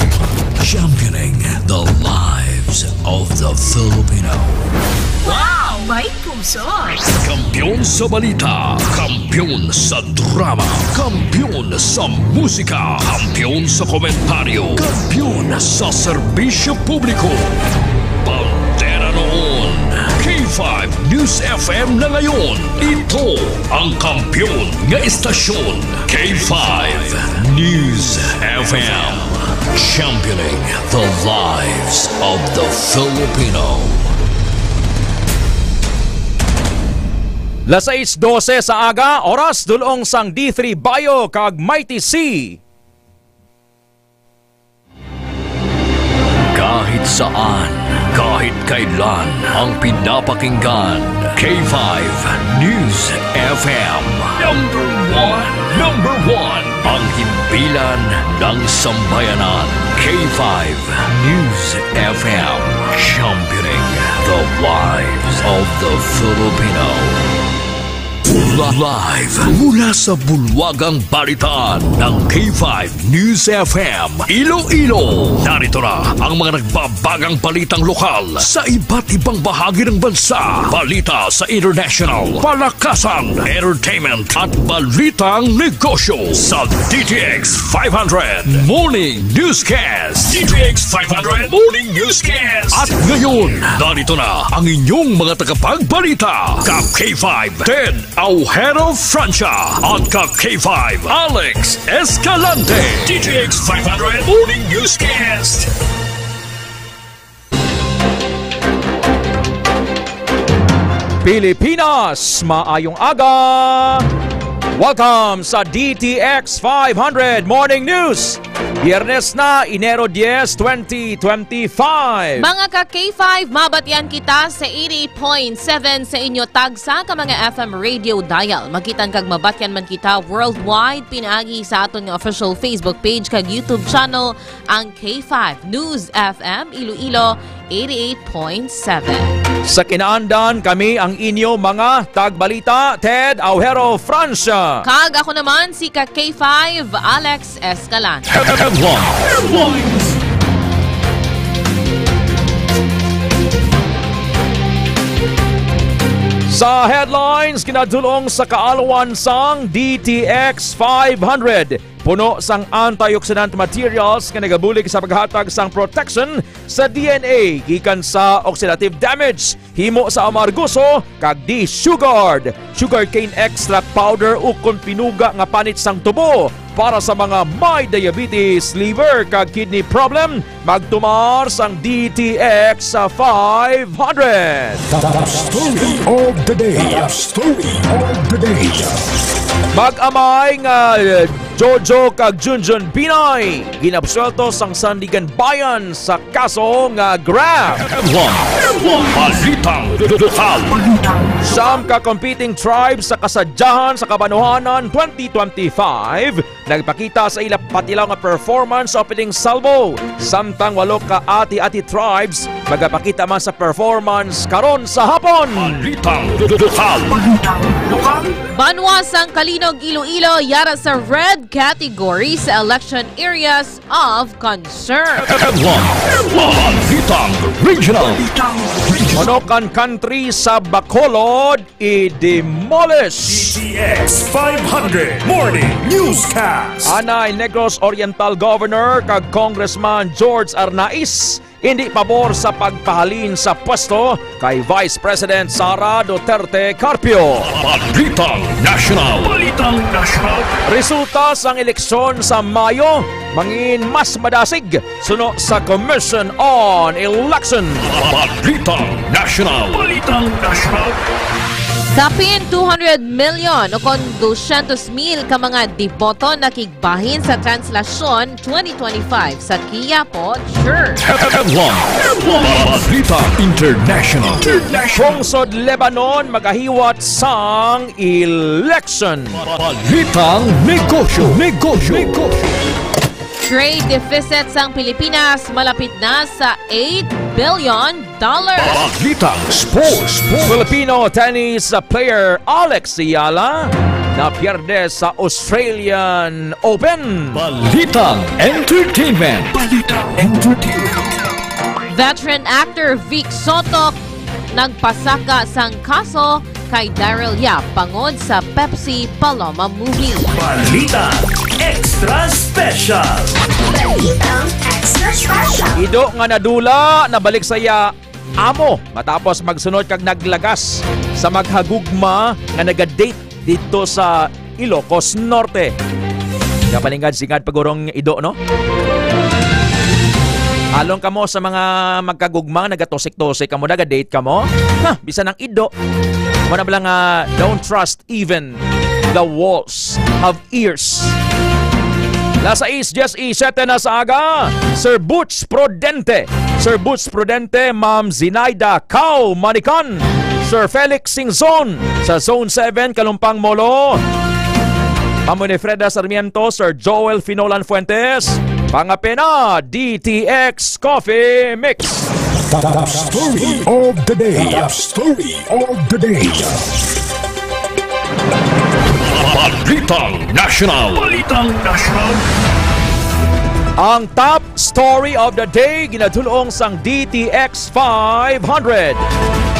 championing the lives of the Filipino. Wow! May puso. Kampiyon sa balita, kampiyon sa drama, kampiyon sa musika, kampiyon sa komentaryo, kampiyon sa serbisyo publiko. Bandera noon, K five News F M na ngayon. Ito ang kampiyon nga istasyon, K five News F M. Championing the lives of the Filipino. Las sais dose sa aga, oras dulong sang D three Bayo kag Mighty C. Kahit saan, kahit kailan, ang pinapakinggan, K five News F M. Number one, number one, ang himpilan ng sambayanan, K five News F M, championing the lives of the Filipino. Live mula sa bulwagang balitaan ng K five News F M Iloilo. Narito na ang mga nagbabagang balitang lokal sa iba't ibang bahagi ng bansa. Balita sa international, palakasan, entertainment, at balitang negosyo sa D T X five hundred Morning Newscast. D T X five hundred Morning Newscast. At ngayon, narito na ang inyong mga tagapagbalita, ka K five Ted Aujero Francia at ka K five Alex Escalante. D T X five hundred Morning Newscast. Pilipinas, maayong aga. Welcome sa D T X five hundred Morning News. Biyernes na, Enero diyes, twenty twenty-five. Mga ka K five, mabatian kita sa eighty-eight point seven sa inyo tagsa ka mga F M radio dial. Makita kag mabatian man kita worldwide pinaagi sa aton nga official Facebook page kag YouTube channel, ang K five News F M Iloilo, eighty-eight point seven. Sa kinaandan, kami ang inyo mga tagbalita, Ted Aujero Francia. Kag ako naman si ka K five, Alex Escalante. Headlines. Sa headlines, kinadulong sa kaalawan sang D T X five hundred. Puno sang antioxidant materials nga nagabulig sa paghatag sang protection sa D N A gikan sa oxidative damage, himo sa amargoso, kag D-Sugard, sugarcane extract powder, ukon pinuga nga panit sang tubo para sa mga may diabetes, liver, kag kidney problem. Magtumar sang D T X five hundred. The, the story of the day. The story of the day. Mag-amay nga Jojo kag Junjun Binay ginabsuelto sang Sandiganbayan sa kaso nga graft. Headline. Balitang lokal. Siyam ka competing tribes sa kasadyahan sa Kabanohanan twenty twenty-five nagpakita sa ila patilaw nga performance sa opening salvo, samtang walo ka Ati-Ati tribes magapakita man sa performance karon sa hapon. Balitang lokal. Banwa sang Calinog, Iloilo, yara sa red category sa election areas of concern. Headline. Balitang regional. Monokan country sa Bacolod i-demolish. D T X five hundred Morning Newscast. Anay, Negros Oriental Governor kag Congressman George Arnaiz hindi pabor sa pagpahalin sa pwesto kay Vice President Sara Duterte Carpio. Balitang National. Balitang National. Resulta sang eleksyon sa Mayo mangin mas madasig suno sa Commission on Election. Balitang National. Balitang National. Kapin two hundred million o kon dosyentos mil ka mga deboto nakig- bahin sa Translasyon twenty twenty-five sa Quiapo Church. Headline. Balita International. Pungsod Lebanon magahiwat sang election. Balitang negosyo, negosyo, negosyo. Trade deficit sang Pilipinas malapit na sa eight billion dollars. Balitang sports. Filipino tennis player Alex Eala napierde sa Australian Open. Balitang entertainment. Balitang entertainment. Veteran actor Vic Soto Nagpasaka sang kaso kay Daryl Yap bangod sa Pepsi Paloma movie. Balita Extra Special. Balitang Extra Special. Ido nga nadula, nabalik sa iya amo matapos magsunod kag naglagas sa maghagugma nga naga-date didto sa Ilocos Norte. Kapalingad-singad pa guro ang ido, no? Along kamo sa mga magkagugma, nagatosik-tosik kamo, naga-date kamo? Ha, bisan ang ido. Wala bala nga, don't trust even the walls have ears. Las sais diecisiete na sa aga, Sir Butch Prudente. Sir Butch Prudente, Ma'am Zinaida Cao Manican. Sir Felix Singzon sa Zone seven, Kalumpang Molo. Ma'am Winifreda Sarmiento, Sir Joel Finolan Fuentes. Pangapena, D T X Coffee Mix. The, the story of the day. The story of the day. Balitang National. Balitang National. Ang top story of the day, ginatulong sang D T X five hundred.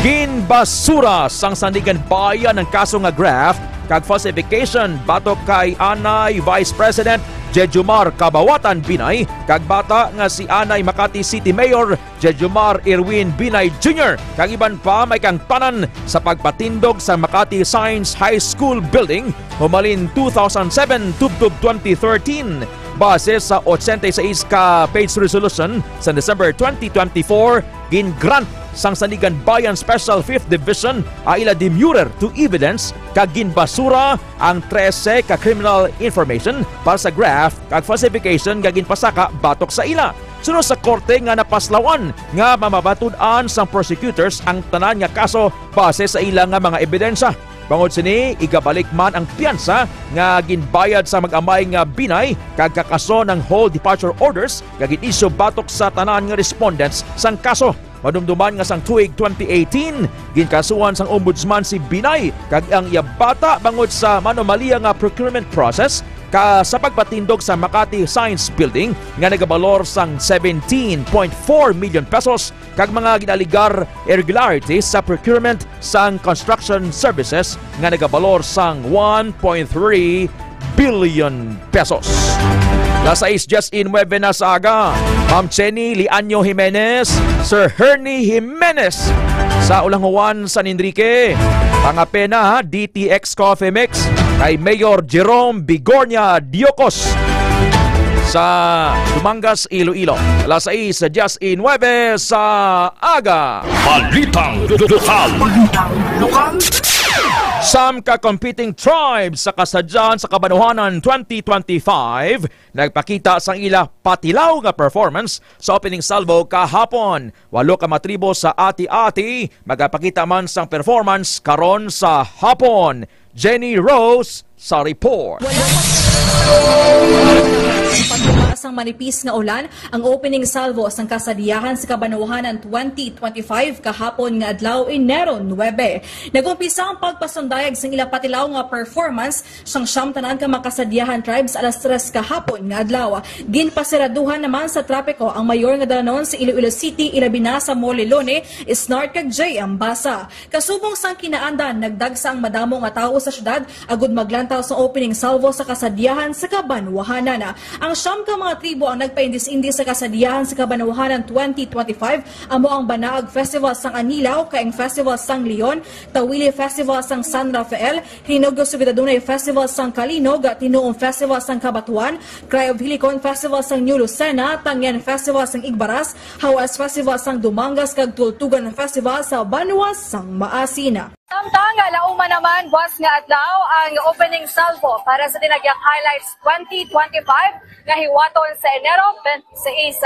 Ginbasura sang Sandiganbayan ang kaso nga graft kag falsification batok kay anay Vice President Jejomar Cabawatan Binay kag bata nga si anay Makati City Mayor Jejomar Erwin Binay Junior kag iban pa may kaangtanan sa pagpatindog sa Makati Science High School Building humalin two thousand seven tubtob twenty thirteen. Base sa ochenta y seis ka page resolution sa December twenty twenty-four, gin-grant sang Sandiganbayan Special Fifth Division ang ila demurrer to evidence kag ginbasura ang trese ka criminal information para sa graft kag falsification nga ginpasaka batok sa ila. Suno sa korte nga napaslawan nga mamamatud-an sang prosecutors ang tanan nga kaso base sa ila nga mga ebidensya. Bangod sini, igabalik man ang piyansa nga ginbayad sa mag-amay nga Binay kag kakaso ng whole departure orders nga gin-issue batok sa tanan nga respondents sang kaso. Madumduman nga sang tuig twenty eighteen, ginkasuhan sang Ombudsman si Binay kag ang iya bata bangod sa manumalia nga procurement process ka sa pagpatindog sa Makati Science Building nga nagabalor sang seventeen point four million pesos kag mga ginaligar irregularities sa procurement sang construction services nga nagabalor sang one point three billion pesos. Las sais diecinuebe na sa aga, Ma'am Jenny Lianyo Jimenez, Sir Hernie Jimenez sa Ulanguan, San Enrique. Pangapena, D T X Coffee Mix kay Mayor Jerome Bigornia Diocos sa Dumangas, Iloilo. Las sais diecinuebe sa aga. Balitang lokal. Balitang lokal. Sam ka competing tribes sa Kasadyahan sa Kabanwahanan twenty twenty-five nagpakita sang ila patilaw nga performance sa opening salvo kahapon. Walo ka mga tribo sa Ati-Ati magapakita man sang performance karon sa hapon. Jenny Rose sa report. Wala pa sa pagtupa sang manipis nga ulan ang opening salvo sang Kasadyahan sa Kabanwahanan twenty twenty-five kahapon nga adlaw, Enero nuebe. Nag-umpisa ang pagpasundayag sang ila patilaw nga performance sang siyam tanan ka mga Kasadyahan tribes alas tres kahapon nga adlaw. Ginpasiraduhan naman sa trapiko ang mayor nga dalanon sa Iloilo City, ilabi na sa Molilone, Snart kag J M Basa. Kasubong sang kinaandan, nagdagsa ang madamo nga tawo sa syudad agud maglantaw sa opening salvo sa Kasadyahan sa Kabanwahanan. Ang siyam ka mga tribo ang nagpaindis-indis sa Kasadyahan sa Kabanwahanan twenty twenty-five, amo ang Banaag Festival sang Anilaw, Kaeng Festival sang Leon, Tawili Festival sang San Rafael, Hinog Subidadunay Festival sang Kalinog, Tinuong Festival sang Kabatuan, Cry of Hilicon Festival sang New Lucena, Tangyan Festival sang Igbaras, Hawas Festival sang Dumangas, kag Tultugan Festival sa Banwa sang Maasin. Samtang nga lauman naman buas nga adlaw ang opening salvo para sa Tinagyang Highlights twenty twenty-five nga hiwaton sa Enero twenty-six.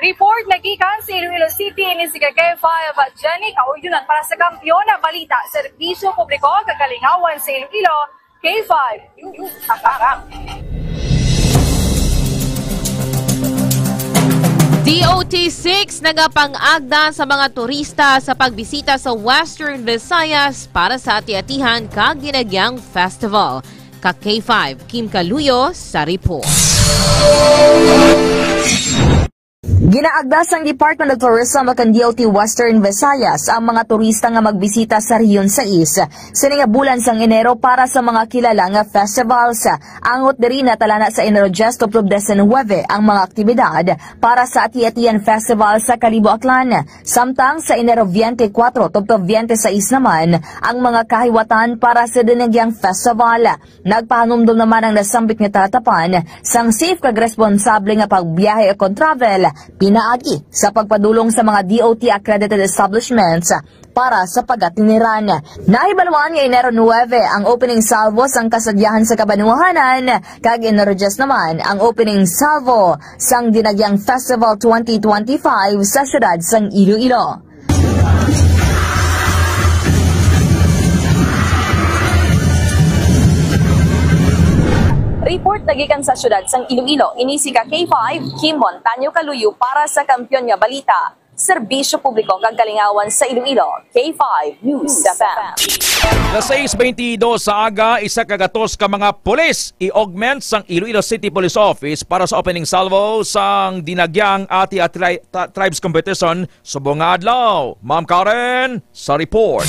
Report nagikan sa Iloilo City, ini si K five Jenny Kauyunan para sa Kampiyon na Balita, Serbisyo Publiko, Kagalingawan sa Iloilo, K five News. Ang tatak. D O T six nagapang-agda sa mga turista sa pagbisita sa Western Visayas para sa Ati-Atihan kag Dinagyang Festival. Ka K five, Kim Caluyo sa report. Ginaagda sang Department of Tourism ug ang D O T Western Visayas ang mga turista nga magbisita sa Rehiyon sais sini nga bulan sang Enero para sa mga kilala nga festivals. Angot diri, natalana sa Enero diyes tubtob disinuwebe ang mga aktibidad para sa Ati-Atian Festival sa Kalibo, Aklan. Samtang sa Enero veinte y cuatro tubtob veinte y seis naman ang mga kahiwatan para sa Dinagyang Festival. Nagpahanumdom naman ang nasambit nga talatapan sang safe kag responsable nga pagbiyahe o kon travel pinaagi sa pagpadulong sa mga D O T accredited establishments para sa pag-atiniran. Nahibaluan nga Enero nuwebe ang opening salvo sang Kasadyahan sa Kabanwahanan, kag Enero diyes naman ang opening salvo sang Dinagyang Festival twenty twenty-five sa siyudad sang Iloilo. Report na gikan sa siyudad sang Iloilo, ini si ka K five, Kim Montaño Kaluyo para sa Kampiyon nga Balita, Serbisyo Publiko kag Kalingawan sa Iloilo, K five News F M. Las sais beintidos sa aga, isa ka gatos ka mga pulis i-augment sang Iloilo City Police Office para sa opening salvo sang Dinagyang Ati-Ati Tri-, Ta-, Tribes Competition subong nga adlaw. Ma'am Karen, sa report.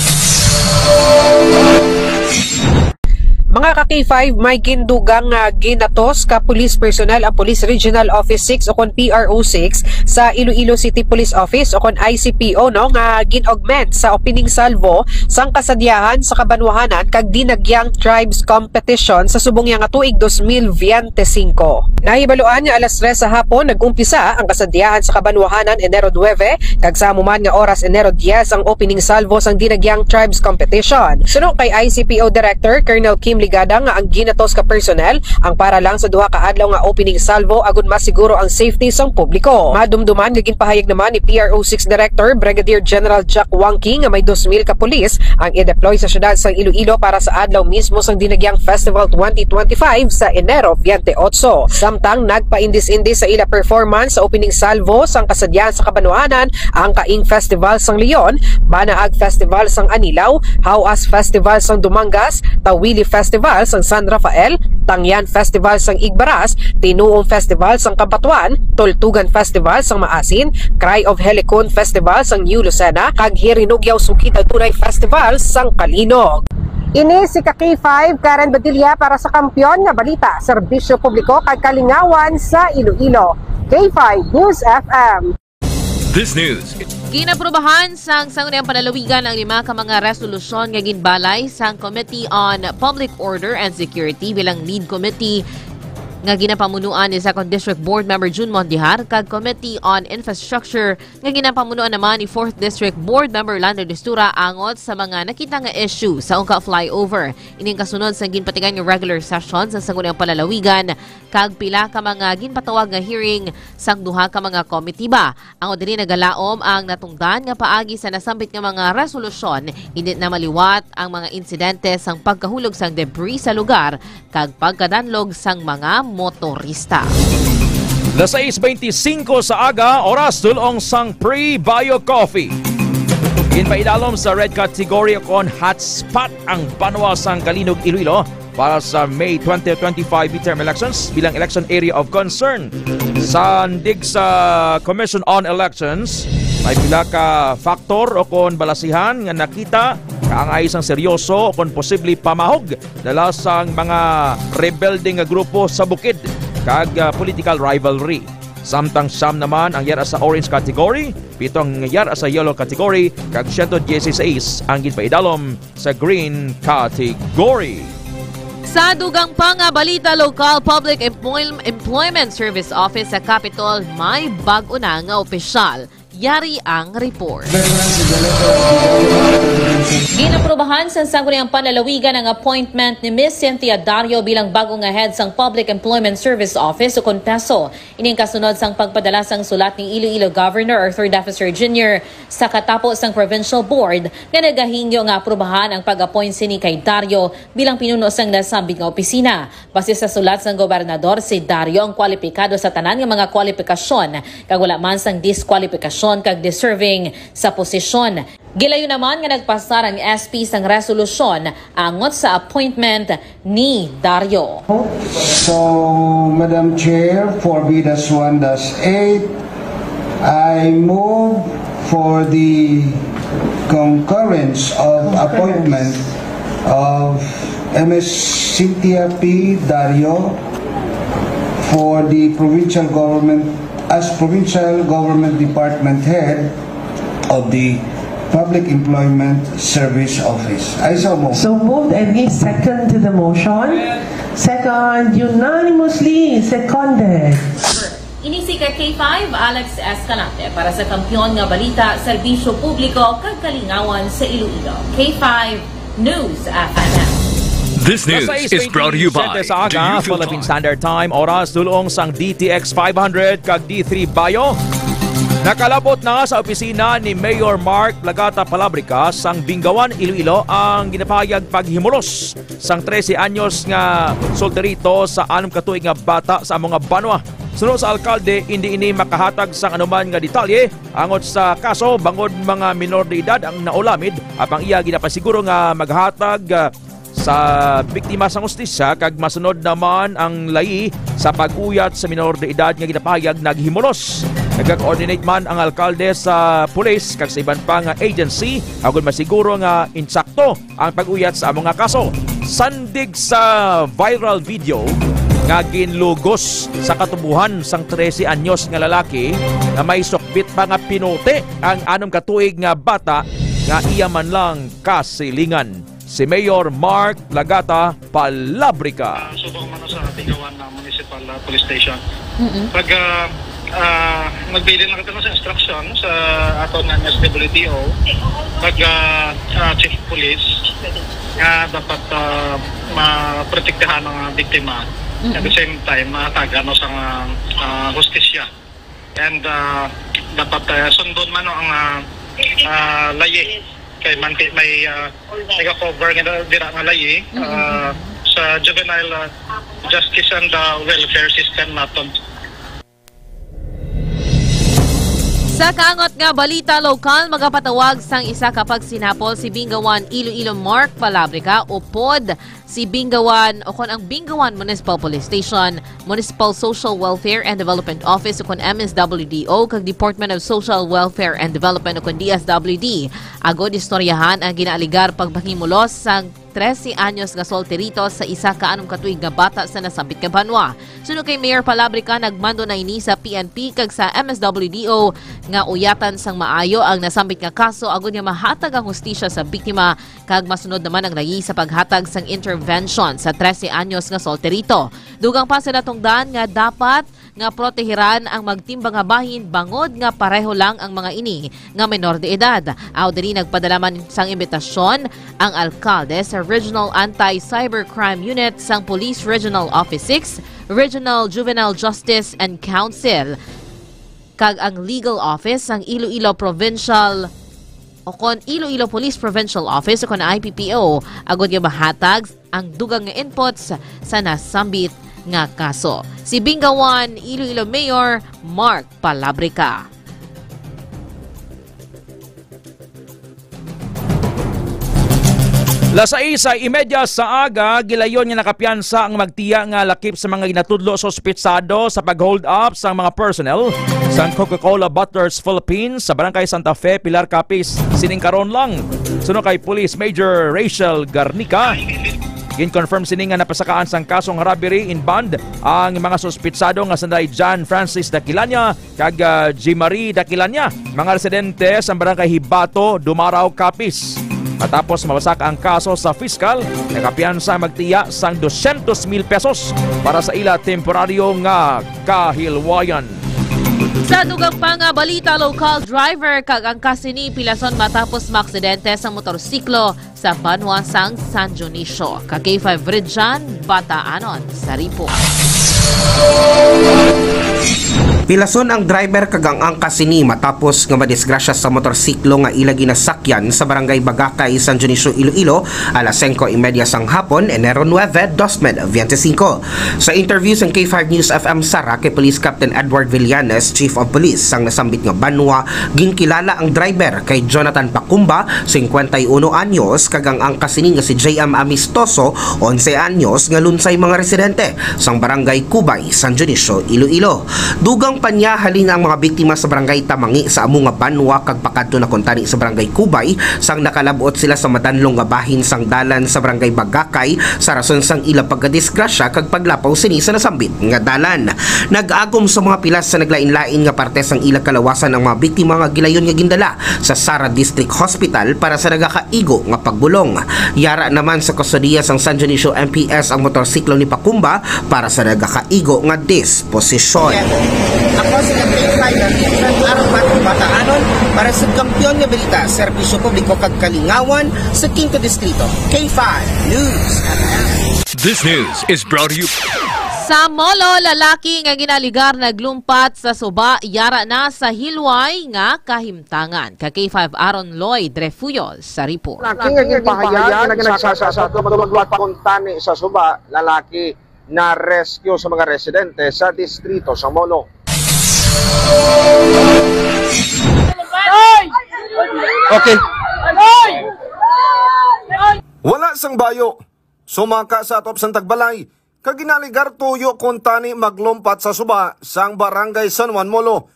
Mga ka K five, may gindugang nga ginatos ka police personnel ang Police Regional Office six o kon P R O six sa Iloilo City Police Office o kon I C P O, no, nga gin-augment sa opening salvo sang Kasadyahan sa Kabanwahanan kag Dinagyang Tribes Competition sa subong niya nga tuig dos mil veinte cinco. Nahibaluan nga alas tres sa hapon nag-umpisa ang Kasadyahan sa Kabanwahanan, Enero nuwebe, kag sa amo man nga oras, Enero diyes, ang opening salvo sang Dinagyang Tribes Competition. Suno kay I C P O Director Colonel Kim Ligada nga ang ginatos ka personnel ang para lang sa duha ka adlaw nga opening salvo agud masiguro ang safety sang publiko. Madumduman nga ginpahayag naman ni P R O six Director Brigadier General Jack Wangki nga may dos mil ka pulis ang i-deploy sa siyudad sang Iloilo para sa adlaw mismo sang Dinagyang Festival twenty twenty-five sa Enero veinte ocho. Samtang nagpaindis-indis sa ila performance sa opening salvo sang Kasadyahan sa Kabanwahanan ang Kaing Festival sang Leon, Banaag Festival sang Anilao, Hawas Festival sang Dumangas, Tawili Festival sang San Rafael, Tangyan Festival sang Igbaras, Tinuom Festival sang Cabatuan, Tultugan Festival sang Maasin, Cry of Helicon Festival sang New Lucena, kag Hirinugyaw Sugid Adunay Festival sang Calinog. Ini si ka K five, Karen Badilla, para sa Kampiyon nga Balita, Serbisyo Publiko kag Kalingawan sa Iloilo, K five News F M. This news. Ginaprubahan sang Sangguniang Panlalawigan ang lima ka mga resolusyon nga ginbalay sang Committee on Public Order and Security bilang lead committee nga ginapamunuan ni Second District Board Member Jun Mondihar kag Committee on Infrastructure nga ginapamunuan naman ni Fourth District Board Member Lando Destura angot sa mga nakita nga issue sa ungka flyover. Ining kasunod sang ginpatigan nga regular session sa Sangguniang Panlalawigan kag pila ka mga ginpatawag nga hearing sang duha ka mga komitiba. Ang diri nagalaom ang natungdan nga paagi sa nasambit nga mga resolusyon, hindi na maliwat ang mga insidente sang pagkahulog sang debris sa lugar kag pagkadanlog sang mga motorista. Las sais beintisinko sa aga, oras dul-ong sang Pre-Bio Coffee. Ginpaidalom sa red category o kon hotspot ang banwa sang Calinog, Iloilo para sa May twenty twenty-five midterm elections bilang election area of concern. Sandig sa Commission on Elections, may pila ka faktor o kon balasihan nga nakita nga angay sang seryoso o kon posible pamahog dala sang mga rebelde nga grupo sa bukid kag, ah, political rivalry. Samtang siyam naman ang yara sa orange category, pito ang yara sa yellow category, kag siyento dieciséis ang ginpaidalom sa green category. Sa dugang pa nga balita, lokal Public Employ-, Employment Service Office sa Capitol may bag-o na nga opisyal. Yari ang report. Ginaprubahan sang Sangguniang Panlalawigan ang appointment ni Miss Cynthia Dario bilang bago nga head sang Public Employment Service Office o kon PESO. Ining kasunod sang pagpadala sang sulat ni Iloilo Governor Arthur Defensor Junior sa katapo sang Provincial Board nga nagahingyo nga aprubahan ang pag-appoint sini kay Dario bilang pinuno sang nasambit nga opisina. Base sa sulat sang gobernador, si Dario ang kwalipikado sa tanan nga mga kwalipikasyon, kag wala man sang diskwalipikasyon kag deserving sa posisyon. Gilayon naman nga nagpasar ang S P sang resolusyon angot sa appointment ni Dario. So, Madam Chair, four B dash one dash eight, I move for the concurrence of appointment of M S Cynthia P. Dario for the provincial government, as provincial government department head of the Public Employment Service Office. I so move. So moved and give second to the motion. Second, unanimously seconded. Ini si ka K five, Alex Escalante para sa Kampiyon nga Balita, Serbisyo Publiko, kag Kalingawan sa Iloilo. K five News F M. This news Alas sais is brought to you by twenty-seven sa aga, Do You Feel Philippine Tired? Standard Time, oras dulong sang D T X five hundred kag D three Bayo. Nakalabot na sa opisina ni Mayor Mark Plagata Palabrica sang Bingawan, Iloilo ang ginapahayag paghimulos sang trese anyos nga solterito sa anom ka tuig nga bata sa amo nga banwa. Suno sa alkalde, hindi ini makahatag sang anuman nga detalye angot sa kaso bangod mga minor de edad ang naulamid, apang iya ginapasiguro nga maghatag, ah, sa biktima sang hustisya kag masunod naman ang layi sa pag-uyat sa minor de edad nga ginapahayag naghimulos. Nagka-coordinate man ang alkalde sa pulis kag sa iban pa nga agency agud masiguro nga insakto ang pag-uyat sa amo nga kaso. Sandig sa viral video nga ginlugos sa katubohan sang trese anyos nga lalaki nga may sukbit pa nga pinuti ang anom ka tuig nga bata nga iya man lang kasilingan. Si Mayor Mark Plagata Palabrica. Ah, subong man sa Bingawan na Municipal, ah, Police Station. Mm-mm. Pag, ah, ah, nagbilin lang kita sa instruction sa aton nga M S W D O, pag, ah, ah, Chief of Police, nga dapat, ah, maprotektahan ang biktima. Mm-mm. At the same time, mahatagan, no, sa, ah, ah, hustisya. And, ah, dapat, ah, sundon man, no, ang, ah, ah, layi. Kay man ti-, may, ah, nag-cover nga dira nga layi, Mm-mm. ah, sa juvenile, ah, justice and, ah, welfare system naton. Sa kaangot nga balita lokal, magapatawag sang isa ka pagsinapol si Bingawan Iloilo Mark Palabrica, upod si Bingawan, o kon ang Bingawan Municipal Police Station, Municipal Social Welfare and Development Office, o kon M S W D O, kag Department of Social Welfare and Development, o kon D S W D, agod istoryahan ang ginaaligar pagpangimulos sang trese anyos nga solterito sa isa ka anom ka tuig nga bata sa nasambit nga banwa. Suno kay Mayor Palabrica, nagmando na ini sa P N P kag sa M S W D O nga uyatan sang maayo ang nasambit nga kaso agud nga mahatag ang hustisya sa biktima kag masunod naman ang layi sa paghatag sang intervention sa trese anyos nga solterito. Dugang pa sa natungdan nga dapat nga protehiran ang magtimbang nga bahin bangod nga pareho lang ang mga ini nga menor de edad. Aw diri nagpadala man sang imbitasyon ang alkalde sa Regional Anti-Cybercrime Unit sang Police Regional Office six, Regional Juvenile Justice and Council, kag ang Legal Office sang Iloilo Provincial o kon Iloilo Police Provincial Office o kon I P P O agud nga mahatag ang dugang nga inputs sa nasambit nga kaso. Si Bingawan Iloilo Mayor Mark Palabrica. Las sais y media sa aga, gilayon nga nakapiyansa ang magtiya nga lakip sa mga ginatudlo suspitsado sa pag-hold up sang mga personnel sang Coca-Cola Bottlers Philippines sa Barangay Santa Fe, Pilar, Capiz, sining karon lang. Suno kay Police Major Rachel Garnica, gin-confirm sini nga napasakaan sang kasong robbery in bond ang mga suspitsado nga sanday John Francis Daquilania kag, ah, Jean Marie Daquilania, mga residente sa Barangay Hibato, Dumarao, Capiz. Matapos mabasak ang kaso sa piskal, nakapiyansa magtiya sang dosyentos mil pesos para sa ila temporaryo nga kahilwayan. Sa dugang pa nga balita, lokal driver kag angkas sini pilason matapos maaksidente sa motorsiklo sa banwa sang San Dionisio. Ka K five Ridjan, Bataanon sa Ripo. Pilason ang driver kag ang angkas sini matapos nga madisgrasya sa motorsiklo nga ila ginasakyan sa Barangay Bagakay, San Dionisio, Iloilo, alas singko y media sang hapon, Enero nuebe, dos mil bente singko. Sa interview sang K five News F M Sara kay Police Captain Edward Villanes, Chief of Police sang nasambit nga banwa, ginkilala ang driver kay Jonathan Pacumba, singkwenta y uno anyos, kag ang angkas sini nga si J M Amistoso, onse anyos, nga lunsay mga residente sang Barangay Cubay, San Dionisio, Iloilo. Dugang Kumpanya halin ang mga biktima sa Barangay Tamangi sa amo nga banwa kag pakadto na kuntani sa Barangay Kubay sang nakalab-ot sila sa madanlong nga bahin sang dalan sa Barangay Bagakay sa rason sang ila pagkadisgrasya kag paglapaw sini sa nasambit nga dalan. Nag-agom sa mga pilas sa naglain-lain nga parte sang ila kalawasan ang mga biktima nga gilayon nga gindala sa Sara District Hospital para sa nagakaigo nga pagbulong. Yara naman sa kustodiya sang San Dionisio M P S ang motorsiklo ni Pakumba para sa nagakaigo nga disposisyon. Ako si Kapitay Arang Batong Bataanon para sa Kampiyon nga Balita, Serbisyo Publiko kag Kalingawan sa Quinto Distrito. K five News. This news is brought to you. Sa Molo, lalaki nga ginaligar naglumpat sa suba, yara na sa hilway nga kahimtangan. Ka K five Aron Lloyd Refuyol sa report. Lalaki nga ginpahayag nga nagsasasabot nga maglupat kuntani sa suba, lalaki na rescue sa mga residente sa distrito sa Molo. Okay. Wala sang bayo. Sumaka sa atop sang tagbalay, kag ginaligar tuyo kuntani maglumpat sa suba sang Barangay San Juan Molo.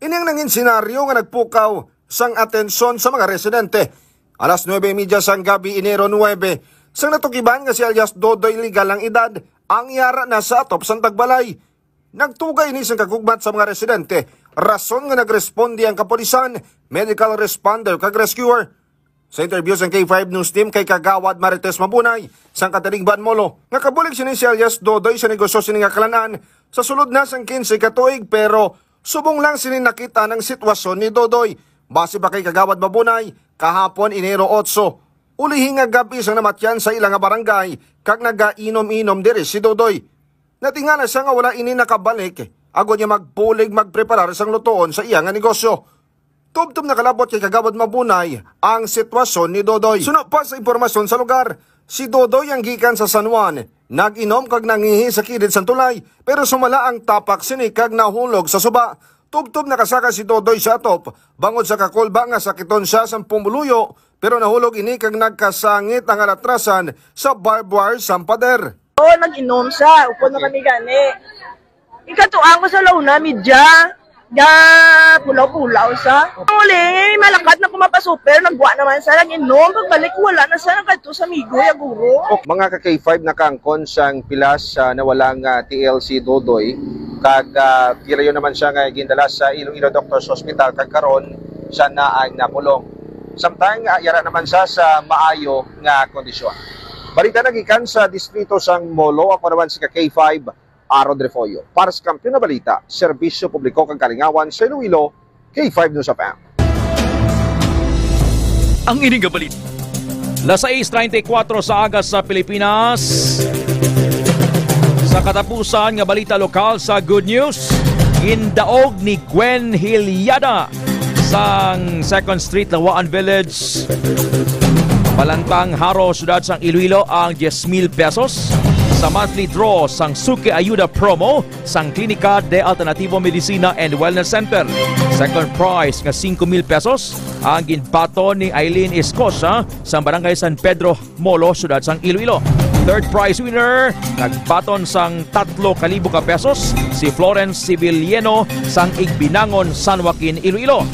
Ini ang nangin senaryo nga nagpukaw sang atensyon sa mga residente. Alas nuebe y media sang gabi, Enero nuebe, sang natukiban nga si alias Dodoy, legal ang edad, ang yara na sa atop sang tagbalay. Nagtuga ini sang kagugmat sa mga residente, rason nga nagresponde ang kapulisan, medical responder, kag rescuer. Sa interview sang K five News Team kay Kagawad Marites Mabunay sang Catanigban Molo, nga kabulig sini si alias Dodoy sa negosyo sini nga kalan-an sa sulod na sang kinse ka tuig, pero subong lang sini nakit-an ang sitwasyon ni Dodoy. Base pa kay Kagawad Mabunay, kahapon, Enero otso, ulihi nga gab-i sang namatyan sa ila nga barangay kag nagainom-inom diri si Dodoy. Natingala siya nga wala ini nakabalik, agod niya magbulig magpreparar sang lutoon sa iya nga negosyo. Tubtob nakalabot kay Kagawad Mabunay ang sitwasyon ni Dodoy. Suno pa sa impormasyon sa lugar, si Dodoy ang gikan sa San Juan, nag-inom kag nangihi sa kilid sang tulay, pero sumala ang tapak sini kag nahulog sa suba. Tubtob nakasaka si Dodoy sa atop bangod sa kakulba nga sakiton siya sang pumuluyo, pero nahulog ini kag nagkasangit ang alatrasan sa barbed wire sang pader. Oo, nag-inom siya. Upod na kami gani. Ikatuang ko sa launa, media. Ga pulaw-pulaw sa. Uli, malakat na ko mapasuper, nagwa naman sa nag-inom. Pagbalik, wala na sa nagkadto sa Migoy, Aguro. Mga ka K five, nakaangkon sang pilas sa nawala nga T L C Dodoy, kag, ah, gilayon naman siya nga gindala sa Iloilo Doctors Hospital, kag karon siya na ang nabulong. Samtang, ah, yara naman siya sa maayo nga kondisyon. Balita nagikan sa distrito sang Molo, ako naman si ka K five, Aaron Refollo. Para sa Kampiyon nga Balita, Serbisyo Publiko kag Kalingawan sa Iloilo, K five News F M. Ang ini nga balita. Las sais treinta y cuatro sa aga sa Pilipinas. Sa katapusan nga balita lokal sa Good News, gindaog ni Gwen Hilyada sang Second Street, Lawaan Village, Balantang, Jaro, Siyudad sang Iloilo ang diez mil pesos sa monthly draw sang Suki Ayuda Promo sang Klinika de Alternativo Medicina and Wellness Center. Second prize nga singko mil pesos ang ginbaton ni Eileen Escosa sang Barangay San Pedro, Molo, Siyudad sang Iloilo. Third prize winner, nagbaton sang tatlo ka libo ka pesos, si Florence Civiliano sang Igbinangon, San Joaquin, Iloilo.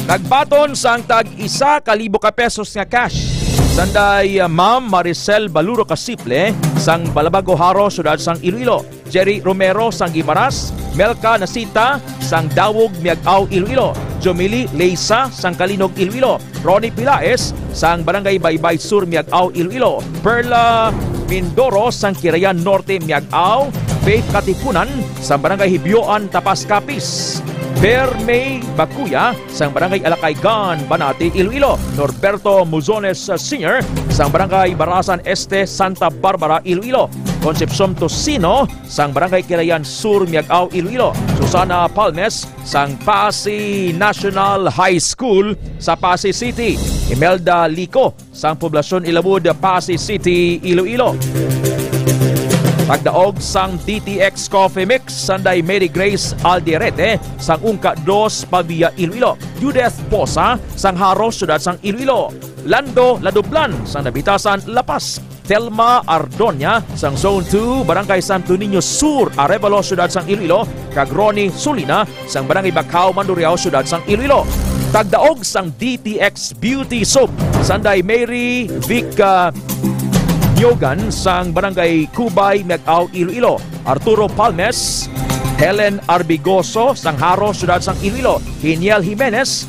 Nagbaton sang tag isa ka libo ka pesos nga cash, sanday, uh, Ma'am Maricel Baluro Casiple sang Balabago, Jaro, Siyudad sang Iloilo. Jerry Romero sang Guimaras, Melka Nasita sang Dawog, Miag-ao, Iloilo, Jomili Leisa sang Kalinog, Iloilo, Ronnie Pilaes sang Barangay Baybay Sur, Miag-ao, Iloilo, Perla Mindoro sang Kirayan Norte, Miag-ao, Faith Katipunan sang Barangay Hibioan, Tapas, Capiz, Permay Bacuya sang Barangay Alakaygan, Banati, Iloilo, Norberto Muzones Senior sang Barangay Barasan Este, Santa Barbara, Iloilo, Concepcion Tocino sang Barangay Kirayan Sur, Miag-ao, Iloilo, Susana Palmes sang Passi National High School sa Passi City, Imelda Lico sang Poblacion Ilabud, Passi City, Iloilo. Tagdaog sang D T X Coffee Mix, sanday Mary Grace Alderete sang Ungka Dos, Pavia, Iloilo, Judith Posa sang Jaro, Siyudad sang Iloilo, Lando Ladublan sang Nabitasan, La Paz, Thelma Ardonia sang Zone two, Barangay Santo Niño Sur, Arevalo, Siyudad sang Iloilo, kag Ronnie Sulina sang Barangay Bacao, Mandurriao, Siyudad sang Iloilo. Tagdaog sang D T X Beauty Soap, Sanday Mary Vic, ah, Nyogan sang Barangay Cubay, Miag-ao, Iloilo, Arturo Palmes, Helen Arbigoso sang Jaro, Siyudad sang Iloilo, Hiniel Jimenez,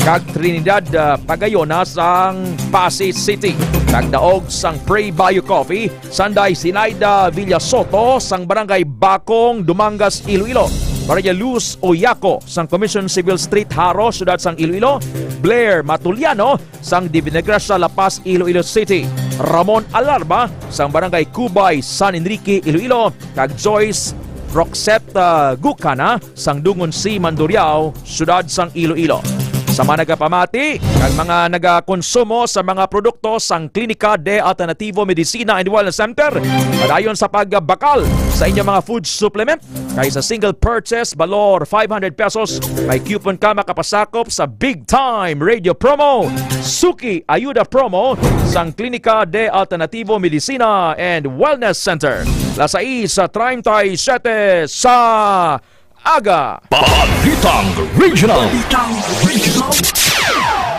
kag Trinidad, ah, Pagayona sang Passi City. Nagdaog sang Pray Bio Coffee, Sanday Sinaida Villasoto sang Barangay Bacong, Dumangas, Iloilo. Maria Luz Oyaco sang Commission Civil Street, Jaro, Siyudad sang Iloilo. Blair Matuliano sang Divina Gracia, La Paz, Iloilo City. Ramon Alarma sang Barangay Cubay, San Enrique, Iloilo. Kag Joyce Roxette, ah, Gucana sang Dungon C, Mandurriao, Siyudad sang Iloilo. Sa mga nagapamati kag mga nagakonsumo sa mga produkto sang Klinika de Alternativo Medicina and Wellness Center, padayon sa pagbakal sa inyong mga food supplement, kay sa single purchase balor five hundred pesos, may coupon ka makapasakop sa Big Time Radio Promo, Suki Ayuda Promo sang Klinika de Alternativo Medicina and Wellness Center. Las sais treinta y siete sa aga. Balitang Regional.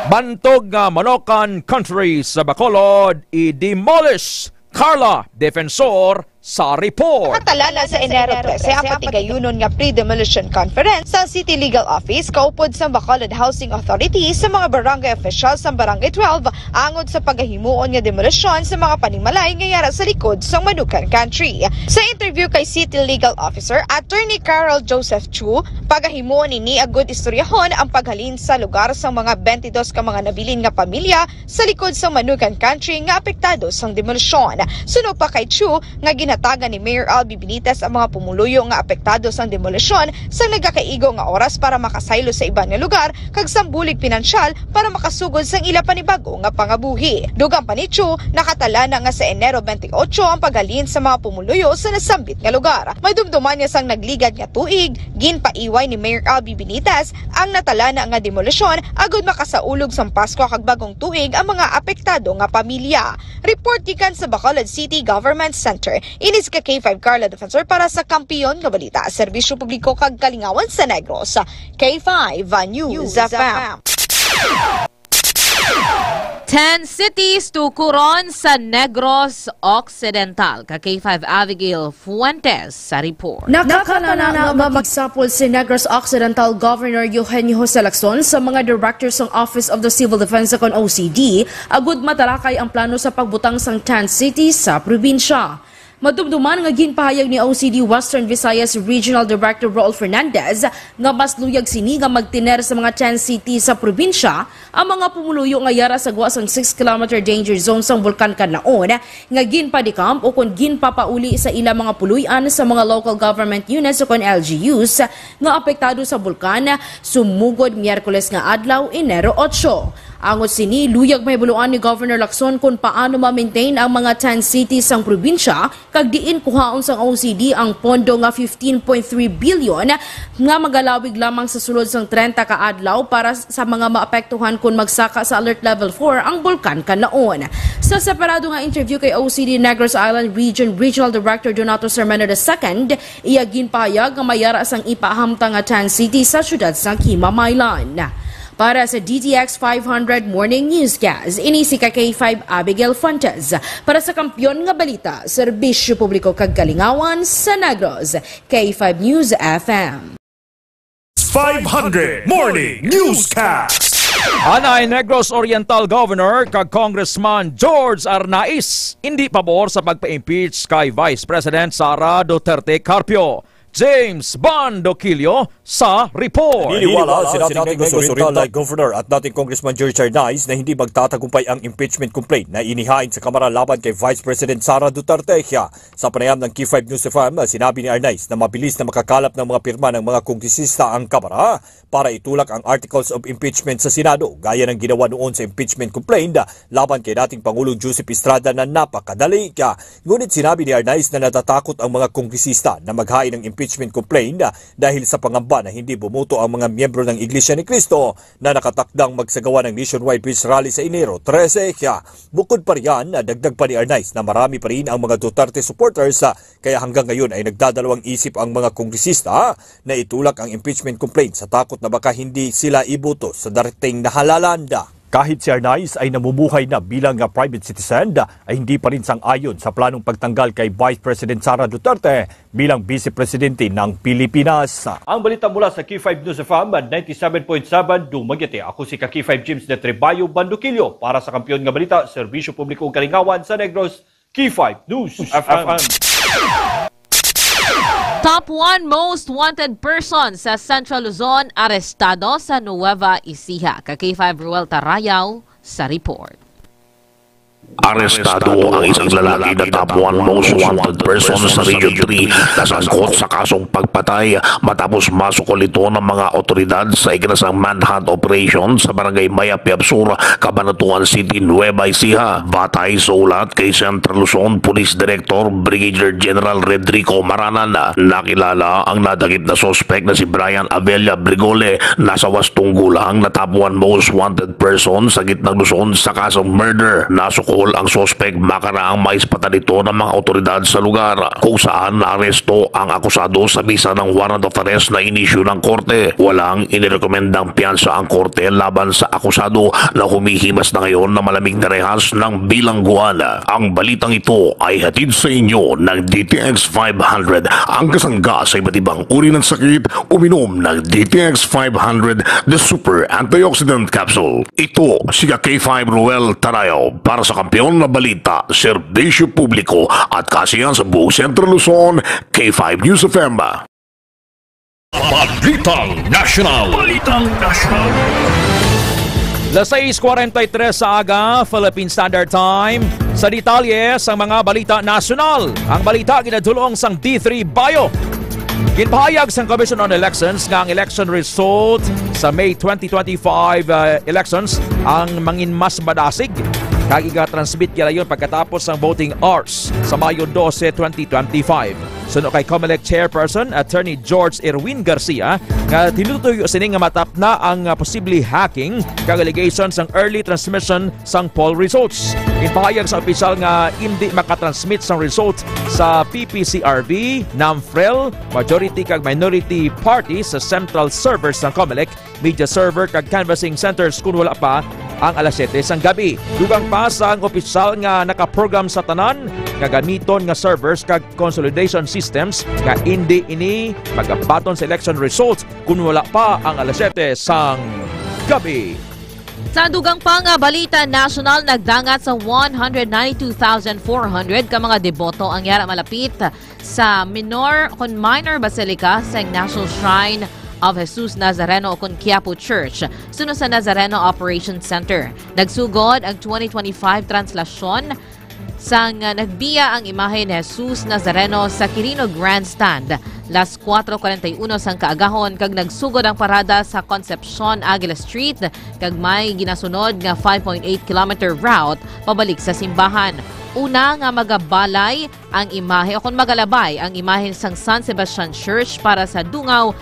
Bantog nga Manokan Country sa Bacolod, i-demolish. Carla Defensor sa report. Nakatala na sa Enero trese ang patigayunon nga pre-demolition conference sa City Legal Office kaupod sang Bacolod Housing Authority sa mga barangay officials sang Barangay twelve angot sa pagahimuon nga demolisyon sa mga panimalay nga yara sa likod sang Manukan Country. Sa interview kay City Legal Officer Attorney Carol Joseph Chu, pagahimuon ini agud istoryahon ang paghalin sa lugar sang mga twenty-dos ka mga nabilin nga pamilya sa likod sang Manukan Country nga apektado sang demolisyon. Suno pa kay Chu nga ginhatagan ni Mayor Albi Benitez ang mga pumuluyo nga apektado sang demolisyon sang nagakaigo nga oras para makasaylo sa iban nga lugar kag sambulig pinansyal para makasugod sang ila panibag-o nga pangabuhi. Dugang pa ni Chu, nakatala na nga sa Enero twenty-eight ang paghalin sa mga pumuluyo sa nasambit nga lugar. Madumduman niya sang nagligad nga tuig, ginpaiway ni Mayor Albi Benitez ang natala na nga demolisyon agud makasaulog sang Pasko kag Bagong Tuig ang mga apektado nga pamilya. Report gikan sa Bacolod City Government Center. Ini si ka K five Carla Defensor para sa Kampiyon nga Balita, Serbisyo Publiko kag Kalingawan sa Negros. K five News F M. Ten cities tukuron sa Negros Occidental. Ka K five Abigail Fuentes sa report. Nakakala na nga makigsapol si Negros Occidental Governor Eugenio Jose Lacson sa mga director sang Office of the Civil Defense kon O C D agud matalakay ang plano sa pagbutang sang ten cities sa probinsya. Madumduman nga ginpahayag ni O C D Western Visayas Regional Director Raul Fernandez nga mas luyag sini nga magtener sa mga ten cities sa probinsya ang mga pumuluyo nga yara sa gwa sang six kilometer danger zone sang Bulkan Kanlaon nga ginpadecamp o kon ginpapauli sa ila mga puloy-an sa mga local government units o kon L G Us nga apektado sa bulkan sumugod Miyerkules nga adlaw, Enero otso. Angot sini, luyag mahibaluan ni Governor Lacson kon paano ma-maintain ang mga ten cities sang probinsya kag diin kuhaon sang O C D ang pondo nga fifteen point three billion nga magalawig lamang sa sulod sang trenta ka adlaw para sa mga maapektuhan kon magsaka sa Alert Level four ang Bulkan Kanlaon. Sa separado nga interview kay O C D Negros Island Region Regional Director Donato Sermeno the second, iya ginpahayag nga may yara sang ipahamtang nga ten cities sa siyudad sang Kimamaylan. Para sa D T X five hundred Morning Newscast, ini si ka K five Abigail Fuentes. Para sa Kampiyon nga Balita, Serbisyo Publiko kag Kalingawan sa Negros, K five News F M. Five hundred Morning Newscast. Anay Negros Oriental Governor kag Congressman George Arnaiz indi pabor sa pagpa-impeach kay Vice President Sara Duterte Carpio. James Bando Quilio sa report. Naniniwala si dating Negros Oriental Governor at dating Congressman George Arnaiz na hindi magtatagumpay ang impeachment complaint na inihain sa Kamara laban kay Vice President Sara Duterte. Sa panayam ng K five News F M, sinabi ni Arnaiz na mabilis na makakalap ng mga pirma ng mga kongresista ang Kamara para itulak ang articles of impeachment sa Senado, gaya ng ginawa noon sa impeachment complaint laban kay dating Pangulong Joseph Estrada na napakadali. Ngunit sinabi ni Arnaiz na natatakot ang mga kongresista na maghain ng impeachment impeachment complaint, ah, dahil sa pangamba na hindi bumoto ang mga miyembro ng Iglesia ni Cristo na nakatakdang magsagawa ng nationwide peace rally sa Enero trese. Kaya bukod pa riyan, ah, dagdag pa ni Arnaiz na marami pa rin ang mga Duterte supporters, ah, kaya hanggang ngayon ay nagdadalawang isip ang mga kongresista na itulak ang impeachment complaint sa takot na baka hindi sila iboto sa darating na halalan. Kahit si Arnaiz ay namumuhay na bilang, ah, private citizen, ay hindi pa rin sang-ayon sa planong pagtanggal kay Vice President Sara Duterte bilang Vice Presidente ng Pilipinas. Ang balita mula sa K five News F M ninety-seven point seven Dumaguete. Ako si ka K five James de Trebayo Banduquillo para sa Kampiyon nga Balita, Serbisyo Publiko ug Kalingawan sa Negros, K five News F M. Top one most wanted person sa Central Luzon arestado sa Nueva Ecija. Ka K five Ruel Tarayaw sa report. Arestado ang isang lalaki na top one most wanted person sa Region three na sangkot sa kasong pagpatay matapos masukol ito ng mga otoridad sa ikinasang manhunt operation sa barangay Mayapiab Sur, Cabanatuan City, Nueva Ecija. Batay sa ulat kay Central Luzon Police Director Brigadier General Redrico Maranan, nakilala ang nadakip na suspek na si Brian Avella Brigole na sa wastong gulang na top one most wanted person sa Gitnang Luzon sa kasong murder. Nasukol ang suspek makaraang maispatan ito ng mga otoridad sa lugar, kung saan naaresto ang akusado sa bisa ng warrant of arrest na inisyu ng korte. Walang inirekomendang piyansa ang korte laban sa akusado na humihimas na ngayon ng malamig na rehas ng bilangguan. Ang balitang ito ay hatid sa inyo ng D T X five hundred, ang kasangga sa iba't ibang uri ng sakit. Uminom ng D T X five hundred, the super antioxidant capsule. Ito si ka K five Ruel Tarayaw para sa Kampiyon na Balita, Serbisyo Publiko at Kasiyahan sa Buong Central Luzon, K five News F M. Balitang Nasyonal. Balitang Nasyonal. Las sais cuarenta y tres sa aga, Philippine Standard Time. Sa detalye sang mga balita nasyonal, ang balita ginadulong sang D three Bio. Ginpahayag sang Commission on Elections nga ang election result sa May twenty twenty-five, uh, elections ang mangin mas madasig kag iga-transmit gilayon pagkatapos sang voting hours sa Mayo dose, twenty twenty-five. Suno kay Comelec Chairperson Attorney George Erwin Garcia nga tinutuyo sini nga matapna ang, ah, posible hacking kag allegations sang early transmission sang poll results. Ginpahayag sa opisyal nga indi makatransmit sang result sa P P C R V, NAMFREL, majority kag minority party sa central servers sang Comelec, media server kag canvassing centers kon wala pa ang alas siyete sang gabi. Dugang pa sang opisyal nga nakaprogram sa tanan nga gamiton nga servers kag consolidation systems nga indi ini magabaton sa election result kon wala pa ang alas siyete sang gabi. Sa dugang pa nga balita nasyonal, nagdangat sa one hundred ninety-two thousand four hundred ka mga deboto ang yara malapit sa minor kon minor basilica sa Ignacio Shrine of Jesus Nazareno o kon Quiapo Church, suno sa Nazareno Operations Center. Nagsugod ang twenty twenty-five translasyon sang nagbiya ang imahe ni Jesus Nazareno sa Quirino Grandstand las kuwatro kuwarenta y uno sang kaagahon kag nagsugod ang parada sa Concepcion Aguila Street kag may ginasunod nga five point eight kilometer route pabalik sa simbahan. Una nga magabalay ang imahe o kon magalabay ang imahe sang San Sebastian Church para sa dungaw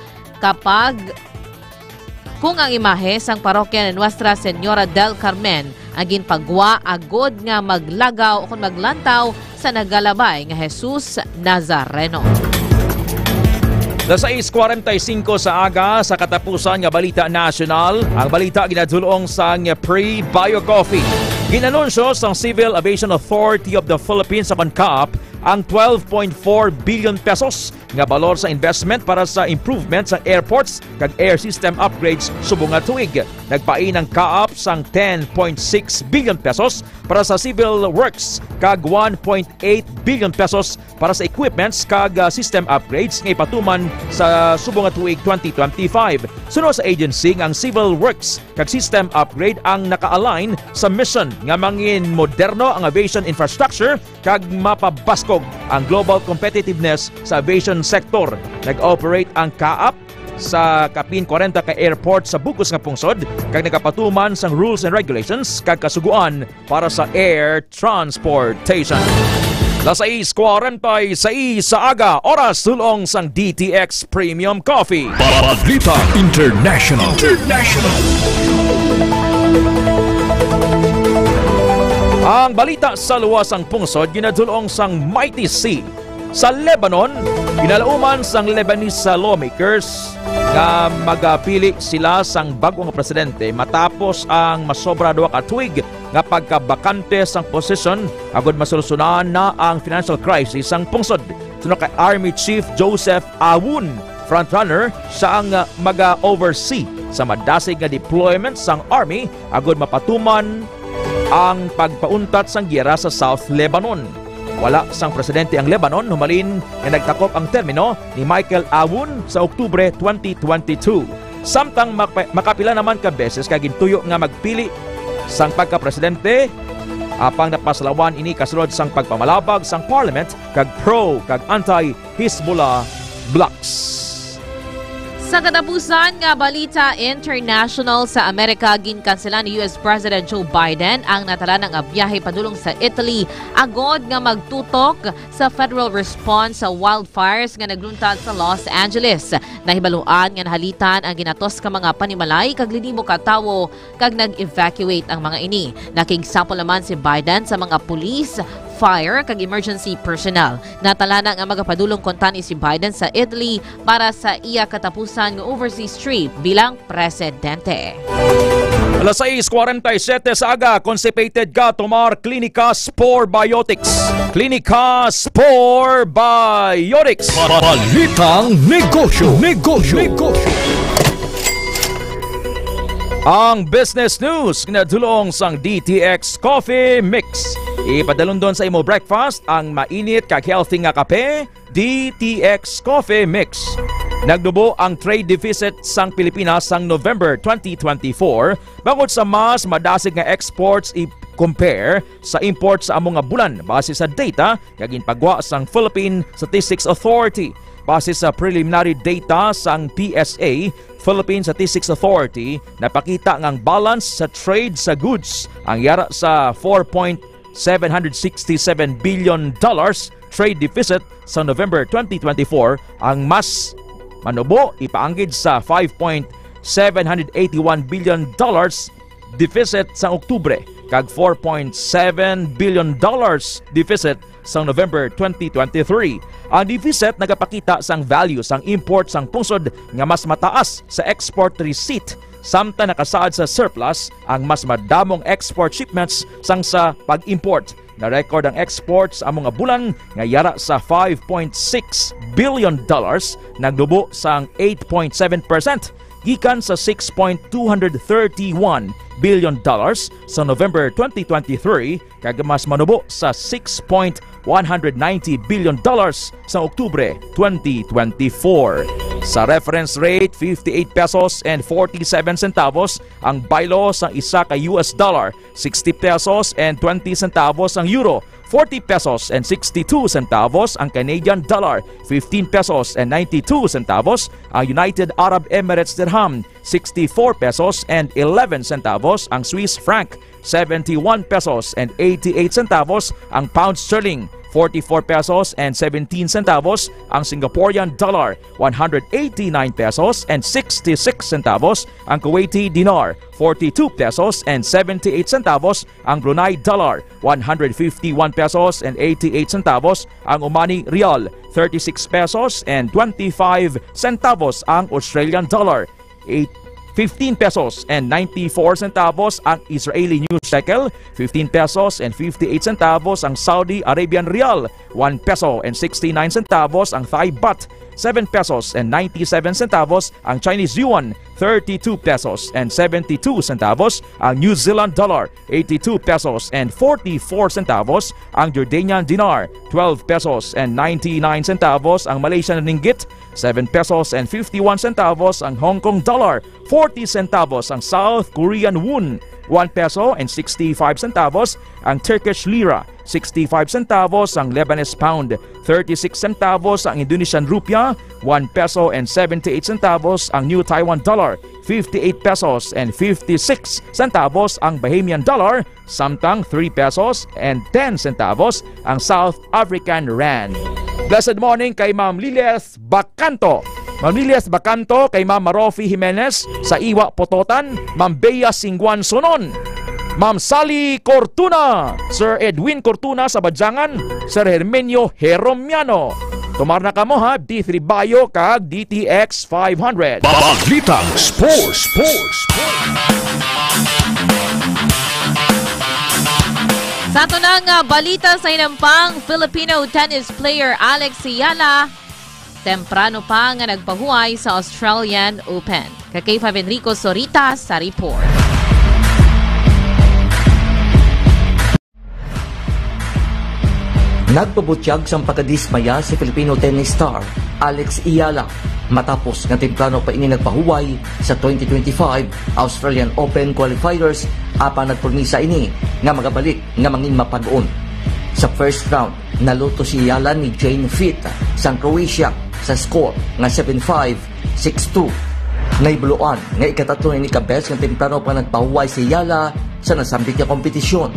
kapag kung ang imahe sang parokya ni Nuestra Señora del Carmen ang ginpagwa agod nga maglagaw o kon maglantaw sa nagalabay nga Jesus Nazareno. Las sais kuwarenta y singko sa aga, sa katapusan nga balita nasyonal, ang balita ginadulong sang Pre Bio Coffee. Ginanunsyo sang Civil Aviation Authority of the Philippines o kon CAAP ang twelve point four billion pesos nga balor sa investment para sa improvement sa airports kag air system upgrades subong nga tuig. Nagpain ang CAAP sang ten point six billion pesos para sa civil works kag one point eight billion pesos para sa equipments kag, ah, system upgrades nga ipatuman sa subong nga tuig twenty twenty-five. Suno sa agency nga ang civil works kag system upgrade ang naka-align sa mission nga mangin moderno ang aviation infrastructure kag mapabaskog ang global competitiveness sa aviation sector. Nag-operate ang CAAP sa kapin kwarenta ka airport sa bug-os nga pungsod kag nagapatuman sang rules and regulations kag kasugoan para sa air transportation. Las sais cuarenta y seis sa aga, oras dul-ong sang D T X Premium Coffee. Balita International. International. Ang balita sa luwas sang pungsod ginadul-ong sang Mighty Sea. Sa Lebanon, ginalauman sang Lebanese lawmakers nga magapili sila sang bag-o nga presidente matapos ang masobra duha ka tuig nga pagkabakante sang posisyon, agud masolusyonan na ang financial crisis sang pungsod. Suno kay Army Chief Joseph Aoun, frontrunner siya ang, ah, maga-oversee sa madasig nga deployment sang army agud mapatuman ang pagpauntat sang giyera sa South Lebanon. Wala sang presidente ang Lebanon humalin nga nagtakop ang termino ni Michael Aoun sa Oktubre twenty twenty-two. Samtang maka-, makapila naman ka beses ka gintuyo nga magpili sang pagkapresidente, apang napasalawan ini kasulod sang pagpamalabag sang parliament kag pro kag anti-Hezbollah blocs. Sa katapusan nga balita international, sa Amerika, ginkansela ni U S President Joe Biden ang natalana nga biyahe padulong sa Italy agod nga magtutok sa federal response sa wildfires nga nagluntad sa Los Angeles. Nahibaluan nga nahalitan ang ginatos ka mga panimalay kag linibo ka tawo kag nag-evacuate ang mga ini. Nakigsapol naman si Biden sa mga police, fire, kag emergency personnel. Natalana nga magapadulong kuntani si Biden sa Italy para sa iya katapusan nga overseas trip bilang presidente. Alas sais cuarenta y siete sa aga, constipated ka, tomar Clinicas Probiotics. Clinicas Probiotics. Balitang negosyo. Negosyo. Negosyo. Ang business news ginadul-ong sang D T X Coffee Mix. Ipadalundon sa imo breakfast ang mainit kag healthy nga kape, D T X Coffee Mix. Nagnubo ang trade deficit sang Pilipinas sang November twenty twenty-four bangod sa mas madasig nga exports i-compare sa imports sa amo nga bulan, base sa data nga ginpagwa sang Philippine Statistics Authority. Base sa preliminary data sang P S A, Philippine Statistics Authority, napakita nga ang balance sa trade sa goods ang yara sa four point seven hundred sixty-seven billion dollars trade deficit sa November twenty twenty-four, ang mas manubo ipaanggid sa five point seven hundred eighty-one billion dollars deficit sang Oktubre kag four point seven billion dollars deficit sang November twenty twenty-three. Ang deficit nagapakita sang value sang import sang pungsod nga mas mataas sa export receipt, samtang nakasaad sa surplus ang mas madamong export shipments sang sa pag-import. Na-record ang exports sa amo nga bulan nga yara sa five point six billion dollars, nagnubo sang eight point seven percent gikan sa six point two hundred thirty-one billion dollars sa November twenty twenty-three, kag mas manubo sa six point one hundred ninety billion dollars sa Oktubre twenty twenty-four. Sa reference rate, fifty-eight pesos and forty-seven centavos ang baylo sang isa ka U S dollar, sixty pesos and twenty centavos ang euro, forty pesos and sixty-two centavos ang Canadian dollar, fifteen pesos and ninety-two centavos ang United Arab Emirates dirham, sixty-four pesos and eleven centavos ang Swiss franc, seventy-one pesos and eighty-eight centavos ang pound sterling, forty-four pesos and seventeen centavos ang Singaporean dollar, one hundred eighty-nine pesos and sixty-six centavos ang Kuwaiti dinar, forty-two pesos and seventy-eight centavos ang Brunei dollar, one hundred fifty-one pesos and eighty-eight centavos ang Omani rial, thirty-six pesos and twenty-five centavos ang Australian dollar, eight, fifteen pesos and ninety-four centavos ang Israeli new shekel, fifteen pesos and fifty-eight centavos ang Saudi Arabian rial, one peso and sixty-nine centavos ang Thai baht, seven pesos and ninety-seven centavos ang Chinese yuan, thirty-two pesos and seventy-two centavos ang New Zealand dollar, eighty-two pesos and forty-four centavos ang Jordanian dinar, twelve pesos and ninety-nine centavos ang Malaysian ringgit, seven pesos and fifty-one centavos ang Hong Kong dollar, forty centavos ang South Korean won, one peso and sixty-five centavos ang Turkish lira, sixty-five centavos ang Lebanese pound, thirty-six centavos ang Indonesian rupiah, one peso and seventy-eight centavos ang New Taiwan dollar, fifty-eight pesos and fifty-six centavos ang Bahamian dollar, samtang three pesos and ten centavos ang South African rand. Blessed morning kay Ma'am Liles Bacanto. Ma'am Liles Bacanto, kay Ma'am Marofi Jimenez sa Iwa, Pototan, Ma'am Bea Singguan Sunon, Ma'am Sally Cortuna, Sir Edwin Cortuna sa Badyangan, Sir Herminio Heromiano. Tumar na kamo ha, D three Bayo kag D T X five hundred. Balitang Sports, Sports, Sports. Sa ato na nga balita sa hinampang, Filipino tennis player Alex Eala temprano pa nga nagpahuway sa Australian Open. Ka K five Enrico Sorita sa report. Nagpabutyag sang pagkadismaya si Filipino tennis star Alex Eala matapos nga temprano pa ini nagpahuway sa twenty twenty-five Australian Open qualifiers, apan nagpromisa ini nga magabalik nga mangin mapag-on. Sa first round, naluto si Eala ni Jane Fit sang Croatia sa score nga seven five, six two. Nahibaluan nga ikatatlo na ini ka beses nga temprano pa nagpahuway si Eala sa nasambit nga kompetisyon.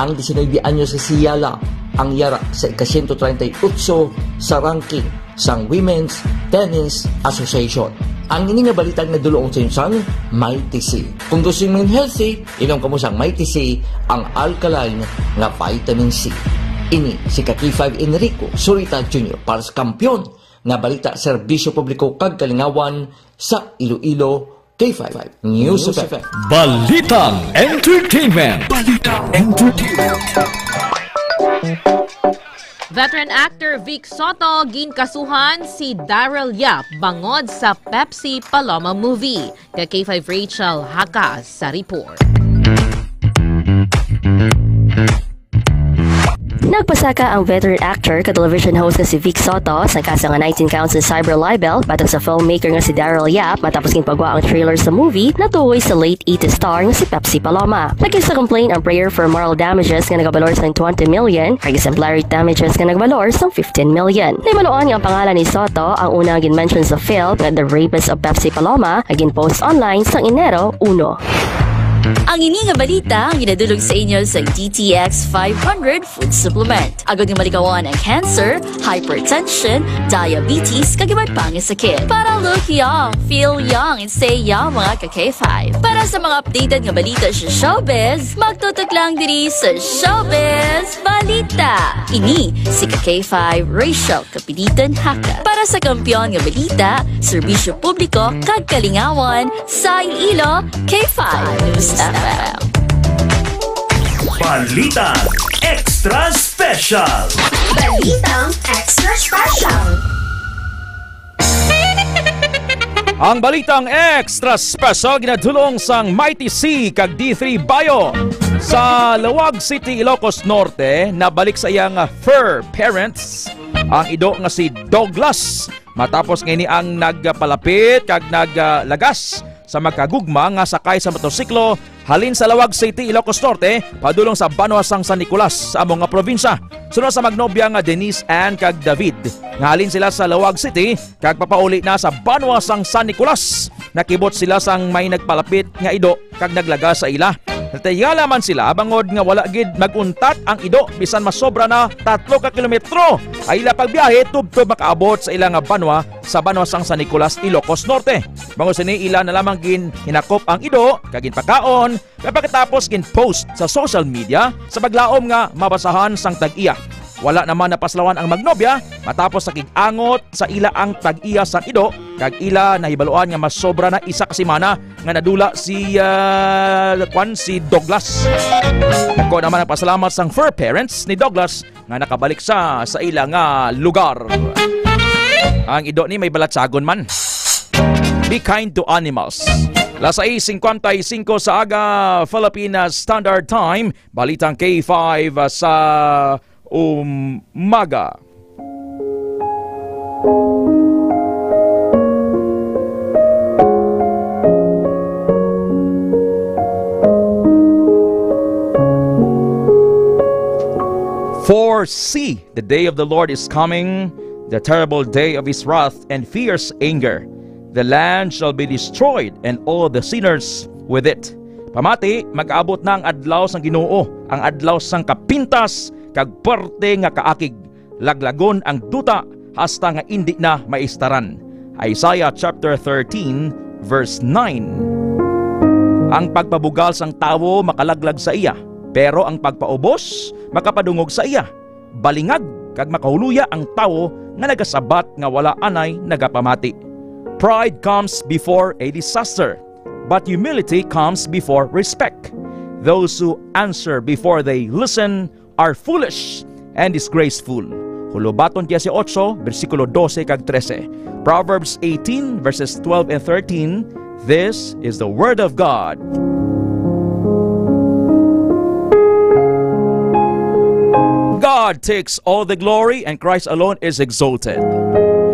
Ang diecinuebe anyos nga si Eala ang yara sa ika-siyento treinta y ocho sa ranking sang Women's Tennis Association. Ang ini nga balita nga dulong sa inyo sang Mighty C. Kung gusto mo healthy, inom kamo sang Mighty C, ang alkaline nga vitamin C. Ini si ka K five Enrico Zurita Junior para sa Kampiyon nga Balita, Serbisyo Publiko kag Kalingawan sa Iloilo, K five News F M. Balitang Entertainment. Balitang Entertainment. Veteran actor Vic Sotto ginkasuhan si Daryl Yap bangod sa Pepsi Paloma movie. Ka K five Rachel Haka sa report. Nagpasaka ang veteran actor ka television host nga si Vic Sotto sa kaso nga nineteen counts nga cyber libel batok sa filmmaker nga si Daryl Yap matapos ginpagwa ang trailer sa movie natuhoy sa late eighties star nga si Pepsi Paloma. Nag-isa complaint ang prayer for moral damages nga nagabalor sang twenty million kag exemplary damages nga nagabalor sang fifteen million. Nahibaluan nga ang pangalan ni Sotto ang una nga gin-mention sa film nga The Rapist of Pepsi Paloma nga gin-post online sang Enero uno. Ang ini nga balita ang ginadulog sa inyo sa D T X five hundred Food Supplement. Agod nga malikawan ang cancer, hypertension, diabetes, kag iban pa nga sakit. Para look young, feel young, and stay young, mga ka K five. Para sa mga updated nga balita sa showbiz, magtutok lang diri sa Showbiz Balita. Ini si ka K five Rachel Kapilitan Haka. Para sa Kampiyon nga Balita, Serbisyo Publiko, kag Kalingawan, sa Iloilo, K five News F M. Balita Extra Special. Balitang Extra Special. Ang balitang extra special ginadulong sang Mighty C kag D three Bio. Sa Laoag City, Ilocos Norte, nabalik sa iyang fur parents ang ido nga si Douglas matapos nga ini ang nagpalapit kag naglagas sa magkagugma nga sakay sa motorsiklo halin sa Laoag City, Ilocos Norte, padulong sa banwa sang San Nicolas sa amo nga probinsya. Suno sa magnobya nga Denise Ann kag David, nga halin sila sa Laoag City kag papauli na sa banwa sang San Nicolas, nakibot sila sang may nagpalapit nga ido kag naglagas sa ila. Natiyala man sila bangod nga wala gid mag-untat ang ido bisan masobra na tatlo ka kilometro ang ila pagbiyahe tubtob makaabot sa ila nga banwa sa banwa sang San Nicolas, Ilocos Norte. Bangod sini, ila na lamang gin hinakop ang ido kag ginpakaon, kag pagkatapos gin-post sa social media sa paglaom nga mabasahan sang tag-iya. Wala naman napaslawan ang magnobya matapos sa kig-angot sa ila ang tag-iya sang ido, kag ila nahibaluan nga masobra na isa ka semana nga nadula si, ah, kwan, si Douglas. Dako naman ang pasalamat sang fur parents ni Douglas nga nakabalik sa sa ila nga lugar. Ang ido ni may balatsagon man. Be kind to animals. Las sais cincuenta y cinco sa aga, Philippine Standard Time. Balitang K five sa umaga. For see, the day of the Lord is coming, the terrible day of his wrath and fierce anger. The land shall be destroyed, and all the sinners with it. Pamati, mag-abot na ang adlaw sang Ginoo, ang adlaw sang kapintas kag puwerte nga kaakig. Laglagon ang duta hasta nga indi na maistaran. Isaiah chapter thirteen, verse nine. Ang pagpabugal sang tawo makalaglag sa iya, pero ang pagpaubos makapadungog sa iya. Balingag kag makahuluya ang tawo nga nagasabat nga wala anay nagapamati. Pride comes before a disaster, but humility comes before respect. Those who answer before they listen are foolish and disgraceful. Hulubaton dieciocho, bersikulo doce kag trese. Proverbs eighteen, verses twelve and thirteen. This is the word of God. God takes all the glory and Christ alone is exalted.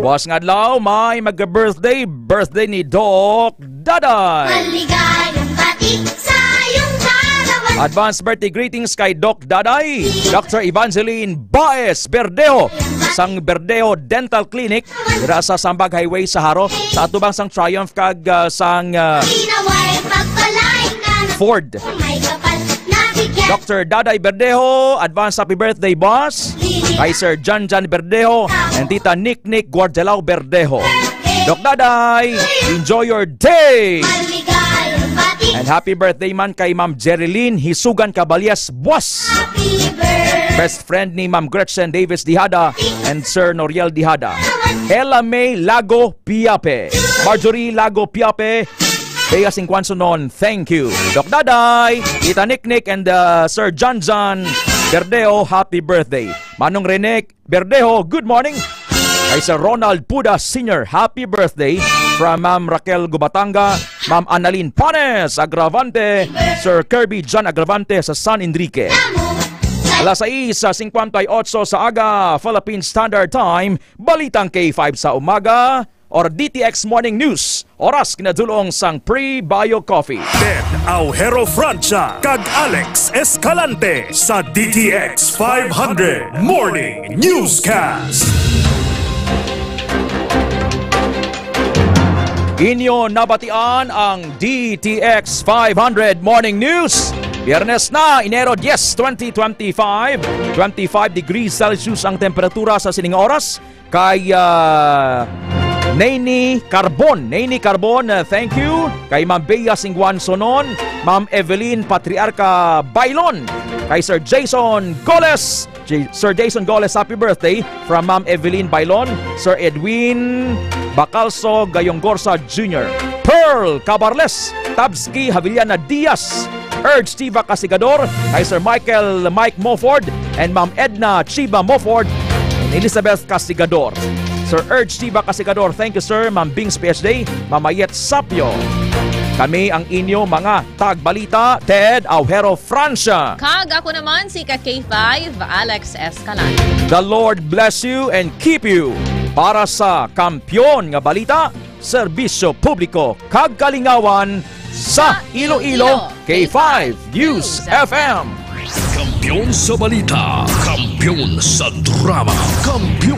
Buwas nga adlaw, may mag-birthday, birthday ni Doc Daday. Maligayong bati sa iyong kaarawan. Advance birthday greetings kay Doc Daday, Doctor Evangeline Baez Berdejo, sang Berdejo Dental Clinic, dira sa Sambag Highway sa Jaro, sa atubang sang Triumph kag, ah, sang, ah, Inaway pagpalain ka na Ford. May kapal na bigyan. Doctor Daday Berdejo, advance happy birthday, boss. Kay Sir Jan Jan Berdejo and Tita Nick Nick Guardelao Berdejo. Doc Daday, enjoy your day. Maligayong bati. And happy birthday man kay Ma'am Jerilyn Hisugan Caballes Buas. Happy birthday. Best friend ni Ma'am Gretchen Davis Dihada and Sir Noriel Dihada. Ella May Lago Piape. Marjorie Lago Piape. Bea Singkwan Sunon, thank you. Doc Daday, Tita Nick Nick, and, uh, Sir John John Berdeo, happy birthday. Manong Rene Berdejo, good morning. Kay Sir Ronald Puda Senior, happy birthday. From Ma'am Raquel Gubatanga, Ma'am Annalyn Panes Agravante, Sir Kirby John Agravante sa San Enrique. Alas sais sa singkwenta y otso sa aga, Philippine Standard Time, Balitang K five sa umaga, or D T X Morning News. Oras kinadulong sang Pre-Bio Coffee. Ted Aujero Francia kag Alex Escalante sa D T X five hundred Morning Newscast. Inyo nabatian ang D T X five hundred Morning News. Biyernes na, Enero diyes, twenty twenty-five. Twenty-five degrees Celsius ang temperatura sa sining oras. Kay, ah, Nene Carbon. Nene Carbon, ah, thank you. Kay Ma'am Bea Singwan Sonon, Ma'am Evelyn Patriarca Bailon, kay Sir Jason Goles. J-, Sir Jason Goles, happy birthday from Ma'am Evelyn Bailon, Sir Edwin Bacalso Gayonggorza Junior, Pearl Cabarles, Tabsky Haviliana Diaz, Urge Chiva Casigador, kay Sir Michael Mike Moford, and Ma'am Edna Chiva Moford, and Elizabeth Casigador. Sir Urge Chiva Casigador, thank you, sir. Ma'am Bings P H D, Ma'am Mayet Sapio. Kami ang inyo mga tagbalita, Ted Aujero Francia. Kag ako naman si ka K five, Alex Escalante. The Lord bless you and keep you. Para sa Kampiyon nga Balita, Serbisyo Publiko kag Kalingawan sa Iloilo, K five News F M. Kampiyon sa balita, kampiyon sa drama, kampiyon